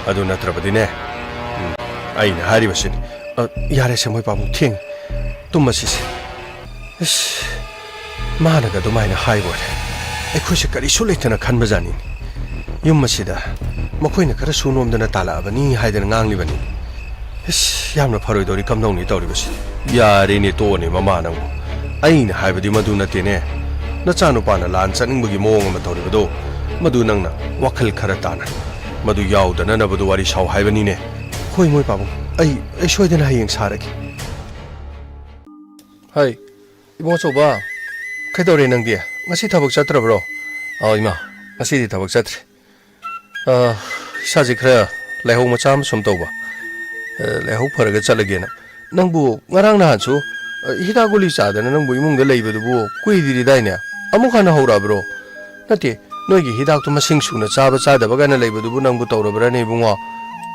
ꯑꯗꯨ ꯅꯠꯇ꯭ꯔꯕꯗꯤꯅꯦ, ꯎꯝ, ꯑꯩꯅ ꯍꯥꯏꯔꯤꯕꯁꯤꯅꯤ꯫ ꯑ, ꯌꯥꯔꯦꯁꯦ, ꯃꯣꯏ ꯄꯥꯕꯨꯡ, ꯊꯦꯡꯉꯦ, ꯇꯨꯝꯃꯁꯤꯁꯦ꯫ ꯏꯁ, ꯃꯥꯅꯒ ꯑꯗꯨꯃꯥꯏꯅ ꯍꯥꯏꯕ ꯑꯣꯏꯔꯦ, ꯑꯩꯈꯣꯏꯁꯦ ꯀꯔꯤꯁꯨ ꯂꯩꯇꯅ ꯈꯟꯕꯖꯥꯠꯅꯤꯅꯦ꯫ ꯌꯨꯝ ꯑꯁꯤꯗ ꯃꯈꯣꯏꯅ ꯈꯔ ꯁꯨ ꯅꯣꯝꯗꯅ ꯇꯥꯜꯂꯛꯑꯕꯅꯤ ꯍꯥꯏꯗꯅ ꯉꯥꯡꯂꯤꯕꯅꯤ꯫ ꯏꯁ, ꯌꯥꯝꯅ ꯐꯔꯣꯏꯗꯧꯔꯤ ꯀꯝꯗꯧꯅꯤ ꯇꯧꯔꯤꯕꯁꯤ꯫ ꯌꯥꯔꯦꯅꯦ, ꯇꯣꯛꯑꯣꯅꯦ ꯃꯃꯥ ꯅꯪꯕꯨ꯫ ꯑꯩꯅ ꯍꯥꯏꯕꯗꯤ ꯃꯗꯨ ꯅꯠꯇꯦꯅꯦ꯫ ꯅꯆꯥꯅꯨꯄꯥꯅ ꯂꯥꯟ ꯆꯠꯅꯤꯡꯕꯒꯤ ꯃꯑꯣꯡ ꯑꯃ ꯇꯧꯔꯤꯕꯗꯣ, ꯃꯗꯨ ꯅꯪꯅ ꯋꯥꯈꯜ ꯈꯔ ꯇꯥꯅ, ꯃꯗꯨ ꯌꯥꯎꯗꯅꯅꯕꯗꯨ ꯋꯥꯔꯤ ꯁꯥꯎ ꯍꯥꯏꯕꯅꯤꯅꯦ꯫ ꯍꯣꯏ, ꯃꯣꯏ ꯄꯥꯕꯨꯡ, ꯑꯩ, ꯑꯩ ꯁꯣꯏꯗꯅ ꯍꯌꯦꯡ ꯁꯥꯔꯒꯦ꯫ ꯍꯩ, ꯏꯕꯨꯡꯉꯣ ꯑꯆꯧꯕ, ꯀꯩꯗꯧꯔꯦ ꯅꯪꯗꯤ? ꯉꯁꯤ ꯊꯕꯛ ꯆꯠꯇ꯭ꯔꯕ꯭ꯔꯣ? ꯑꯥ, ꯏꯃꯥ, ꯉꯁꯤꯗꯤ ꯊꯕꯛ ꯆꯠꯇ꯭ꯔꯦ꯫ ꯑꯥ, ꯏꯁꯥꯁꯦ ꯈꯔ ꯂꯥꯏꯍꯧ ꯃꯆꯥ ꯑꯃ ꯁꯨꯝ ꯇꯧꯕ꯫ ꯑꯥ, ꯂꯥꯏꯍꯧ ꯐꯔꯒ ꯆꯠꯂꯒꯦꯅ꯫ ꯅꯪꯕꯨ ꯉꯔꯥꯡ ꯅꯍꯥꯟꯁꯨ, ꯑꯥ, ꯍꯤꯗꯥꯛ ꯒꯨꯂꯤ ꯆꯥꯗꯅ ꯅꯪꯕꯨ ꯏꯃꯨꯡꯗ ꯂꯩꯕꯗꯨꯕꯨ ꯀꯨꯏꯗ꯭ꯔꯤꯗꯥꯏꯅꯦ? ꯑꯃꯨꯛ ꯍꯟꯅ ꯍꯧꯔꯛꯑꯕ꯭ꯔꯣ? ꯅꯠꯇꯦ, ꯅꯣꯏꯒꯤ ꯍꯤꯗꯥꯛꯇꯣ ꯃꯁꯤꯡ ꯁꯨꯅ ꯆꯥꯕ ꯆꯥꯗꯕ ꯀꯥꯏꯅ ꯂꯩꯕꯗꯨꯕꯨ ꯅꯪꯕꯨ ꯇꯧꯔꯕ꯭ꯔꯥꯅꯦ ꯏꯕꯨꯡꯉꯣ?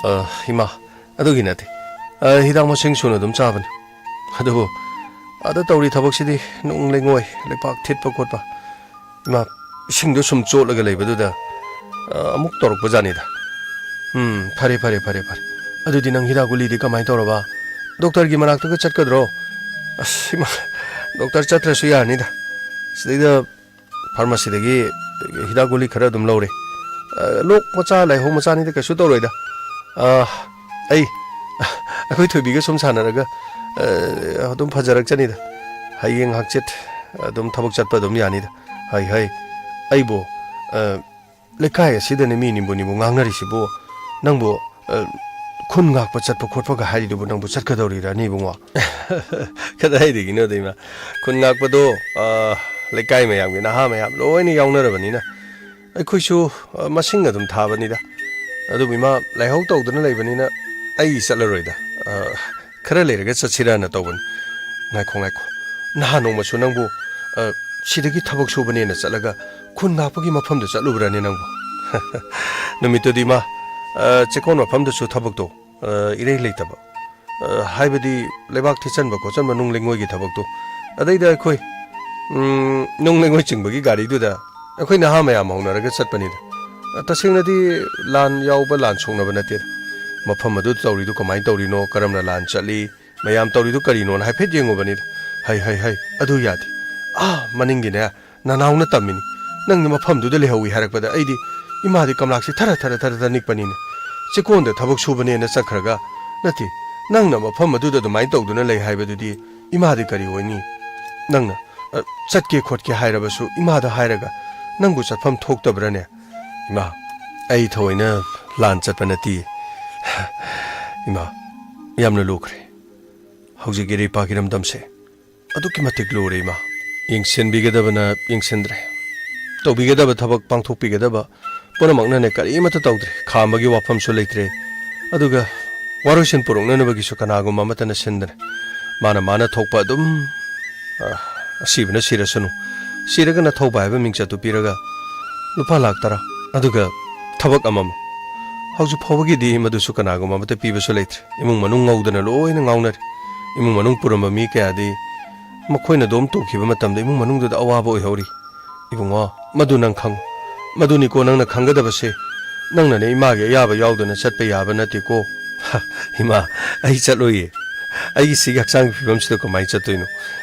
ꯑꯥ, ꯏꯃꯥ, ꯑꯗꯨꯒꯤ ꯅꯠꯇꯦ꯫ ꯑꯥ, ꯍꯤꯗꯥꯛ ꯃꯁꯤꯡ ꯁꯨꯅ ꯑꯗꯨꯝ ꯆꯥꯕꯅꯤ꯫ ꯑꯗꯨꯕꯨ ꯑꯥꯗ ꯇꯧꯔꯤ ꯊꯕꯛꯁꯤꯗꯤ ꯅꯨꯡ ꯂꯩꯉꯣꯏ, ꯂꯩꯄꯥꯛ ꯊꯤꯠꯄ ꯈꯣꯠꯄ꯫ ꯏꯃꯥ, ꯏꯁꯤꯡꯗꯣ ꯁꯨꯝ ꯆꯣꯠꯂꯒ ꯂꯩꯕꯗꯨꯗ, ꯑ, ꯑꯃꯨꯛ ꯇꯧꯔꯛꯄ ꯖꯥꯠꯅꯤꯗ꯫ "ꯎꯝ, ꯐꯔꯦ, ꯐꯔꯦ, ꯐꯔꯦ, ꯐꯔꯦ꯫ ꯑꯗꯨꯗꯤ ꯅꯪ ꯍꯤꯗꯥꯛ ꯒꯨꯂꯤꯗꯤ ꯀꯃꯥꯏꯅ ꯇꯧꯔꯕ? ꯗꯣꯛꯇꯔꯒꯤ ꯃꯅꯥꯛꯇꯒ ꯆꯠꯀꯗ꯭ꯔꯣ?" "ꯑꯁ, ꯏꯃꯥ, ꯗꯣꯛꯇꯔ ꯆꯠꯇ꯭ꯔꯁꯨ ꯌꯥꯔꯅꯤꯗ꯫ ꯁꯤꯗꯩꯗ ꯐꯥꯔꯃꯥꯁꯤꯗꯒꯤ ꯍꯤꯗꯥꯛ ꯒꯨꯂꯤ ꯈꯔ ꯑꯗꯨꯝ ꯂꯧꯔꯦ꯫ ꯑ, ꯂꯣꯛ ꯃꯆꯥ, ꯂꯥꯏꯍꯧ ꯃꯆꯥꯅꯤꯗ, ꯀꯩꯁꯨ ꯇꯧꯔꯣꯏꯗ꯫ ꯑ, ꯑꯩ, ꯑꯩꯈꯣꯏ ꯊꯣꯏꯕꯤꯒ ꯁꯨꯝ ꯁꯥꯟꯅꯔꯒ, ꯑ, ꯑꯗꯨꯝ ꯐꯖꯔꯛꯆꯅꯤꯗ꯫ ꯍꯌꯦꯡ ꯍꯪꯆꯤꯠ ꯑꯗꯨꯝ ꯊꯕꯛ ꯆꯠꯄ ꯑꯗꯨꯝ ꯌꯥꯅꯤꯗ꯫ ꯍꯩ, ꯍꯩ, ꯑꯩꯕꯨ, ꯑ, ꯂꯩꯀꯥꯏ ꯑꯁꯤꯗꯅꯦ ꯃꯤ ꯅꯤꯝꯕꯨ ꯅꯤꯝꯕꯨ ꯉꯥꯡꯅꯔꯤꯁꯤꯕꯨ, ꯅꯪꯕꯨ, ꯑ, ꯈꯨꯟ ꯉꯥꯛꯄ ꯆꯠꯄ ꯈꯣꯠꯄꯒ ꯍꯥꯏꯔꯤꯗꯨꯕꯨ ꯅꯪꯕꯨ ꯆꯠꯀꯗꯧꯔꯤꯔꯅꯦ, ꯏꯕꯨꯡꯉꯣ?" "ꯀꯗꯥꯏꯗꯒꯤꯅꯣꯗ, ꯏꯃꯥ꯫ ꯈꯨꯟ ꯉꯥꯛꯄꯗꯣ, ꯑ, ꯂꯩꯀꯥꯏ ꯃꯌꯥꯝꯒꯤ ꯅꯍꯥ ꯃꯌꯥꯝ ꯂꯣꯏꯅ ꯌꯥꯎꯅꯔꯕꯅꯤꯅ ꯑꯩꯈꯣꯏꯁꯨ, ꯑ, ꯃꯁꯤꯡ ꯑꯗꯨꯝ ꯊꯥꯕꯅꯤꯗ꯫ ꯑꯗꯨꯕꯨ, ꯏꯃꯥ, ꯂꯥꯏꯍꯧ ꯇꯧꯗꯅ ꯂꯩꯕꯅꯤꯅ ꯑꯩ ꯆꯠꯂꯔꯣꯏꯗ꯫ ꯑ, ꯈꯔ ꯂꯩꯔꯒ ꯆꯠꯁꯤꯔꯅ ꯇꯧꯕꯅꯤ꯫" "ꯉꯥꯏꯈꯣ, ꯉꯥꯏꯈꯣ꯫ ꯅꯍꯥꯟ ꯅꯣꯡꯃꯁꯨ ꯅꯪꯕꯨ, ꯑ, ꯁꯤꯗꯒꯤ ꯊꯕꯛ ꯁꯨꯕꯅꯦꯅ ꯆꯠꯂꯒ ꯈꯨꯟ ꯉꯥꯛꯄꯒꯤ ꯃꯐꯝꯗ ꯆꯠꯂꯨꯕ꯭ꯔꯅꯦ ꯅꯪꯕꯨ?" "ꯅꯨꯃꯤꯠꯇꯨꯗꯤ, ꯏꯃꯥ, ꯑ, ꯆꯦꯛꯀꯣꯟ ꯃꯐꯝꯗꯁꯨ ꯊꯕꯛꯇꯣ, ꯑ, ꯏꯔꯩ ꯂꯩꯇꯕ꯫ ꯑ, ꯍꯥꯏꯕꯗꯤ ꯂꯩꯕꯥꯛ ꯊꯤꯠꯆꯟꯕ ꯈꯣꯠꯆꯟꯕ, ꯅꯨꯡ ꯂꯩꯉꯣꯏꯒꯤ ꯊꯕꯛꯇꯣ꯫ ꯑꯗꯩꯗ ꯑꯩꯈꯣꯏ, ꯎꯝ, ꯅꯨꯡ ꯂꯩꯉꯣꯏ ꯆꯤꯡꯕꯒꯤ ꯒꯥꯔꯤꯗꯨꯗ ꯑꯩꯈꯣꯏ ꯅꯍꯥ ꯃꯌꯥꯝ ꯍꯧꯅꯔꯒ ꯆꯠꯄꯅꯤꯗ꯫ ꯑ, ꯇꯁꯦꯡꯅꯗꯤ ꯂꯥꯟ ꯌꯥꯎꯕ, ꯂꯥꯟ ꯁꯣꯛꯅꯕ ꯅꯠꯇꯦꯗ꯫ ꯃꯐꯝ ꯑꯗꯨ ꯇꯧꯔꯤꯗꯨ ꯀꯃꯥꯏꯅ ꯇꯧꯔꯤꯅꯣ, ꯀꯔꯝꯅ ꯂꯥꯟ ꯆꯠꯂꯤ, ꯃꯌꯥꯝ ꯇꯧꯔꯤꯗꯨ ꯀꯔꯤꯅꯣꯅ ꯍꯥꯏꯐꯦꯠ ꯌꯦꯡꯉꯨꯕꯅꯤꯗ꯫ ꯍꯩ, ꯍꯩ, ꯍꯩ, ꯑꯗꯨ ꯌꯥꯗꯦ꯫ ꯑꯥ, ꯃꯅꯤꯡꯒꯤꯅꯦ, ꯅꯅꯥꯎꯅ ꯇꯝꯃꯤꯅꯤ꯫ ꯅꯪꯅ ꯃꯐꯝꯗꯨꯗ ꯂꯩꯍꯧꯏ ꯍꯥꯏꯔꯛꯄꯗ ꯑꯩꯗꯤ ꯏꯃꯥꯗꯤ ꯀꯝꯂꯥꯛꯁꯤ ꯊꯔ ꯊꯔ ꯊꯔ ꯊꯔ ꯅꯤꯛꯄꯅꯤꯅꯦ꯫ ꯆꯦꯛꯀꯣꯟꯗ ꯊꯕꯛ ꯁꯨꯕꯅꯦꯅ ꯆꯠꯈ꯭ꯔꯒ, ꯅꯠꯇꯦ, ꯅꯪꯅ ꯃꯐꯝ ꯑꯗꯨꯗ ꯑꯗꯨꯃꯥꯏꯅ ꯇꯧꯗꯨꯅ ꯂꯩ ꯍꯥꯏꯕꯗꯨꯗꯤ ꯏꯃꯥꯗꯤ ꯀꯔꯤ ꯑꯣꯏꯅꯤ? ꯅꯪꯅ, ꯑ, ꯆꯠꯀꯦ ꯈꯣꯠꯀꯦ ꯍꯥꯏꯔꯕꯁꯨ ꯏꯃꯥꯗ ꯍꯥꯏꯔꯒ ꯅꯪꯕꯨ ꯆꯠꯐꯝ ꯊꯣꯛꯇꯕ꯭ꯔꯅꯦ?" "ꯏꯃꯥ, ꯑꯩ ꯊꯑꯣꯏꯅ ꯂꯥꯟ ꯆꯠꯄ ꯅꯠꯇꯤꯌꯦ꯫ ꯏꯃꯥ, ꯌꯥꯝꯅ ꯂꯨꯈ꯭ꯔꯦ꯫ ꯍꯧꯖꯤꯛ ꯏꯔꯩꯄꯥꯛ ꯏꯔꯝꯗꯝꯁꯦ ꯑꯗꯨꯛꯀꯤ ꯃꯇꯤꯛ ꯂꯨꯔꯦ, ꯏꯃꯥ꯫ ꯌꯦꯡꯁꯤꯟꯕꯤꯒꯗꯕꯅ ꯌꯦꯡꯁꯤꯟꯗ꯭ꯔꯦ, ꯇꯧꯕꯤꯒꯗꯕ ꯊꯕꯛ ꯄꯥꯡꯊꯣꯛꯄꯤꯒꯗꯕ ꯄꯨꯝꯅꯃꯛꯅꯅꯦ ꯀꯔꯤꯃꯠꯇ ꯇꯧꯗ꯭ꯔꯦ꯫ ꯈꯥꯝꯕꯒꯤ ꯋꯥꯐꯝꯁꯨ ꯂꯩꯇ꯭ꯔꯦ, ꯑꯗꯨꯒ ꯋꯥꯔꯣꯏꯁꯤꯟ ꯄꯨꯔꯛꯅꯅꯕꯒꯤꯁꯨ ꯀꯅꯥꯒꯨꯝꯕ ꯑꯃꯠꯇꯅ ꯁꯤꯟꯗ꯭ꯔꯦ꯫ ꯃꯥꯅ ꯃꯥꯅ ꯊꯣꯛꯄ ꯑꯗꯨꯝ, ꯑ, ꯑꯁꯤꯕꯅ ꯁꯤꯔꯁꯅꯨ, ꯁꯤꯔꯒꯅ ꯊꯧꯕ ꯍꯥꯏꯕ ꯃꯤꯡꯆꯠꯇꯨ ꯄꯤꯔꯒ ꯂꯨꯄꯥ ꯂꯥꯛ ꯇꯔꯥ, ꯑꯗꯨꯒ ꯊꯕꯛ ꯑꯃꯃꯝ꯫ ꯍꯧꯖꯤꯛ ꯐꯥꯎꯕꯒꯤꯗꯤ ꯃꯗꯨꯁꯨ ꯀꯅꯥꯒꯨꯝꯕ ꯑꯃꯠꯇ ꯄꯤꯕꯁꯨ ꯂꯩꯇ꯭ꯔꯦ꯫ ꯏꯃꯨꯡ ꯃꯅꯨꯡ ꯉꯧꯗꯅ ꯂꯣꯏꯅ ꯉꯥꯎꯅꯔꯦ꯫ ꯏꯃꯨꯡ ꯃꯅꯨꯡ ꯄꯨꯔꯝꯕ ꯃꯤ ꯀꯌꯥꯗꯤ ꯃꯈꯣꯏꯅ ꯑꯗꯨꯝ ꯇꯣꯛꯈꯤꯕ ꯃꯇꯝꯗ ꯏꯃꯨꯡ ꯃꯅꯨꯡꯗꯨꯗ ꯑꯋꯥꯕ ꯑꯣꯏꯍꯧꯔꯤ꯫ "ꯏꯕꯨꯡꯉꯣ, ꯃꯗꯨ ꯅꯪ ꯈꯪꯉꯨ꯫ ꯃꯗꯨꯅꯤꯀꯣ ꯅꯪꯅ ꯈꯪꯒꯗꯕꯁꯦ꯫ ꯅꯪꯅꯅꯦ ꯏꯃꯥꯒꯤ ꯑꯌꯥꯕ ꯌꯥꯎꯗꯅ ꯆꯠꯄ ꯌꯥꯕ ꯅꯠꯇꯦꯀꯣ꯫" "ꯍꯥ, ꯏꯃꯥ, ꯑꯩ ꯆꯠꯂꯣꯏꯌꯦ꯫ ꯑꯩꯒꯤ ꯁꯤꯒꯤ ꯍꯛꯆꯥꯡꯒꯤ ꯐꯤꯕꯝꯁꯤꯗ ꯀꯃꯥꯏꯅ ꯆꯠꯇꯣꯏꯅꯣ?"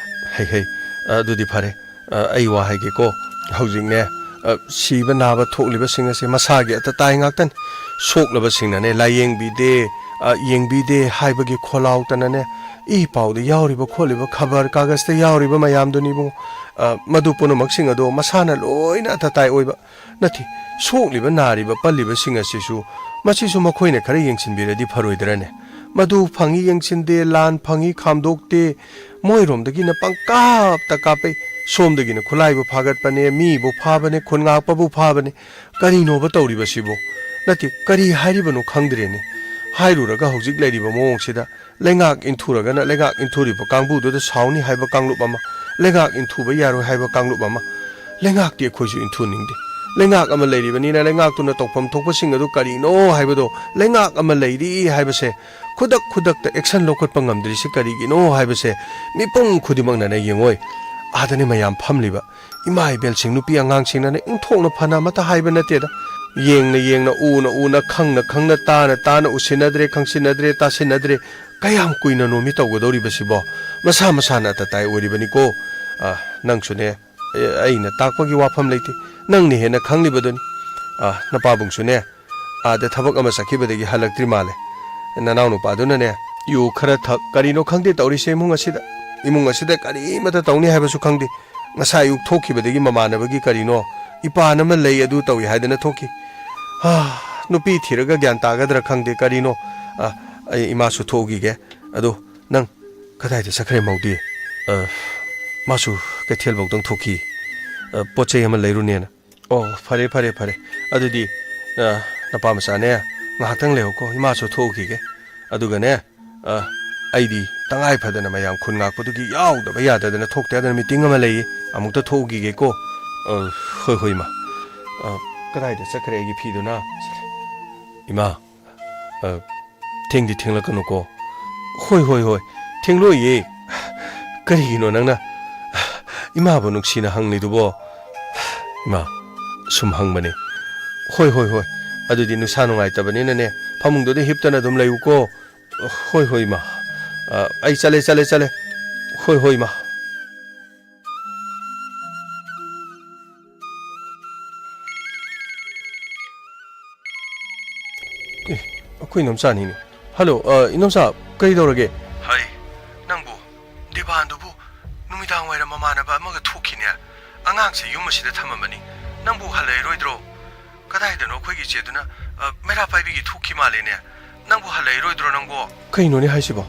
"ꯍꯩ, ꯍꯩ, ꯑꯗꯨꯗꯤ ꯐꯔꯦ꯫ ꯑ, ꯑꯩ ꯋꯥ ꯍꯥꯏꯒꯦꯀꯣ꯫ ꯍꯧꯖꯤꯛꯅꯦ, ꯑ, ꯁꯤꯕ ꯅꯥꯕ ꯊꯣꯛꯂꯤꯕꯁꯤꯡ ꯑꯁꯦ ꯃꯁꯥꯒꯤ ꯑꯇ ꯇꯥꯏ ꯉꯥꯛꯇꯅꯤ꯫ ꯁꯣꯛꯂꯕꯁꯤꯡꯅꯅꯦ ꯂꯥꯏꯌꯦꯡꯕꯤꯗꯦ, ꯑ, ꯌꯦꯡꯕꯤꯗꯦ ꯍꯥꯏꯕꯒꯤ ꯈꯣꯜꯂꯥꯎꯇꯅꯅꯦ, ꯏ ꯄꯥꯎꯗ ꯌꯥꯎꯔꯤꯕ ꯈꯣꯠꯂꯤꯕ, ꯈꯕꯔ ꯀꯥꯒꯖꯇ ꯌꯥꯎꯔꯤꯕ ꯃꯌꯥꯝꯗꯨꯅꯤ ꯏꯕꯨꯡꯉꯣ꯫ ꯑ, ꯃꯗꯨ ꯄꯨꯝꯅꯃꯛꯁꯤꯡ ꯑꯗꯣ ꯃꯁꯥꯅ ꯂꯣꯏꯅ ꯑꯇ ꯇꯥꯏ ꯑꯣꯏꯕ ꯅꯠꯇꯦ꯫ ꯁꯣꯛꯂꯤꯕ, ꯅꯥꯔꯤꯕ, ꯄꯜꯂꯤꯕꯁꯤꯡ ꯑꯁꯤꯁꯨ, ꯃꯁꯤꯁꯨ ꯃꯈꯣꯏꯅ ꯈꯔ ꯌꯦꯡꯁꯤꯟꯕꯤꯔꯗꯤ ꯐꯔꯣꯏꯗ꯭ꯔꯅꯦ? ꯃꯗꯨ ꯐꯪꯉꯤ ꯌꯦꯡꯁꯤꯟꯗꯦ, ꯂꯥꯟ ꯐꯪꯉꯤ ꯈꯥꯝꯗꯣꯛꯇꯦ, ꯃꯣꯏꯔꯣꯝꯗꯒꯤꯅ ꯄꯪꯀꯥꯞꯇ ꯀꯥꯞꯄꯩ, ꯁꯣꯝꯗꯒꯤꯅ ꯈꯨꯠꯂꯥꯏꯕꯨ ꯐꯥꯒꯠꯄꯅꯦ, ꯃꯤꯕꯨ ꯐꯥꯕꯅꯦ, ꯈꯨꯟ ꯉꯥꯛꯄꯕꯨ ꯐꯥꯕꯅꯦ꯫ ꯀꯔꯤꯅꯣꯕ ꯇꯧꯔꯤꯕꯁꯤꯕꯨ? ꯅꯠꯇꯦ, ꯀꯔꯤ ꯍꯥꯏꯔꯤꯕꯅꯣ ꯈꯪꯗ꯭ꯔꯦꯅꯦ꯫ ꯍꯥꯏꯔꯨꯔꯒ ꯍꯧꯖꯤꯛ ꯂꯩꯔꯤꯕ ꯃꯑꯣꯡꯁꯤꯗ ꯂꯩꯉꯥꯛ ꯏꯟꯊꯨꯔꯒꯅ ꯂꯩꯉꯥꯛ ꯏꯟꯊꯨꯔꯤꯕ ꯀꯥꯡꯕꯨꯗꯨꯗ ꯁꯥꯎꯅꯤ ꯍꯥꯏꯕ ꯀꯥꯡꯂꯨꯞ ꯑꯃ, ꯂꯩꯉꯥꯛ ꯏꯟꯊꯨꯕ ꯌꯥꯔꯣꯏ ꯍꯥꯏꯕ ꯀꯥꯡꯂꯨꯞ ꯑꯃ, ꯂꯩꯉꯥꯛꯇꯤ ꯑꯩꯈꯣꯏꯁꯨ ꯏꯟꯊꯨꯅꯤꯡꯗꯦ꯫ ꯂꯩꯉꯥꯛ ꯑꯃ ꯂꯩꯔꯤꯕꯅꯤꯅ ꯂꯩꯉꯥꯛꯇꯨꯅ ꯇꯧꯐꯝ ꯊꯣꯛꯄꯁꯤꯡ ꯑꯗꯨ ꯀꯔꯤꯅꯣ ꯍꯥꯏꯕꯗꯣ, ꯂꯩꯉꯥꯛ ꯑꯃ ꯂꯩꯔꯤ ꯍꯥꯏꯕꯁꯦ ꯈꯨꯗꯛ ꯈꯨꯗꯛꯇ ꯑꯦꯛꯁꯟ ꯂꯧꯈꯠꯄ ꯉꯝꯗ꯭ꯔꯤꯁꯤ ꯀꯔꯤꯒꯤꯅꯣ ꯍꯥꯏꯕꯁꯦ ꯃꯤꯄꯨꯝ ꯈꯨꯗꯤꯡꯃꯛꯅꯅꯦ ꯌꯦꯡꯉꯣꯏ꯫ ꯑꯥꯗꯅꯦ ꯃꯌꯥꯝ ꯐꯝꯂꯤꯕ ꯏꯃꯥ ꯏꯕꯦꯜꯁꯤꯡ, ꯅꯨꯄꯤ ꯑꯉꯥꯡꯁꯤꯡꯅꯅꯦ ꯏꯟꯊꯣꯛꯅ ꯐꯅ ꯑꯃꯠꯇ ꯍꯥꯏꯕ ꯅꯠꯇꯦꯗ꯫ ꯌꯦꯡꯅ ꯌꯦꯡꯅ, ꯎꯅ ꯎꯅ, ꯈꯪꯅ ꯈꯪꯅ, ꯇꯥꯅ ꯇꯥꯅ, ꯎꯁꯤꯟꯅꯗ꯭ꯔꯦ, ꯈꯪꯁꯤꯟꯅꯗ꯭ꯔꯦ, ꯇꯥꯁꯤꯟꯅꯗ꯭ꯔꯦ꯫ ꯀꯌꯥꯝ ꯀꯨꯏꯅ ꯅꯣꯃꯤ ꯇꯧꯒꯗꯧꯔꯤꯕꯁꯤꯕꯣ? ꯃꯁꯥ ꯃꯁꯥꯅ ꯑꯇꯇꯥꯏ ꯑꯣꯏꯔꯤꯕꯅꯤꯀꯣ꯫ ꯑ, ꯅꯪꯁꯨꯅꯦ, ꯑꯦ, ꯑꯩꯅ ꯇꯥꯛꯄꯒꯤ ꯋꯥꯐꯝ ꯂꯩꯇꯦ꯫ ꯅꯪꯅ ꯍꯦꯟꯅ ꯈꯪꯂꯤꯕꯗꯨꯅꯤ꯫ ꯑ, ꯅꯄꯥꯕꯨꯡꯁꯨꯅꯦ, ꯑꯥꯗ ꯊꯕꯛ ꯑꯃ ꯆꯠꯈꯤꯕꯗꯒꯤ ꯍꯜꯂꯛꯇ꯭ꯔꯤ ꯃꯥꯜꯂꯦ꯫ ꯅꯅꯥꯎ ꯅꯨꯄꯥꯗꯨꯅꯅꯦ, ꯌꯨ ꯈꯔ ꯊꯛ, ꯀꯔꯤꯅꯣ ꯈꯪꯗꯦ ꯇꯧꯔꯤꯁꯦ ꯏꯃꯨꯡ ꯑꯁꯤꯗ꯫ ꯏꯃꯨꯡ ꯑꯁꯤꯗ ꯀꯔꯤꯃꯠꯇ ꯇꯧꯅꯤ ꯍꯥꯏꯕꯁꯨ ꯈꯪꯗꯦ꯫ ꯉꯁꯥꯏ ꯑꯌꯨꯛ ꯊꯣꯛꯈꯤꯕꯗꯒꯤ ꯃꯃꯥꯟꯅꯕꯒꯤ ꯀꯔꯤꯅꯣ, ꯏꯄꯥꯟ ꯑꯃ ꯂꯩ ꯑꯗꯨ ꯇꯧꯏ ꯍꯥꯏꯗꯅ ꯊꯣꯛꯈꯤ꯫ ꯍꯥ, ꯅꯨꯄꯤ ꯊꯤꯔꯒ ꯒ꯭ꯌꯥꯟ ꯇꯥꯒꯗ꯭ꯔꯥ ꯈꯪꯗꯦ ꯀꯔꯤꯅꯣ꯫ ꯑ, ꯑꯩ ꯏꯃꯥꯁꯨ ꯊꯣꯛꯎꯈꯤꯒꯦ꯫ ꯑꯗꯣ ꯅꯪ ꯀꯗꯥꯏꯗ ꯆꯠꯈ꯭ꯔꯦ ꯃꯧꯗꯤ? ꯑ, ꯃꯥꯁꯨ ꯀꯩꯊꯦꯜꯐꯧꯗꯪ ꯊꯣꯛꯈꯤ꯫ ꯑ, ꯄꯣꯠ ꯆꯩ ꯑꯃ ꯂꯩꯔꯨꯅꯦꯅ꯫ ꯑꯣ, ꯐꯔꯦ, ꯐꯔꯦ, ꯐꯔꯦ꯫ ꯑꯗꯨꯗꯤ, ꯑ, ꯅꯄꯥ ꯃꯆꯥꯅꯦ, ꯉꯥꯏꯍꯥꯛꯇꯪ ꯂꯩꯍꯧꯀꯣ, ꯏꯃꯥꯁꯨ ꯊꯣꯛꯎꯈꯤꯒꯦ꯫ ꯑꯗꯨꯒꯅꯦ, ꯑ, ꯑꯩꯗꯤ ꯇꯉꯥꯏ ꯐꯗꯅ ꯃꯌꯥꯝ ꯈꯨꯟ ꯉꯥꯛꯄꯗꯨꯒꯤ ꯌꯥꯎꯗꯕ ꯌꯥꯗꯗꯅ ꯊꯣꯛꯇ ꯌꯥꯗꯅ ꯃꯤꯇꯤꯡ ꯑꯃ ꯂꯩꯌꯦ, ꯑꯃꯨꯛꯇ ꯊꯣꯛꯎꯈꯤꯒꯦꯀꯣ꯫ ꯑ, ꯍꯣꯏ, ꯍꯣꯏ, ꯏꯃꯥ꯫ ꯑ, ꯀꯗꯥꯏꯗ ꯆꯠꯈ꯭ꯔꯦ ꯑꯩꯒꯤ ꯐꯤꯗꯨꯅ? ꯏꯃꯥ, ꯑ, ꯊꯦꯡꯗꯤ ꯊꯦꯡꯂꯛꯀꯅꯨꯀꯣ꯫ ꯍꯣꯏ, ꯍꯣꯏ, ꯍꯣꯏ, ꯊꯦꯡꯂꯣꯏꯌꯦ꯫ ꯀꯔꯤꯒꯤꯅꯣ ꯅꯪꯅ ꯏꯃꯥꯕꯨ ꯅꯨꯡꯁꯤꯅ ꯍꯪꯂꯤꯗꯨꯕꯣ? ꯏꯃꯥ, ꯁꯨꯝ ꯍꯪꯕꯅꯦ꯫ ꯍꯣꯏ, ꯍꯣꯏ, ꯍꯣꯏ꯫ ꯑꯗꯨꯗꯤ ꯅꯨꯡꯁꯥ ꯅꯨꯡꯉꯥꯏꯇꯕꯅꯤꯅꯅꯦ, ꯐꯃꯨꯡꯗꯨꯗ ꯍꯤꯞꯇꯅ ꯑꯗꯨꯝ ꯂꯩꯌꯨꯀꯣ꯫ ꯍꯣꯏ, ꯍꯣꯏ, ꯏꯃꯥ꯫ ꯑ, ꯑꯩ ꯆꯠꯂꯦ, ꯆꯠꯂꯦ, ꯆꯠꯂꯦ꯫ ꯍꯣꯏ, ꯍꯣꯏ, ꯏꯃꯥ꯫ ꯑꯦ, ꯑꯩꯈꯣꯏ ꯏꯅꯣꯝꯆꯥꯅꯤꯅꯦ꯫ ꯍꯜꯂꯣ, ꯑ, ꯏꯅꯣꯝꯆꯥ, ꯀꯩꯗꯧꯔꯒꯦ? ꯍꯩ, ꯅꯪꯕꯨ, ꯗꯤꯕꯥꯟꯗꯨꯕꯨ ꯅꯨꯃꯤꯗꯥꯡ ꯋꯥꯏꯔꯝ ꯃꯃꯥꯟꯅꯕ ꯑꯃꯒ ꯊꯣꯛꯈꯤꯅꯦ꯫ ꯑꯉꯥꯡꯁꯦ ꯌꯨꯝ ꯑꯁꯤꯗ ꯊꯝꯃꯝꯕꯅꯤ꯫ ꯅꯪꯕꯨ ꯍꯜꯂꯛꯏꯔꯣꯏꯗ꯭ꯔꯣ? ꯀꯗꯥꯏꯗꯅꯣ ꯑꯩꯈꯣꯏꯒꯤ ꯏꯆꯦꯗꯨꯅ, ꯑ, ꯃꯩꯔꯥ ꯄꯥꯏꯕꯤꯒꯤ ꯊꯣꯛꯈꯤ ꯃꯥꯜꯂꯦꯅꯦ꯫ ꯅꯪꯕꯨ ꯍꯜꯂꯛꯏꯔꯣꯏꯗ꯭ꯔꯣ ꯅꯪꯕꯣ? ꯀꯩꯅꯣꯅꯦ ꯍꯥꯏꯁꯤꯕꯣ?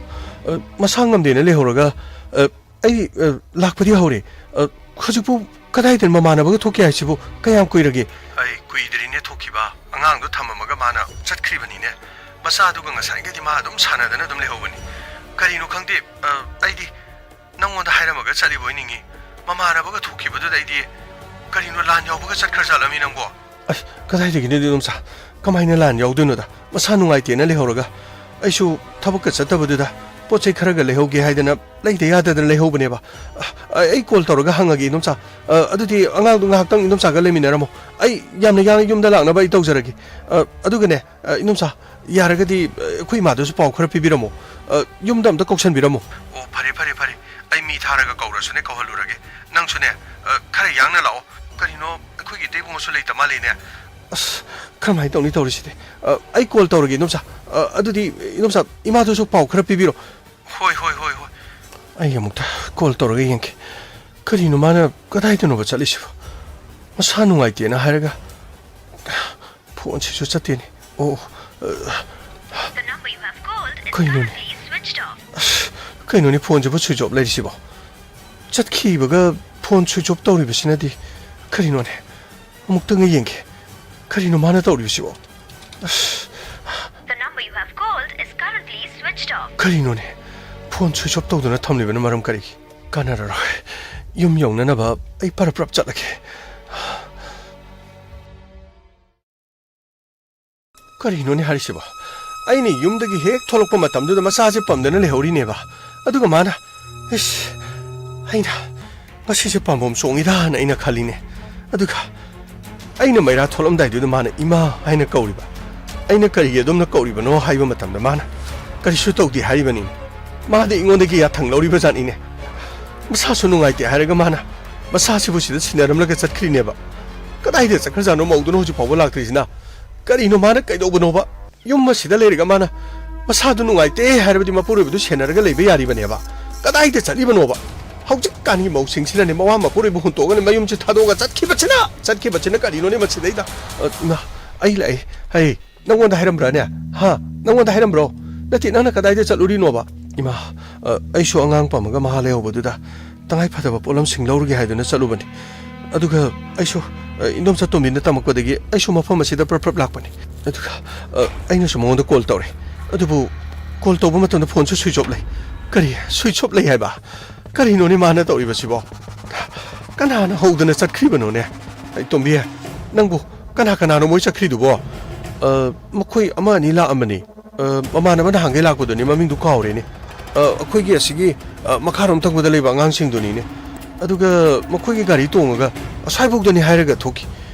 ꯑ, ꯃꯁꯥ ꯉꯝꯗꯦꯅ ꯂꯩꯍꯧꯔꯒ, ꯑ, ꯑꯩ, ꯑ, ꯂꯥꯛꯄꯗꯤ ꯍꯧꯔꯦ꯫ ꯑ, ꯍꯧꯖꯤꯛꯄꯨ ꯀꯗꯥꯏꯗ ꯃꯃꯥꯟꯅꯕꯒ ꯊꯣꯛꯈꯤ ꯍꯥꯏꯁꯤꯕꯨ ꯀꯌꯥꯝ ꯀꯨꯏꯔꯒꯦ? ꯑꯩ ꯀꯨꯏꯗ꯭ꯔꯤꯅꯦ ꯊꯣꯛꯈꯤꯕ꯫ ꯑꯉꯥꯡꯗꯣ ꯊꯝꯃꯝꯃꯒ ꯃꯥꯅ ꯆꯠꯈ꯭ꯔꯤꯕꯅꯤꯅꯦ꯫ ꯃꯆꯥꯗꯨꯒ ꯉꯁꯥꯏꯒꯗꯤ ꯃꯥ ꯑꯗꯨꯝ ꯁꯥꯟꯅꯗꯅ ꯑꯗꯨꯝ ꯂꯩꯍꯧꯕꯅꯤ꯫ ꯀꯔꯤꯅꯣ ꯈꯪꯗꯦ, ꯑ, ꯑꯩꯗꯤ ꯅꯪꯉꯣꯟꯗ ꯍꯥꯏꯔꯝꯃꯒ ꯆꯠꯂꯤꯕꯣꯏ ꯅꯤꯡꯉꯤ꯫ ꯃꯃꯥꯟꯅꯕꯒ ꯊꯣꯛꯈꯤꯕꯗꯨꯗ ꯑꯩꯗꯤ ꯀꯔꯤꯅꯣ ꯂꯥꯟ ꯌꯥꯎꯕꯒ ꯆꯠꯈ꯭ꯔꯖꯥꯠꯂꯃꯤ ꯅꯪꯕꯣ? ꯑꯁ, ꯀꯗꯥꯏꯗꯒꯤꯅꯣꯗ ꯏꯅꯣꯝꯆꯥ? ꯀꯃꯥꯏꯅ ꯂꯥꯟ ꯌꯥꯎꯗꯣꯏꯅꯣꯗ? ꯃꯁꯥ ꯅꯨꯡꯉꯥꯏꯇꯦꯅ ꯂꯩꯍꯧꯔꯒ꯫ ꯑꯩꯁꯨ ꯊꯕꯛꯀ ꯆꯠꯇꯕꯗꯨꯗ ꯄꯣꯠ ꯆꯩ ꯈꯔꯒ ꯂꯩꯍꯧꯒꯦ ꯍꯥꯏꯗꯅ ꯂꯩꯗ ꯌꯥꯗꯗꯅ ꯂꯩꯍꯧꯕꯅꯦꯕ꯫ ꯑ, ꯑꯩ ꯀꯣꯜ ꯇꯧꯔꯒ ꯍꯪꯉꯒꯦ ꯏꯅꯣꯝꯆꯥ꯫ ꯑ, ꯑꯗꯨꯗꯤ ꯑꯉꯥꯡꯗꯣ ꯉꯥꯏꯍꯥꯛꯇꯪ ꯏꯅꯣꯝꯆꯥꯒ ꯂꯩꯃꯤꯟꯅꯔꯝꯃꯣ꯫ ꯑꯩ ꯌꯥꯝꯅ ꯌꯥꯡꯅ ꯌꯨꯝꯗ ꯂꯥꯛꯅꯕ ꯑꯩ ꯇꯧꯖꯔꯒꯦ꯫ ꯑ, ꯑꯗꯨꯒꯅꯦ, ꯑ, ꯏꯅꯣꯝꯆꯥ, ꯌꯥꯔꯒꯗꯤ, ꯑ, ꯑꯩꯈꯣꯏ ꯏꯃꯥꯗꯨꯁꯨ ꯄꯥꯎ ꯈꯔ ꯄꯤꯕꯤꯔꯝꯃꯣ꯫ ꯑ, ꯌꯨꯝꯗ ꯑꯝꯇ ꯀꯧꯁꯟꯕꯤꯔꯝꯃꯣ꯫ ꯑꯣ, ꯐꯔꯦ, ꯐꯔꯦ, ꯐꯔꯦ꯫ ꯑꯩ ꯃꯤ ꯊꯥꯔꯒ ꯀꯧꯔꯁꯨꯅꯦ, ꯀꯧꯍꯜꯂꯨꯔꯒꯦ꯫ ꯅꯪꯁꯨꯅꯦ, ꯑ, ꯈꯔ ꯌꯥꯡꯅ ꯂꯥꯛꯑꯣ꯫ ꯀꯔꯤꯅꯣ, ꯑꯩꯈꯣꯏꯒꯤ ꯏꯇꯩꯕꯨꯡꯁꯨ ꯂꯩꯇ ꯃꯥꯜꯂꯤꯅꯦ꯫ ꯑꯁ, ꯀꯔꯝꯍꯥꯏꯅ ꯇꯧꯅꯤ ꯇꯧꯔꯤꯁꯤꯗꯤ? ꯑ, ꯑꯩ ꯀꯣꯜ ꯇꯧꯔꯒꯦ, ꯏꯅꯣꯝꯆꯥ꯫ ꯑ, ꯑꯗꯨꯗꯤ, ꯏꯅꯣꯝꯆꯥ, ꯏꯃꯥꯗꯨꯁꯨ ꯄꯥꯎ ꯈꯔ ꯄꯤꯕꯤꯔꯣ꯫ ꯍꯣꯏ, ꯍꯣꯏ, ꯍꯣꯏ, ꯍꯣꯏ꯫ ꯑꯩ ꯑꯃꯨꯛꯇ ꯀꯣꯜ ꯇꯧꯔꯒ ꯌꯦꯡꯒꯦ꯫ ꯀꯔꯤꯅꯣ ꯃꯥꯅ ꯀꯗꯥꯏꯗꯅꯣꯕ ꯆꯠꯂꯤꯁꯤꯕꯣ? ꯃꯁꯥ ꯅꯨꯡꯉꯥꯏꯇꯦꯅ ꯍꯥꯏꯔꯒ ꯐꯣꯟꯁꯤꯁꯨ ꯆꯠꯇꯦꯅꯦ꯫ ꯑꯣ, ꯑ, The number you have called is ꯀꯩꯅꯣꯅꯦ? Currently switched off. ꯑꯁ, ꯀꯩꯅꯣꯅꯦ ꯐꯣꯟꯁꯤꯕꯨ switch off ꯂꯩꯔꯤꯁꯤꯕꯣ? ꯆꯠꯈꯤꯕꯒ ꯐꯣꯟ switch off ꯇꯧꯔꯤꯕꯁꯤꯅꯗꯤ ꯀꯔꯤꯅꯣꯅꯦ? ꯑꯃꯨꯛꯇꯪꯒ ꯌꯦꯡꯒꯦ꯫ ꯀꯔꯤꯅꯣ ꯃꯥꯅ ꯇꯧꯔꯤꯕꯁꯤꯕꯣ? ꯑꯁ, The number you have called is currently switched off. ꯀꯔꯤꯅꯣꯅꯦ? ꯐꯣꯟ switch off ꯇꯧꯗꯨꯅ ꯊꯝꯂꯤꯕꯅ ꯃꯔꯝ ꯀꯔꯤꯒꯤ? ꯀꯥꯟꯅꯔꯔꯣꯏ꯫ ꯌꯨꯝ ꯌꯧꯅꯅꯕ ꯑꯩ ꯄꯔꯞ ꯄꯔꯞ ꯆꯠꯂꯒꯦ꯫ ꯀꯔꯤꯅꯣꯅꯦ ꯍꯥꯏꯔꯤꯁꯤꯕꯣ? ꯑꯩꯅ ꯌꯨꯝꯗꯒꯤ ꯍꯦꯛ ꯊꯣꯛꯂꯛꯄ ꯃꯇꯝꯗꯨꯗ ꯃꯆꯥꯁꯦ ꯄꯝꯗꯅ ꯂꯩꯍꯧꯔꯤꯅꯦꯕ꯫ ꯑꯗꯨꯒ ꯃꯥꯅ, ꯏꯁ, ꯑꯩꯅ ꯉꯁꯤꯁꯦ ꯄꯥꯝꯕꯣꯝ ꯆꯣꯡꯉꯤꯗꯥꯅ ꯑꯩꯅ ꯈꯜꯂꯤꯅꯦ꯫ ꯑꯗꯨꯒ ꯑꯩꯅ ꯃꯩꯔꯥ ꯊꯣꯛꯂꯝꯗꯥꯏꯗꯨꯗ ꯃꯥꯅ "ꯏꯃꯥ" ꯍꯥꯏꯅ ꯀꯧꯔꯤꯕ꯫ ꯑꯩꯅ "ꯀꯔꯤꯒꯤ ꯑꯗꯨꯝꯅ ꯀꯧꯔꯤꯕꯅꯣ?" ꯍꯥꯏꯕ ꯃꯇꯝꯗ ꯃꯥꯅ "ꯀꯔꯤꯁꯨ ꯇꯧꯗꯦ" ꯍꯥꯏꯔꯤꯕꯅꯤꯅꯦ꯫ ꯃꯥꯗꯤ ꯑꯩꯉꯣꯟꯗꯒꯤ ꯌꯥꯊꯪ ꯂꯧꯔꯤꯕ ꯖꯥꯠꯅꯤꯅꯦ꯫ ꯃꯁꯥꯁꯨ ꯅꯨꯡꯉꯥꯏꯇꯦ ꯍꯥꯏꯔꯒ ꯃꯥꯅ ꯃꯁꯥꯁꯤꯕꯨ ꯁꯤꯗ ꯁꯤꯟꯅꯔꯝꯂꯒ ꯆꯠꯈ꯭ꯔꯤꯅꯦꯕ꯫ ꯀꯗꯥꯏꯗ ꯆꯠꯈ꯭ꯔꯖꯥꯠꯅꯣ ꯃꯧꯗꯨꯅ ꯍꯧꯖꯤꯛ ꯐꯥꯎꯕ ꯂꯥꯛꯇ꯭ꯔꯤꯁꯤꯅ? ꯀꯔꯤꯅꯣ ꯃꯥꯅ ꯀꯩꯗꯧꯕꯅꯣꯕ? ꯌꯨꯝ ꯑꯁꯤꯗ ꯂꯩꯔꯒ ꯃꯥꯅ ꯃꯁꯥꯗꯨ ꯅꯨꯡꯉꯥꯏꯇꯦ ꯍꯥꯏꯔꯕꯗꯤ ꯃꯄꯨꯔꯣꯏꯕꯗꯨ ꯁꯦꯟꯅꯔꯒ ꯂꯩꯕ ꯌꯥꯔꯤꯕꯅꯦꯕ꯫ ꯀꯗꯥꯏꯗ ꯆꯠꯂꯤꯕꯅꯣꯕ? ꯍꯧꯖꯤꯛꯀꯥꯟꯒꯤ ꯃꯧꯁꯤꯡꯁꯤꯅꯅꯦ ꯃꯋꯥ ꯃꯄꯨꯔꯣꯏꯕ ꯍꯨꯟꯇꯣꯛꯑꯒꯅꯦ ꯃꯌꯨꯝꯁꯦ ꯊꯥꯗꯣꯛꯑꯒ ꯆꯠꯈꯤꯕꯁꯤꯅ, ꯆꯠꯈꯤꯕꯁꯤꯅ ꯀꯔꯤꯅꯣꯅꯦ ꯃꯁꯤꯗꯩꯗ? ꯑ, ꯏꯃꯥ, ꯑꯩ ꯂꯥꯛꯑꯦ꯫ ꯍꯩ, ꯅꯪꯉꯣꯟꯗ ꯍꯥꯏꯔꯝꯕ꯭ꯔꯥꯅꯦ? ꯍꯥ? ꯅꯪꯉꯣꯟꯗ ꯍꯥꯏꯔꯝꯕ꯭ꯔꯣ? ꯅꯠꯇꯦ, ꯅꯪꯅ ꯀꯗꯥꯏꯗ ꯆꯠꯂꯨꯔꯤꯅꯣꯕ? ꯏꯃꯥ, ꯑ, ꯑꯩꯁꯨ ꯑꯉꯥꯡ ꯄꯝꯃꯒ ꯃꯍꯥ ꯂꯩꯍꯧꯕꯗꯨꯗ ꯇꯉꯥꯏ ꯐꯗꯕ ꯄꯣꯠꯂꯝꯁꯤꯡ ꯂꯧꯔꯨꯒꯦ ꯍꯥꯏꯗꯨꯅ ꯆꯠꯂꯨꯕꯅꯤ꯫ ꯑꯗꯨꯒ ꯑꯩꯁꯨ, ꯑ, ꯏꯟꯗꯣꯝꯆꯥ ꯇꯣꯝꯕꯤꯅ ꯇꯝꯃꯛꯄꯗꯒꯤ ꯑꯩꯁꯨ ꯃꯐꯝ ꯑꯁꯤꯗ ꯄ꯭ꯔꯞ ꯄ꯭ꯔꯞ ꯂꯥꯛꯄꯅꯤ꯫ ꯑꯗꯨꯒ, ꯑ, ꯑꯩꯅꯁꯨ ꯃꯉꯣꯟꯗ ꯀꯣꯜ ꯇꯧꯔꯦ꯫ ꯑꯗꯨꯕꯨ ꯀꯣꯜ ꯇꯧꯕ ꯃꯇꯝꯗ ꯐꯣꯟꯁꯨ ꯁ꯭ꯋꯤꯆ ꯑꯣꯐ ꯂꯩ꯫ ꯀꯔꯤ? ꯁ꯭ꯋꯤꯆ ꯑꯣꯐ ꯂꯩ ꯍꯥꯏꯕ? ꯀꯔꯤꯅꯣꯅꯦ ꯃꯥꯅ ꯇꯧꯔꯤꯕꯁꯤꯕꯣ? ꯀꯅꯥꯅ ꯍꯧꯗꯅ ꯆꯠꯈ꯭ꯔꯤꯕꯅꯣꯅꯦ? ꯑꯩ ꯇꯣꯝꯕꯤ, ꯅꯪꯕꯨ ꯀꯅꯥ ꯀꯅꯥꯅꯣ ꯃꯣꯏ ꯆꯠꯈ꯭ꯔꯤꯗꯨꯕꯣ? ꯑ, ꯃꯈꯣꯏ ꯑꯃ ꯑꯅꯤ ꯂꯥꯛꯑꯝꯕꯅꯤ꯫ ꯑ, ꯃꯃꯥꯟꯅꯕ ꯅꯍꯥꯟꯒꯩ ꯂꯥꯛꯄꯗꯨꯅꯤ, ꯃꯃꯤꯡꯗꯨ ꯀꯥꯎꯔꯦꯅꯦ꯫ ꯑ, ꯑꯩꯈꯣꯏꯒꯤ ꯑꯁꯤꯒꯤ, ꯑ, ꯃꯈꯥꯔꯣꯝ ꯊꯪꯕꯗ ꯂꯩꯕ ꯑꯉꯥꯡꯁꯤꯡꯗꯨꯅꯤꯅꯦ꯫ ꯑꯗꯨꯒ ꯃꯈꯣꯏꯒꯤ ꯒꯥꯔꯤ ꯇꯣꯡꯉꯒ ꯑꯁ꯭ꯋꯥꯏꯐꯥꯎꯗꯅꯤ ꯍꯥꯏꯔꯒ ꯊꯣꯛꯈꯤ꯫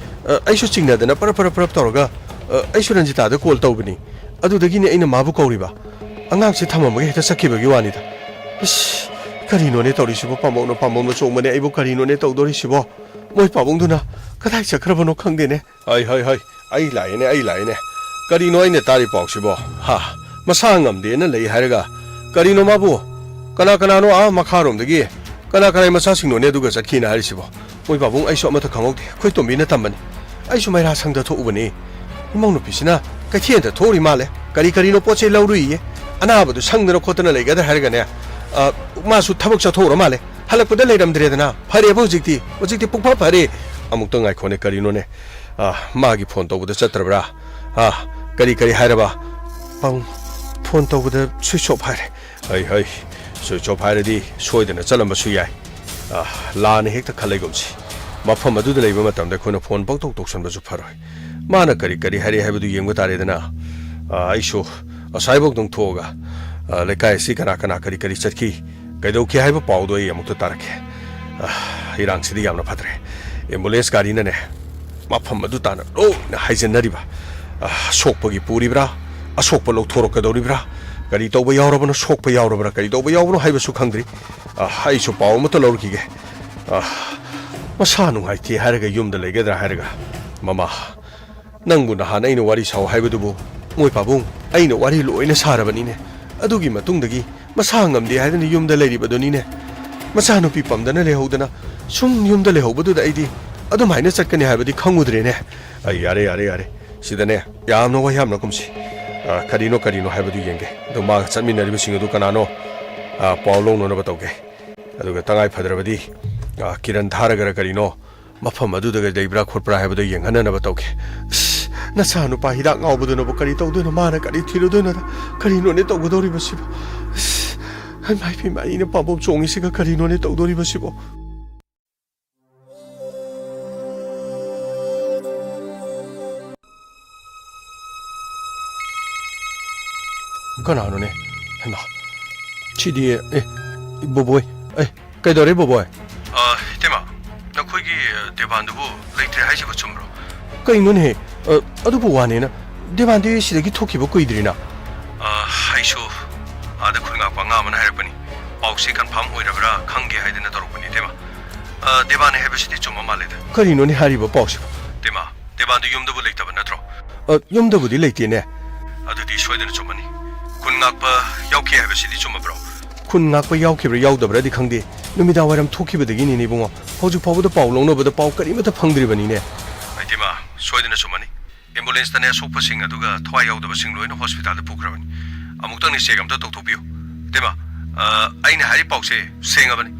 ꯑ, ꯑꯩꯁꯨ ꯆꯤꯡꯅꯗꯅ ꯄꯔꯞ ꯄꯔꯞ ꯄꯔꯞ ꯇꯧꯔꯒ, ꯑ, ꯑꯩꯁꯨ ꯔꯟꯖꯤꯇꯥꯗ ꯀꯣꯜ ꯇꯧꯕꯅꯤ꯫ ꯑꯗꯨꯗꯒꯤꯅꯦ ꯑꯩꯅ ꯃꯥꯕꯨ ꯀꯧꯔꯤꯕ꯫ ꯑꯉꯥꯡꯁꯦ ꯊꯝꯃꯝꯃꯒ ꯍꯦꯛꯇ ꯆꯠꯈꯤꯕꯒꯤ ꯋꯥꯅꯤꯗ꯫ ꯏꯁ, ꯀꯔꯤꯅꯣꯅꯦ ꯇꯧꯔꯤꯁꯤꯕꯣ? ꯄꯥꯝꯕꯣꯝꯅ ꯄꯥꯝꯕꯣꯝꯅ ꯆꯣꯡꯕꯅꯦ꯫ ꯑꯩꯕꯨ ꯀꯔꯤꯅꯣꯅꯦ ꯇꯧꯗꯣꯔꯤꯁꯤꯕꯣ? ꯃꯣꯏ ꯄꯥꯕꯨꯡꯗꯨꯅ ꯀꯗꯥꯏ ꯆꯠꯈ꯭ꯔꯕꯅꯣ ꯈꯪꯗꯦꯅꯦ꯫ ꯍꯩ, ꯍꯩ, ꯍꯩ, ꯑꯩ ꯂꯥꯛꯑꯦꯅꯦ, ꯑꯩ ꯂꯥꯛꯑꯦꯅꯦ꯫ ꯀꯔꯤꯅꯣ ꯑꯩꯅ ꯇꯥꯔꯤ ꯄꯥꯎꯁꯤꯕꯣ? ꯍꯥ? ꯃꯁꯥ ꯉꯝꯗꯦꯅ ꯂꯩ ꯍꯥꯏꯔꯒ ꯀꯔꯤꯅꯣ ꯃꯥꯕꯨ? ꯀꯅꯥ ꯀꯅꯥꯅꯣ ꯑꯥ ꯃꯈꯥꯔꯣꯝꯗꯒꯤ? ꯀꯅꯥ ꯀꯅꯥꯒꯤ ꯃꯆꯥꯁꯤꯡꯅꯣꯅꯦ ꯑꯗꯨꯒ ꯆꯠꯈꯤꯅ ꯍꯥꯏꯔꯤꯁꯤꯕꯣ? ꯃꯣꯏ ꯄꯥꯕꯨꯡ, ꯑꯩꯁꯨ ꯑꯃꯠꯇ ꯈꯪꯍꯧꯗꯦ꯫ ꯑꯩꯈꯣꯏ ꯇꯣꯝꯕꯤꯅ ꯇꯝꯕꯅꯤ꯫ ꯑꯩꯁꯨ ꯃꯩꯔꯥ ꯁꯪꯗ ꯊꯣꯛꯎꯕꯅꯤ꯫ ꯏꯃꯧ ꯅꯨꯄꯤꯁꯤꯅ ꯀꯩꯊꯦꯜꯗ ꯊꯣꯛꯎꯔꯤ ꯃꯥꯜꯂꯦ꯫ ꯀꯔꯤ ꯀꯔꯤꯅꯣ ꯄꯣꯠ ꯆꯩ ꯂꯧꯔꯨꯏꯌꯦ꯫ ꯑꯅꯥꯕꯗꯨ ꯁꯪꯗꯅ ꯈꯣꯠꯇꯅ ꯂꯩꯒꯗ꯭ꯔꯥ ꯍꯥꯏꯔꯒꯅꯦ, ꯑ, ꯃꯥꯁꯨ ꯊꯕꯛ ꯆꯠꯊꯣꯛꯎꯔ ꯃꯥꯜꯂꯦ꯫ ꯍꯜꯂꯛꯄꯗ ꯂꯩꯔꯝꯗ꯭ꯔꯦꯗꯅ꯫ ꯐꯔꯦꯕ ꯍꯧꯖꯤꯛꯇꯤ꯫ ꯍꯧꯖꯤꯛꯇꯤ ꯄꯨꯡꯐ ꯐꯔꯦ꯫ ꯑꯃꯨꯛꯇ ꯉꯥꯏꯈꯣꯅꯦ, ꯀꯔꯤꯅꯣꯅꯦ? ꯑ, ꯃꯥꯒꯤ ꯐꯣꯟ ꯇꯧꯕꯗ ꯆꯠꯇ꯭ꯔꯕ꯭ꯔꯥ? ꯑ, ꯀꯔꯤ ꯀꯔꯤ ꯍꯥꯏꯔꯕ? ꯄꯥꯕꯨꯡ, ꯐꯣꯟ ꯇꯧꯕꯗ ꯁ꯭ꯋꯤꯆ ꯑꯣꯐ ꯍꯥꯏꯔꯦ꯫ ꯍꯩ, ꯍꯩ, ꯁ꯭ꯋꯤꯆ ꯑꯣꯐ ꯍꯥꯏꯔꯗꯤ ꯁꯣꯏꯗꯅ ꯆꯠꯂꯝꯕꯁꯨ ꯌꯥꯏ꯫ ꯑ, ꯂꯥꯟꯅ ꯍꯦꯛꯇ ꯈꯜꯂꯩꯒꯨꯝꯁꯤ꯫ ꯃꯐꯝ ꯑꯗꯨꯗ ꯂꯩꯕ ꯃꯇꯝꯗ ꯑꯩꯈꯣꯏꯅ ꯐꯣꯟ ꯄꯪꯇꯧ ꯇꯧꯁꯟꯕꯁꯨ ꯐꯔꯣꯏ꯫ ꯃꯥꯅ ꯀꯔꯤ ꯀꯔꯤ ꯍꯥꯏꯔꯛꯏ ꯍꯥꯏꯕꯗꯨ ꯌꯦꯡꯕ ꯇꯥꯔꯦꯗꯅ꯫ ꯑ, ꯑꯩꯁꯨ ꯑꯁ꯭ꯋꯥꯏꯐꯥꯎꯗꯪ ꯊꯣꯛꯑꯒ, ꯑ, ꯂꯩꯀꯥꯏ ꯑꯁꯤ ꯀꯅꯥ ꯀꯅꯥ ꯀꯔꯤ ꯀꯔꯤ ꯆꯠꯈꯤ, ꯀꯩꯗꯧꯈꯤ ꯍꯥꯏꯕ ꯄꯥꯎꯗꯣ ꯑꯩ ꯑꯃꯨꯛꯇ ꯇꯥꯔꯛꯀꯦ꯫ ꯑ, ꯏꯔꯥꯡꯁꯤꯗꯤ ꯌꯥꯝꯅ ꯐꯠꯇ꯭ꯔꯦ꯫ ꯑꯦꯝꯕꯨꯂꯦꯟꯁ ꯒꯥꯔꯤꯅꯅꯦ, ꯃꯐꯝ ꯑꯗꯨ ꯇꯥꯟꯅ ꯂꯣꯏꯅ ꯍꯥꯏꯖꯟꯅꯔꯤꯕ꯫ ꯑ, ꯁꯣꯛꯄꯒꯤ ꯄꯨꯔꯤꯕ꯭ꯔꯥ? ꯑꯁꯣꯛꯄ ꯂꯧꯊꯣꯔꯛꯀꯗꯧꯔꯤꯕ꯭ꯔꯥ? ꯀꯔꯤ ꯇꯧꯕ ꯌꯥꯎꯔꯕꯅꯣ? ꯁꯣꯛꯄ ꯌꯥꯎꯔꯕ꯭ꯔꯥ? ꯀꯔꯤ ꯇꯧꯕ ꯌꯥꯎꯕꯅꯣ ꯍꯥꯏꯕꯁꯨ ꯈꯪꯗ꯭ꯔꯤ꯫ ꯑ, ꯑꯩꯁꯨ ꯄꯥꯎ ꯑꯃꯠꯇ ꯂꯧꯔꯛꯈꯤꯒꯦ꯫ ꯑ, ꯃꯁꯥ ꯅꯨꯡꯉꯥꯏꯇꯦ ꯍꯥꯏꯔꯒ ꯌꯨꯝꯗ ꯂꯩꯒꯗ꯭ꯔꯥ ꯍꯥꯏꯔꯒ, ꯃꯃꯥ, ꯅꯪꯕꯨ ꯅꯍꯥꯟ ꯑꯩꯅ ꯋꯥꯔꯤ ꯁꯥꯎ ꯍꯥꯏꯕꯗꯨꯕꯨ, ꯃꯣꯏ ꯄꯥꯕꯨꯡ, ꯑꯩꯅ ꯋꯥꯔꯤ ꯂꯣꯏꯅ ꯁꯥꯔꯕꯅꯤꯅꯦ꯫ ꯑꯗꯨꯒꯤ ꯃꯇꯨꯡꯗꯒꯤ ꯃꯁꯥ ꯉꯝꯗꯦ ꯍꯥꯏꯗꯨꯅ ꯌꯨꯝꯗ ꯂꯩꯔꯤꯕꯗꯨꯅꯤꯅꯦ꯫ ꯃꯆꯥꯅꯨꯄꯤ ꯄꯝꯗꯅ ꯂꯩꯍꯧꯗꯅ ꯁꯨꯝ ꯌꯨꯝꯗ ꯂꯩꯍꯧꯕꯗꯨꯗ ꯑꯩꯗꯤ ꯑꯗꯨꯝꯍꯥꯏꯅ ꯆꯠꯀꯅꯤ ꯍꯥꯏꯕꯗꯤ ꯈꯪꯉꯨꯗ꯭ꯔꯦꯅꯦ꯫ ꯑꯩ, ꯌꯥꯔꯦ, ꯌꯥꯔꯦ, ꯌꯥꯔꯦ꯫ ꯁꯤꯗꯅꯦ, ꯌꯥꯝꯅ ꯋꯥ ꯌꯥꯝꯅ ꯀꯨꯝꯁꯤ꯫ ꯑ, ꯀꯔꯤꯅꯣ, ꯀꯔꯤꯅꯣ ꯍꯥꯏꯕꯗꯨ ꯌꯦꯡꯒꯦ꯫ ꯑꯗꯨ ꯃꯥꯒ ꯆꯠꯃꯤꯟꯅꯔꯤꯕꯁꯤꯡ ꯑꯗꯨ ꯀꯅꯥꯅꯣ? ꯑ, ꯄꯥꯎ ꯂꯧꯅꯅꯕ ꯇꯧꯒꯦ꯫ ꯑꯗꯨꯒ ꯇꯉꯥꯏ ꯐꯗ꯭ꯔꯕꯗꯤ, ꯑ, ꯀꯤꯔꯟ ꯊꯥꯔꯒꯔ ꯀꯔꯤꯅꯣ, ꯃꯐꯝ ꯑꯗꯨꯗꯒ ꯂꯩꯕ꯭ꯔꯥ ꯈꯣꯠꯄ꯭ꯔꯥ ꯍꯥꯏꯕꯗꯨ ꯌꯦꯡꯍꯟꯅꯅꯕ ꯇꯧꯒꯦ꯫ ꯑꯁ, ꯅꯆꯥꯅꯨꯄꯥ ꯍꯤꯗꯥꯛ ꯉꯥꯎꯕꯗꯨꯅꯕꯨ ꯀꯔꯤ ꯇꯧꯗꯣꯏꯅꯣ? ꯃꯥꯅ ꯀꯔꯤ ꯊꯤꯔꯨꯗꯣꯏꯅꯣꯗ? ꯀꯔꯤꯅꯣꯅꯦ ꯇꯧꯒꯗꯧꯔꯤꯕꯁꯤꯕꯣ? ꯑꯁ, ꯍꯩꯃꯥ, ꯏꯄꯦꯝꯃ, ꯑꯩꯅ ꯄꯥꯝꯕꯣꯝ ꯆꯣꯡꯉꯤꯁꯤꯒ ꯀꯔꯤꯅꯣꯅꯦ ꯇꯧꯗꯧꯔꯤꯕꯁꯤꯕꯣ? ꯀꯅꯥꯅꯣꯅꯦ? ꯍꯩꯃꯥ, ꯁꯤꯗꯤ, ꯑꯦ, ꯕꯣꯕꯣꯏ, ꯑꯦ, ꯀꯩꯗꯧꯔꯦ, ꯕꯣꯕꯣꯏ? ꯑ, ꯏꯇꯩꯃ, ꯅꯈꯣꯏꯒꯤ, ꯑ, ꯗꯦꯕꯥꯟꯗꯨꯕꯨ ꯂꯩꯇ꯭ꯔꯦ ꯍꯥꯏꯁꯤꯕꯨ ꯆꯨꯝꯕ꯭ꯔꯣ? ꯀꯩꯅꯣꯅꯦꯍꯦ? ꯑ, ꯑꯗꯨꯕꯨ ꯋꯥꯅꯦꯅ? ꯗꯦꯕꯥꯟꯗꯤ ꯁꯤꯗꯒꯤ ꯊꯣꯛꯈꯤꯕ ꯀꯨꯏꯗ꯭ꯔꯤꯅ꯫ ꯑ, ꯑꯩꯁꯨ ꯑꯥꯗ ꯈꯨꯟꯉꯥꯛꯄ ꯑꯉꯥꯡ ꯑꯃꯅ ꯍꯥꯏꯔꯛꯄꯅꯤ꯫ ꯄꯥꯎꯁꯤ ꯀꯟꯐꯥꯔꯝ ꯑꯣꯏꯔꯕ꯭ꯔꯥ ꯈꯪꯒꯦ ꯍꯥꯏꯗꯅ ꯇꯧꯔꯛꯄꯅꯤ, ꯏꯇꯩꯃ꯫ ꯑ, ꯗꯦꯕꯥꯟꯅꯦ ꯍꯥꯏꯕꯁꯤꯗꯤ ꯆꯨꯝꯕ ꯃꯥꯜꯂꯦꯗ꯫ ꯀꯔꯤꯅꯣꯅꯦ ꯍꯥꯏꯔꯤꯕ ꯄꯥꯎꯁꯤꯕꯨ? ꯏꯇꯩꯃ, ꯗꯦꯕꯥꯟꯗꯨ ꯌꯨꯝꯗꯕꯨ ꯂꯩꯇꯕ ꯅꯠꯇ꯭ꯔꯣ? ꯑ, ꯌꯨꯝꯗꯕꯨꯗꯤ ꯂꯩꯇꯦꯅꯦ꯫ ꯑꯗꯨꯗꯤ ꯁꯣꯏꯗꯅ ꯆꯨꯝꯃꯅꯤ꯫ ꯈꯨꯟ ꯉꯥꯛꯄ ꯌꯥꯎꯈꯤ ꯍꯥꯏꯕꯁꯤꯗꯤ ꯆꯨꯝꯃꯕ꯭ꯔꯣ? ꯈꯨꯟ ꯉꯥꯛꯄ ꯌꯥꯎꯈꯤꯕ꯭ꯔꯥ ꯌꯥꯎꯗꯕ꯭ꯔꯥꯗꯤ ꯈꯪꯗꯦ꯫ ꯅꯨꯃꯤꯗꯥꯡ ꯋꯥꯏꯔꯝ ꯊꯣꯛꯈꯤꯕꯗꯒꯤꯅꯤꯅꯦ, ꯏꯕꯨꯡꯉꯣ꯫ ꯍꯧꯖꯤꯛ ꯐꯥꯎꯕꯗ ꯄꯥꯎ ꯂꯧꯅꯕꯗ ꯄꯥꯎ ꯀꯔꯤꯃꯠꯇ ꯐꯪꯗ꯭ꯔꯤꯕꯅꯤꯅꯦ꯫ ꯏꯇꯩꯃ, ꯁꯣꯏꯗꯅ ꯆꯨꯝꯃꯅꯤ꯫ ꯑꯦꯝꯕꯨꯂꯦꯟꯁꯇꯅꯦ ꯑꯁꯣꯛꯄꯁꯤꯡ ꯑꯗꯨꯒ ꯊꯋꯥꯏ ꯌꯥꯎꯗꯕꯁꯤꯡ ꯂꯣꯏꯅ ꯍꯣꯁꯄꯤꯇꯥꯜꯗ ꯄꯨꯈ꯭ꯔꯕꯅꯤ꯫ ꯑꯃꯨꯛꯇꯪꯅꯤ ꯆꯦꯛ ꯑꯝꯇ ꯇꯧꯊꯣꯛꯄꯤꯌꯨ꯫ ꯏꯇꯩꯃ, ꯑ, ꯑꯩꯅ ꯍꯥꯏꯔꯤ ꯄꯥꯎꯁꯦ ꯁꯦꯡꯉꯕꯅꯤ꯫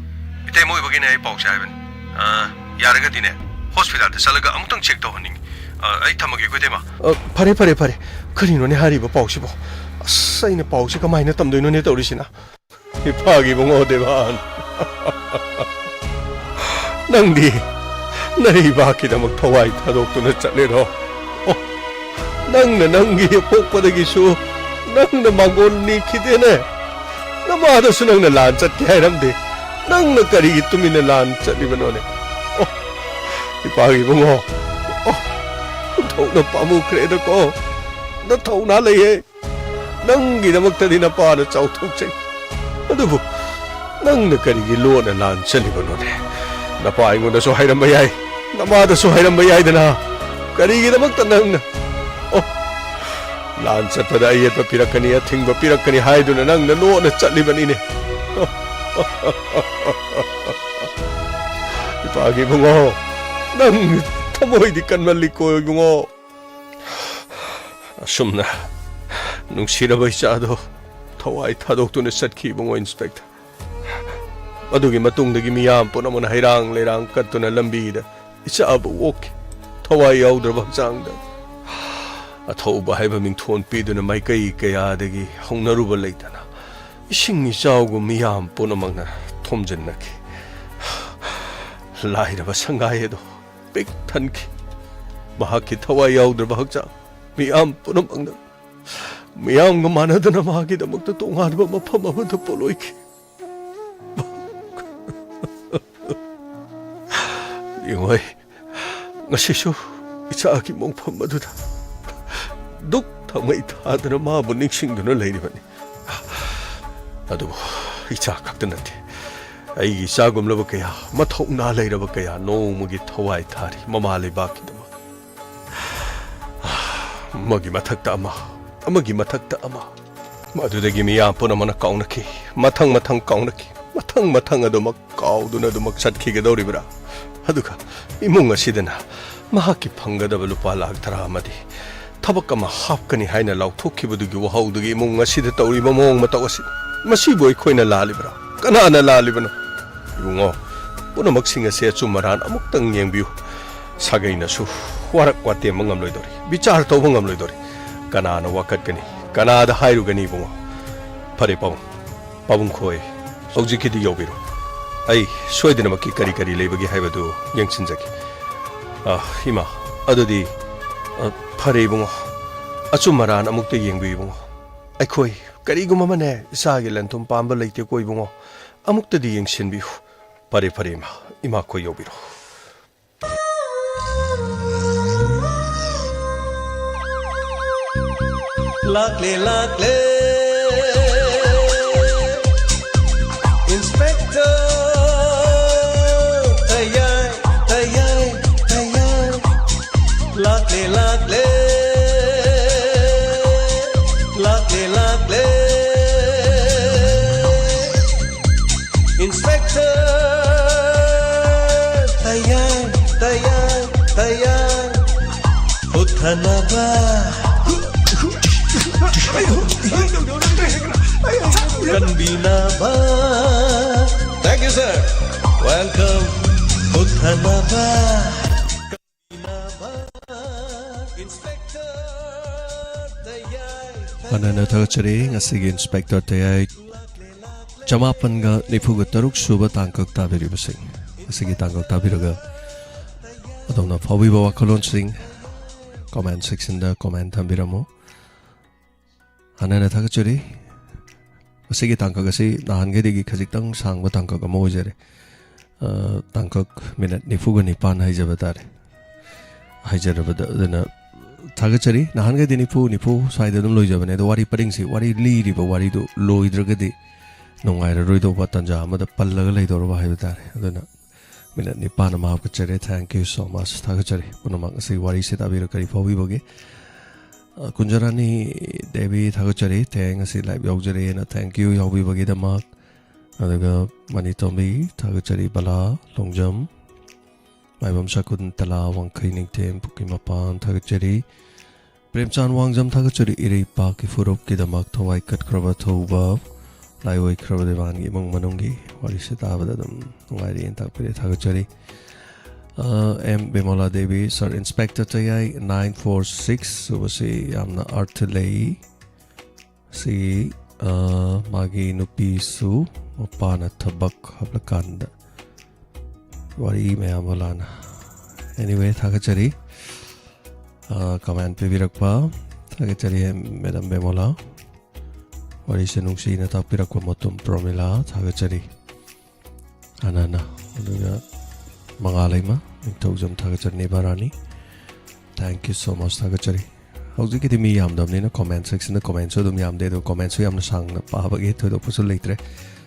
ꯏꯇꯩꯃ ꯑꯣꯏꯕꯒꯤꯅꯦ ꯑꯩ ꯄꯥꯎꯁꯦ ꯍꯥꯏꯕꯅꯤ꯫ ꯑ, ꯌꯥꯔꯒꯗꯤꯅꯦ, ꯍꯣꯁꯄꯤꯇꯥꯜꯗ ꯆꯠꯂꯒ ꯑꯃꯨꯛꯇꯪ ꯆꯦꯛ ꯇꯧꯍꯟꯅꯤꯡꯉꯤ꯫ ꯑ, ꯑꯩ ꯊꯝꯃꯒꯦꯀꯣ, ꯏꯇꯩꯃ꯫ ꯑ, ꯐꯔꯦ, ꯐꯔꯦ, ꯐꯔꯦ꯫ ꯀꯔꯤꯅꯣꯅꯦ ꯍꯥꯏꯔꯤꯕ ꯄꯥꯎꯁꯤꯕꯣ? ꯑꯁ, ꯑꯩꯅ ꯄꯥꯎꯁꯦ ꯀꯃꯥꯏꯅ ꯇꯝꯗꯣꯏꯅꯣꯅꯦ ꯇꯧꯔꯤꯁꯤꯅ? ꯏꯄꯥꯒꯤ ꯏꯕꯨꯡꯉꯣ ꯗꯦꯕꯥꯟ꯫ ꯅꯪꯗꯤ ꯅꯔꯩꯕꯥꯛꯀꯤꯗꯃꯛ ꯊꯋꯥꯏ ꯊꯥꯗꯣꯛꯇꯨꯅ ꯆꯠꯂꯦꯗꯣ꯫ ꯑꯣ, ꯅꯪꯅ ꯅꯪꯒꯤ ꯄꯣꯛꯄꯗꯒꯤꯁꯨ ꯅꯪꯅ ꯃꯥꯡꯒꯣꯜ ꯅꯤꯈꯤꯗꯦꯅꯦ꯫ ꯅꯃꯥꯗꯁꯨ ꯅꯪꯅ ꯂꯥꯟ ꯆꯠꯀꯦ ꯍꯥꯏꯔꯝꯗꯦ꯫ ꯅꯪꯅ ꯀꯔꯤꯒꯤ ꯇꯨꯃꯤꯟꯅ ꯂꯥꯟ ꯆꯠꯂꯤꯕꯅꯣꯅꯦ? ꯑꯣ, ꯏꯄꯥꯒꯤ ꯏꯕꯨꯡꯉꯣ, ꯑꯣ, ꯑꯣꯟꯊꯣꯛꯅ ꯄꯥꯝꯃꯨꯈ꯭ꯔꯦꯗꯀꯣ꯫ ꯅꯊꯧꯅꯥ ꯂꯩꯍꯦ꯫ ꯅꯪꯒꯤꯗꯃꯛꯇꯗꯤ ꯅꯄꯥꯅ ꯆꯥꯎꯊꯣꯛꯆꯩ꯫ ꯑꯗꯨꯕꯨ ꯅꯪꯅ ꯀꯔꯤꯒꯤ ꯂꯣꯟꯅ ꯂꯥꯟ ꯆꯠꯂꯤꯕꯅꯣꯅꯦ? ꯅꯄꯥ ꯑꯩꯉꯣꯟꯗꯁꯨ ꯍꯥꯏꯔꯝꯕ ꯌꯥꯏ, ꯅꯃꯥꯗꯁꯨ ꯍꯥꯏꯔꯝꯕ ꯌꯥꯏꯗꯅ꯫ ꯀꯔꯤꯒꯤꯗꯃꯛꯇ ꯅꯪꯅ, ꯑꯣ, ꯂꯥꯟ ꯆꯠꯄꯗ ꯑꯌꯦꯠꯄ ꯄꯤꯔꯛꯀꯅꯤ, ꯑꯊꯤꯡꯕ ꯄꯤꯔꯛꯀꯅꯤ ꯍꯥꯏꯗꯨꯅ ꯅꯪꯅ ꯂꯣꯟꯅ ꯆꯠꯂꯤꯕꯅꯤꯅꯦ? ꯏꯄꯥꯒꯤ ꯏꯕꯨꯡꯉꯣ, ꯅꯪ ꯊꯃꯣꯏꯗꯤ ꯀꯟꯃꯜꯂꯤꯀꯣ ꯏꯕꯨꯡꯉꯣ꯫ ꯑꯁꯨꯝꯅ ꯅꯨꯡꯁꯤꯔꯕ ꯏꯆꯥꯗꯣ ꯊꯋꯥꯏ ꯊꯥꯗꯣꯛꯇꯨꯅ ꯆꯠꯈꯤ ꯏꯕꯨꯡꯉꯣ ꯏꯟꯁꯄꯦꯛꯇꯔ꯫ ꯑꯗꯨꯒꯤ ꯃꯇꯨꯡꯗꯒꯤ ꯃꯤꯌꯥꯝ ꯄꯨꯝꯅꯃꯛꯅ ꯍꯩꯔꯥꯡ ꯂꯩꯔꯥꯡ ꯀꯠꯇꯨꯅ ꯂꯝꯕꯤꯗ ꯏꯆꯥꯕꯨ ꯑꯣꯛꯈꯤ꯫ ꯊꯋꯥꯏ ꯌꯥꯎꯗ꯭ꯔꯕ ꯍꯛꯆꯥꯡꯗ ꯑꯊꯧꯕ ꯍꯥꯏꯕ ꯃꯤꯡꯊꯣꯟ ꯄꯤꯗꯨꯅ ꯃꯥꯏꯀꯩ ꯀꯌꯥꯗꯒꯤ ꯍꯧꯅꯔꯨꯕ ꯂꯩꯇꯅ ꯏꯁꯤꯡ ꯏꯆꯥꯎꯒꯨꯝ ꯃꯤꯌꯥꯝ ꯄꯨꯝꯅꯃꯛꯅ ꯊꯣꯝꯖꯤꯟꯅꯈꯤ꯫ ꯂꯥꯏꯔꯕ ꯁꯪꯒꯥꯏ ꯑꯗꯨ ꯄꯤꯛ ꯊꯟꯈꯤ꯫ ꯃꯍꯥꯛꯀꯤ ꯊꯋꯥꯏ ꯌꯥꯎꯗ꯭ꯔꯕ ꯍꯛꯆꯥꯡ ꯃꯤꯌꯥꯝ ꯄꯨꯝꯅꯃꯛꯅ ꯃꯤꯌꯥꯝꯒ ꯃꯥꯟꯅꯗꯅ ꯃꯍꯥꯛꯀꯤꯗꯃꯛꯇ ꯇꯣꯉꯥꯟꯕ ꯃꯐꯝ ꯑꯃꯗ ꯄꯣꯠꯂꯣꯏꯈꯤ꯫ ꯌꯦꯡꯉꯣꯏ, ꯉꯁꯤꯁꯨ ꯏꯆꯥꯒꯤ ꯃꯣꯡꯐꯝ ꯑꯗꯨꯗ ꯗꯨꯛ ꯊꯥꯎꯃꯩ ꯊꯥꯗꯅ ꯃꯥꯕꯨ ꯅꯤꯡꯁꯤꯡꯗꯨꯅ ꯂꯩꯔꯤꯕꯅꯤ꯫ ꯑꯗꯨꯕꯨ ꯏꯆꯥ ꯈꯛꯇ ꯅꯠꯇꯦ, ꯑꯩꯒꯤ ꯏꯆꯥꯒꯨꯝꯂꯕ ꯀꯌꯥ, ꯃꯊꯧꯅꯥ ꯂꯩꯔꯕ ꯀꯌꯥ ꯅꯣꯡꯃꯒꯤ ꯊꯋꯥꯏ ꯊꯥꯔꯤ ꯃꯃꯥ ꯂꯩꯕꯥꯛꯀꯤꯗꯃꯛ꯫ ꯑꯃꯒꯤ ꯃꯊꯛꯇ ꯑꯃ, ꯑꯃꯒꯤ ꯃꯊꯛꯇ ꯑꯃ꯫ ꯃꯗꯨꯗꯒꯤ ꯃꯤꯌꯥꯝ ꯄꯨꯝꯅꯃꯛꯅ ꯀꯥꯎꯅꯈꯤ, ꯃꯊꯪ ꯃꯊꯪ ꯀꯥꯎꯅꯈꯤ, ꯃꯊꯪ ꯃꯊꯪ ꯑꯗꯨꯃꯛ ꯀꯥꯎꯗꯨꯅ ꯑꯗꯨꯃꯛ ꯆꯠꯈꯤꯒꯗꯧꯔꯤꯕ꯭ꯔꯥ? ꯑꯗꯨꯒ ꯏꯃꯨꯡ ꯑꯁꯤꯗꯅ ꯃꯍꯥꯛꯀꯤ ꯐꯪꯒꯗꯕ ꯂꯨꯄꯥ ꯂꯥꯈ ꯇꯔꯥ ꯑꯃꯗꯤ ꯊꯕꯛ ꯑꯃ ꯍꯥꯞꯀꯅꯤ ꯍꯥꯏꯅ ꯂꯥꯎꯊꯣꯛꯈꯤꯕꯗꯨꯒꯤ ꯋꯥꯍꯧꯗꯨꯒꯤ ꯏꯃꯨꯡ ꯑꯁꯤꯗ ꯇꯧꯔꯤꯕ ꯃꯑꯣꯡ ꯃꯇꯧ ꯑꯁꯤ, ꯃꯁꯤꯕꯨ ꯑꯩꯈꯣꯏꯅ ꯂꯥꯜꯂꯤꯕ꯭ꯔꯥ? ꯀꯅꯥꯅ ꯂꯥꯜꯂꯤꯕꯅꯣ? ꯏꯕꯨꯡꯉꯣ, ꯄꯨꯝꯅꯃꯛꯁꯤꯡ ꯑꯁꯤ ꯑꯆꯨꯝ ꯑꯔꯥꯟ ꯑꯃꯨꯛꯇꯪ ꯌꯦꯡꯕꯤꯌꯨ꯫ ꯁꯥꯒꯩꯅꯁꯨ ꯋꯥꯔꯛ ꯋꯥꯇꯦꯝꯕ ꯉꯝꯂꯣꯏꯗꯧꯔꯤ, ꯕꯤꯆꯥꯔ ꯇꯧꯕ ꯉꯝꯂꯣꯏꯗꯧꯔꯤ꯫ ꯀꯅꯥꯅ ꯋꯥꯀꯠꯀꯅꯤ? ꯀꯅꯥꯗ ꯍꯥꯏꯔꯨꯒꯅꯤ ꯏꯕꯨꯡꯉꯣ? ꯐꯔꯦ ꯄꯥꯕꯨꯡ, ꯄꯥꯕꯨꯡ ꯈꯣꯏ, ꯍꯧꯖꯤꯛꯀꯤꯗꯤ ꯌꯧꯕꯤꯔꯣ꯫ ꯑꯩ ꯁꯣꯏꯗꯅꯃꯛꯀꯤ ꯀꯔꯤ ꯀꯔꯤ ꯂꯩꯕꯒꯦ ꯍꯥꯏꯕꯗꯨ ꯌꯦꯡꯁꯤꯟꯖꯒꯦ꯫ ꯑ, ꯏꯃꯥ, ꯑꯗꯨꯗꯤ, ꯑ, ꯐꯔꯦ ꯏꯕꯨꯡꯉꯣ, ꯑꯆꯨꯝ ꯑꯔꯥꯟ ꯑꯃꯨꯛꯇ ꯌꯦꯡꯕꯤꯌꯨ ꯏꯕꯨꯡꯉꯣ꯫ ꯑꯩꯈꯣꯏ ꯀꯔꯤꯒꯨꯝꯕ ꯑꯃꯅꯦ ꯏꯆꯥꯒꯤ ꯂꯟ ꯊꯨꯝ ꯄꯥꯝꯕ ꯂꯩꯇꯦꯀꯣ ꯏꯕꯨꯡꯉꯣ, ꯑꯃꯨꯛꯇꯗꯤ ꯌꯦꯡꯁꯤꯟꯕꯤꯌꯨ꯫ ꯐꯔꯦ ꯐꯔꯦ ꯏꯃꯥ, ꯏꯃꯥ ꯈꯣꯏ ꯌꯧꯕꯤꯔꯣ꯫ ꯂꯥꯛꯂꯦ, ꯂꯥꯛꯂꯦ, Inspector ꯇꯌꯥꯏ, ꯇꯌꯥꯏ, ꯇꯌꯥꯏ꯫ ꯂꯥꯛꯂꯦ, ꯂꯥꯛꯂꯦ, ꯂꯥꯛꯂꯦ, ꯂꯥꯛꯂꯦ, Inspector ꯇꯌꯥꯏ, ꯇꯌꯥꯏ, ꯇꯌꯥꯏ꯫ ꯍꯨꯠꯊꯅꯕ, ꯀꯟꯕꯤꯅꯕ꯫ Thank you, sir. Welcome. ꯍꯨꯠꯊꯅꯕ, ꯀꯟꯕꯤꯅꯕ, Inspector ꯇꯌꯥꯏ꯫ ꯍꯟꯅ ꯍꯟꯅ ꯊꯥꯒꯠꯆꯔꯤ꯫ ꯉꯁꯤꯒꯤ Inspector ꯇꯌꯥꯏ ꯆꯃꯥꯄꯟꯒ ꯅꯤꯐꯨꯒ ꯇꯔꯨꯛ ꯁꯨꯕ ꯇꯥꯡꯀꯛ ꯇꯥꯕꯤꯔꯤꯕꯁꯤꯡ, ꯉꯁꯤꯒꯤ ꯇꯥꯡꯀꯛ ꯇꯥꯕꯤꯔꯒ ꯑꯗꯣꯝꯅ ꯐꯥꯎꯕꯤꯕ ꯋꯥꯈꯜꯂꯣꯟꯁꯤꯡ comment section ꯗ comment ꯊꯝꯕꯤꯔꯝꯃꯨ꯫ ꯍꯟꯅ ꯍꯟꯅ ꯊꯥꯒꯠꯆꯔꯤ꯫ ꯉꯁꯤꯒꯤ ꯇꯥꯡꯀꯛ ꯑꯁꯤ ꯅꯍꯥꯟꯈꯩꯗꯒꯤ ꯈꯖꯤꯛꯇꯪ ꯁꯥꯡꯕ ꯇꯥꯡꯀꯛ ꯑꯃ ꯑꯣꯏꯖꯔꯦ꯫ ꯑ, ꯇꯥꯡꯀꯛ ꯃꯤꯅꯠ ꯅꯤꯐꯨꯒ ꯅꯤꯄꯥꯟ ꯍꯥꯏꯖꯕ ꯇꯥꯔꯦ꯫ ꯍꯥꯏꯖꯔꯕꯗ, ꯑꯗꯨꯅ ꯊꯥꯒꯠꯆꯔꯤ꯫ ꯅꯍꯥꯟꯈꯩꯗꯤ ꯅꯤꯐꯨ, ꯅꯤꯐꯨ ꯁ꯭ꯋꯥꯏꯗ ꯑꯗꯨꯝ ꯂꯣꯏꯖꯕꯅꯦ꯫ ꯑꯗꯣ ꯋꯥꯔꯤ ꯄꯔꯤꯡꯁꯤ, ꯋꯥꯔꯤ ꯂꯤꯔꯤꯕ ꯋꯥꯔꯤꯗꯨ ꯂꯣꯏꯗ꯭ꯔꯒꯗꯤ ꯅꯨꯡꯉꯥꯏꯔꯔꯣꯏꯗꯧꯕ ꯇꯥꯟꯖꯥ ꯑꯃꯗ ꯄꯜꯂꯒ ꯂꯩꯗꯧꯔꯕ ꯍꯥꯏꯕ ꯇꯥꯔꯦ꯫ ꯑꯗꯨꯅ ꯃꯤꯅꯠ ꯅꯤꯄꯥꯟ ꯑꯃ ꯍꯥꯞꯀꯠꯆꯔꯦ꯫ Thank you so much. ꯊꯥꯒꯠꯆꯔꯤ ꯄꯨꯝꯅꯃꯛ꯫ ꯉꯁꯤ ꯋꯥꯔꯤꯁꯤ ꯇꯥꯕꯤꯔ ꯀꯔꯤ ꯐꯥꯎꯕꯤꯕꯒꯦ? ꯑ, ꯀꯨꯟꯖꯔꯥꯅꯤ ꯗꯦꯕꯤ, ꯊꯥꯒꯠꯆꯔꯤ꯫ ꯊꯦꯡ ꯉꯁꯤ live ꯌꯥꯎꯖꯔꯦꯅ, thank you ꯌꯥꯎꯕꯤꯕꯒꯤꯗꯃꯛ꯫ ꯑꯗꯨꯒ ꯃꯅꯤꯇꯣꯝꯕꯤ, ꯊꯥꯒꯠꯆꯔꯤ꯫ ꯕꯂꯥ ꯂꯣꯡꯖꯝ, ꯃꯥꯏꯕꯝ ꯁꯀꯨꯟꯇꯂꯥ, ꯋꯥꯡꯈꯩ ꯅꯤꯡꯊꯦꯝ, ꯄꯨꯈ꯭ꯔꯤ ꯃꯄꯥꯟ, ꯊꯥꯒꯠꯆꯔꯤ꯫ ꯄ꯭ꯔꯦꯝꯆꯥꯟ ꯋꯥꯡꯖꯝ, ꯊꯥꯒꯠꯆꯔꯤ꯫ ꯏꯔꯩꯄꯥꯛꯀꯤ ꯐꯨꯔꯨꯞꯀꯤꯗꯃꯛ ꯊꯋꯥꯏ ꯀꯠꯈ꯭ꯔꯕ ꯊꯧꯕ, ꯂꯥꯏꯑꯣꯏꯈ꯭ꯔꯕ ꯂꯩꯕꯥꯛꯀꯤ ꯏꯃꯨꯡ ꯃꯅꯨꯡꯒꯤ ꯋꯥꯔꯤꯁꯦ ꯇꯥꯕꯗ ꯑꯗꯨꯝ ꯅꯨꯡꯉꯥꯏꯔꯦꯅ ꯇꯥꯛꯄꯤꯔꯦ, ꯊꯥꯒꯠꯆꯔꯤ꯫ ꯑ, ꯑꯦꯝ ꯕꯤꯃꯣꯂꯥ ꯗꯦꯕꯤ, Sir Inspector ꯇꯌꯥꯏ nine four six ꯁꯨꯕꯁꯤ ꯌꯥꯝꯅ ꯑꯔꯊ ꯂꯩ꯫ ꯁꯤ, ꯑ, ꯃꯥꯒꯤ ꯅꯨꯄꯤꯁꯨ ꯃꯄꯥꯅ ꯊꯕꯛ ꯍꯥꯞꯂꯀꯥꯟꯗ ꯋꯥꯔꯤ ꯃꯌꯥꯝ ꯑꯃ ꯂꯥꯟꯅ꯫ Anyway, ꯊꯥꯒꯠꯆꯔꯤ꯫ ꯑ, comment ꯄꯤꯕꯤꯔꯛꯄ ꯊꯥꯒꯠꯆꯔꯤ, Madam ꯕꯦꯃꯣꯂꯥ꯫ ꯋꯥꯔꯤꯁꯦ ꯅꯨꯡꯁꯤꯅ ꯇꯥꯛꯄꯤꯔꯛꯄ ꯃꯇꯨꯝ ꯄ꯭ꯔꯣꯃꯤꯂꯥ, ꯊꯥꯒꯠꯆꯔꯤ꯫ ꯑꯅꯥꯅ, ꯑꯗꯨꯒ ꯃꯉꯥꯂꯩꯃ, ꯅꯤꯡꯊꯧꯖꯝ, ꯊꯥꯒꯠꯆꯔꯤ꯫ ꯅꯤꯕꯥꯔꯥꯅꯤ, thank you so much, ꯊꯥꯒꯠꯆꯔꯤ꯫ ꯍꯧꯖꯤꯛꯀꯤꯗꯤ ꯃꯤ ꯌꯥꯝꯗꯕꯅꯤꯅ comment sectionꯗ commentꯁꯨ ꯑꯗꯨꯝ ꯌꯥꯝꯗꯦ, ꯑꯗꯣ commentꯁꯨ ꯌꯥꯝꯅ ꯁꯥꯡꯅ ꯄꯥꯕꯒꯤ ꯊꯣꯏꯗꯣꯛꯄꯁꯨ ꯂꯩꯇ꯭ꯔꯦ꯫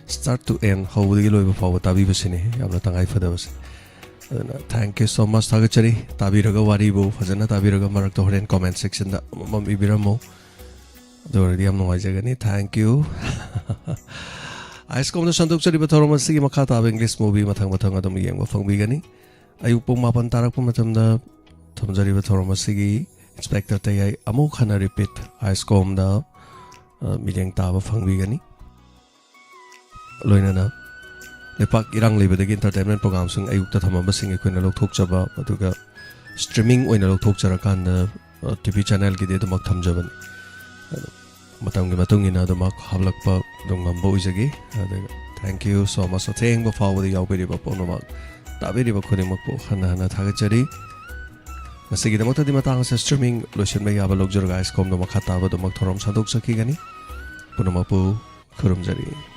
Start to end, ꯍꯧꯕꯗꯒꯤ ꯂꯣꯏꯕ ꯐꯥꯎꯕ ꯇꯥꯕꯤꯕꯁꯤꯅꯤ ꯌꯥꯝꯅ ꯇꯉꯥꯏ ꯐꯗꯕꯁꯦ꯫ ꯑꯗꯨꯅ thank you so much, ꯊꯥꯒꯠꯆꯔꯤ꯫ ꯇꯥꯕꯤꯔꯒ, ꯋꯥꯔꯤꯕꯨ ꯐꯖꯅ ꯇꯥꯕꯤꯔꯒ, ꯃꯔꯛꯇ ꯍꯣꯔꯦꯟ comment sectionꯗ ꯑꯃꯃꯝ ꯏꯕꯤꯔꯝꯃꯨ, ꯑꯗꯨ ꯑꯣꯏꯔꯗꯤ ꯌꯥꯝ ꯅꯨꯡꯉꯥꯏꯖꯒꯅꯤ꯫ Thank you꯫ ꯑꯥꯏꯁꯀꯣꯝꯗ ꯁꯟꯗꯣꯛꯆꯔꯤꯕ ꯊꯧꯔꯝ ꯑꯁꯤꯒꯤ ꯃꯈꯥ ꯇꯥꯕ English movie ꯃꯊꯪ ꯃꯊꯪ ꯑꯗꯨꯝ ꯌꯦꯡꯕ ꯐꯪꯕꯤꯒꯅꯤ꯫ ꯑꯌꯨꯛ ꯄꯨꯡ ꯃꯥꯄꯟ ꯇꯥꯔꯛꯄ ꯃꯇꯝꯗ ꯊꯝꯖꯔꯤꯕ ꯊꯧꯔꯝ ꯑꯁꯤꯒꯤ Inspector ꯇꯌꯥꯏ ꯑꯃꯨꯛ ꯍꯟꯅ repeat ꯑꯥꯏꯁꯀꯣꯝꯗ, ꯑ, ꯃꯤꯠꯌꯦꯡ ꯇꯥꯕ ꯐꯪꯕꯤꯒꯅꯤ꯫ ꯂꯣꯏꯅꯅ ꯂꯩꯄꯥꯛ ꯏꯔꯥꯡ ꯂꯩꯕꯗꯒꯤ entertainment programꯁꯤꯡ ꯑꯌꯨꯛꯇ ꯊꯝꯃꯝꯕꯁꯤꯡ ꯑꯩꯈꯣꯏꯅ ꯂꯧꯊꯣꯛꯆꯕ, ꯑꯗꯨꯒ streaming ꯑꯣꯏꯅ ꯂꯧꯊꯣꯛꯆꯔꯀꯥꯟꯗ, ꯑ, TV channelꯒꯤꯗꯤ ꯑꯗꯨꯃꯛ ꯊꯝꯖꯕꯅꯤ꯫ ꯑꯗꯣ ꯃꯇꯝꯒꯤ ꯃꯇꯨꯡ ꯏꯟꯅ ꯑꯗꯨꯃꯛ ꯍꯥꯞꯂꯛꯄ ꯑꯗꯨꯝ ꯉꯝꯕ ꯑꯣꯏꯖꯒꯦ꯫ ꯑꯗꯨꯒ thank you so much꯫ ꯑꯊꯦꯡꯕ ꯐꯥꯎꯕꯗ ꯌꯥꯎꯕꯤꯔꯤꯕ ꯄꯨꯝꯅꯃꯛ, ꯇꯥꯕꯤꯔꯤꯕ ꯈꯨꯗꯤꯡꯃꯛꯄꯨ ꯍꯟꯅ ꯍꯟꯅ ꯊꯥꯒꯠꯆꯔꯤ꯫ ꯉꯁꯤꯒꯤꯗꯃꯛꯇꯗꯤ ꯃꯇꯥꯡ ꯑꯁꯤꯗ streaming ꯂꯣꯏꯁꯤꯟꯕ ꯌꯥꯕ ꯂꯧꯖꯔꯒ ꯑꯥꯏꯁꯀꯣꯝꯗ ꯃꯈꯥ ꯇꯥꯕ ꯑꯗꯨꯃꯛ ꯊꯧꯔꯝ ꯁꯟꯗꯣꯛꯆꯈꯤꯒꯅꯤ꯫ ꯄꯨꯝꯅꯃꯛꯄꯨ ꯈꯨꯔꯨꯝꯖꯔꯤ꯫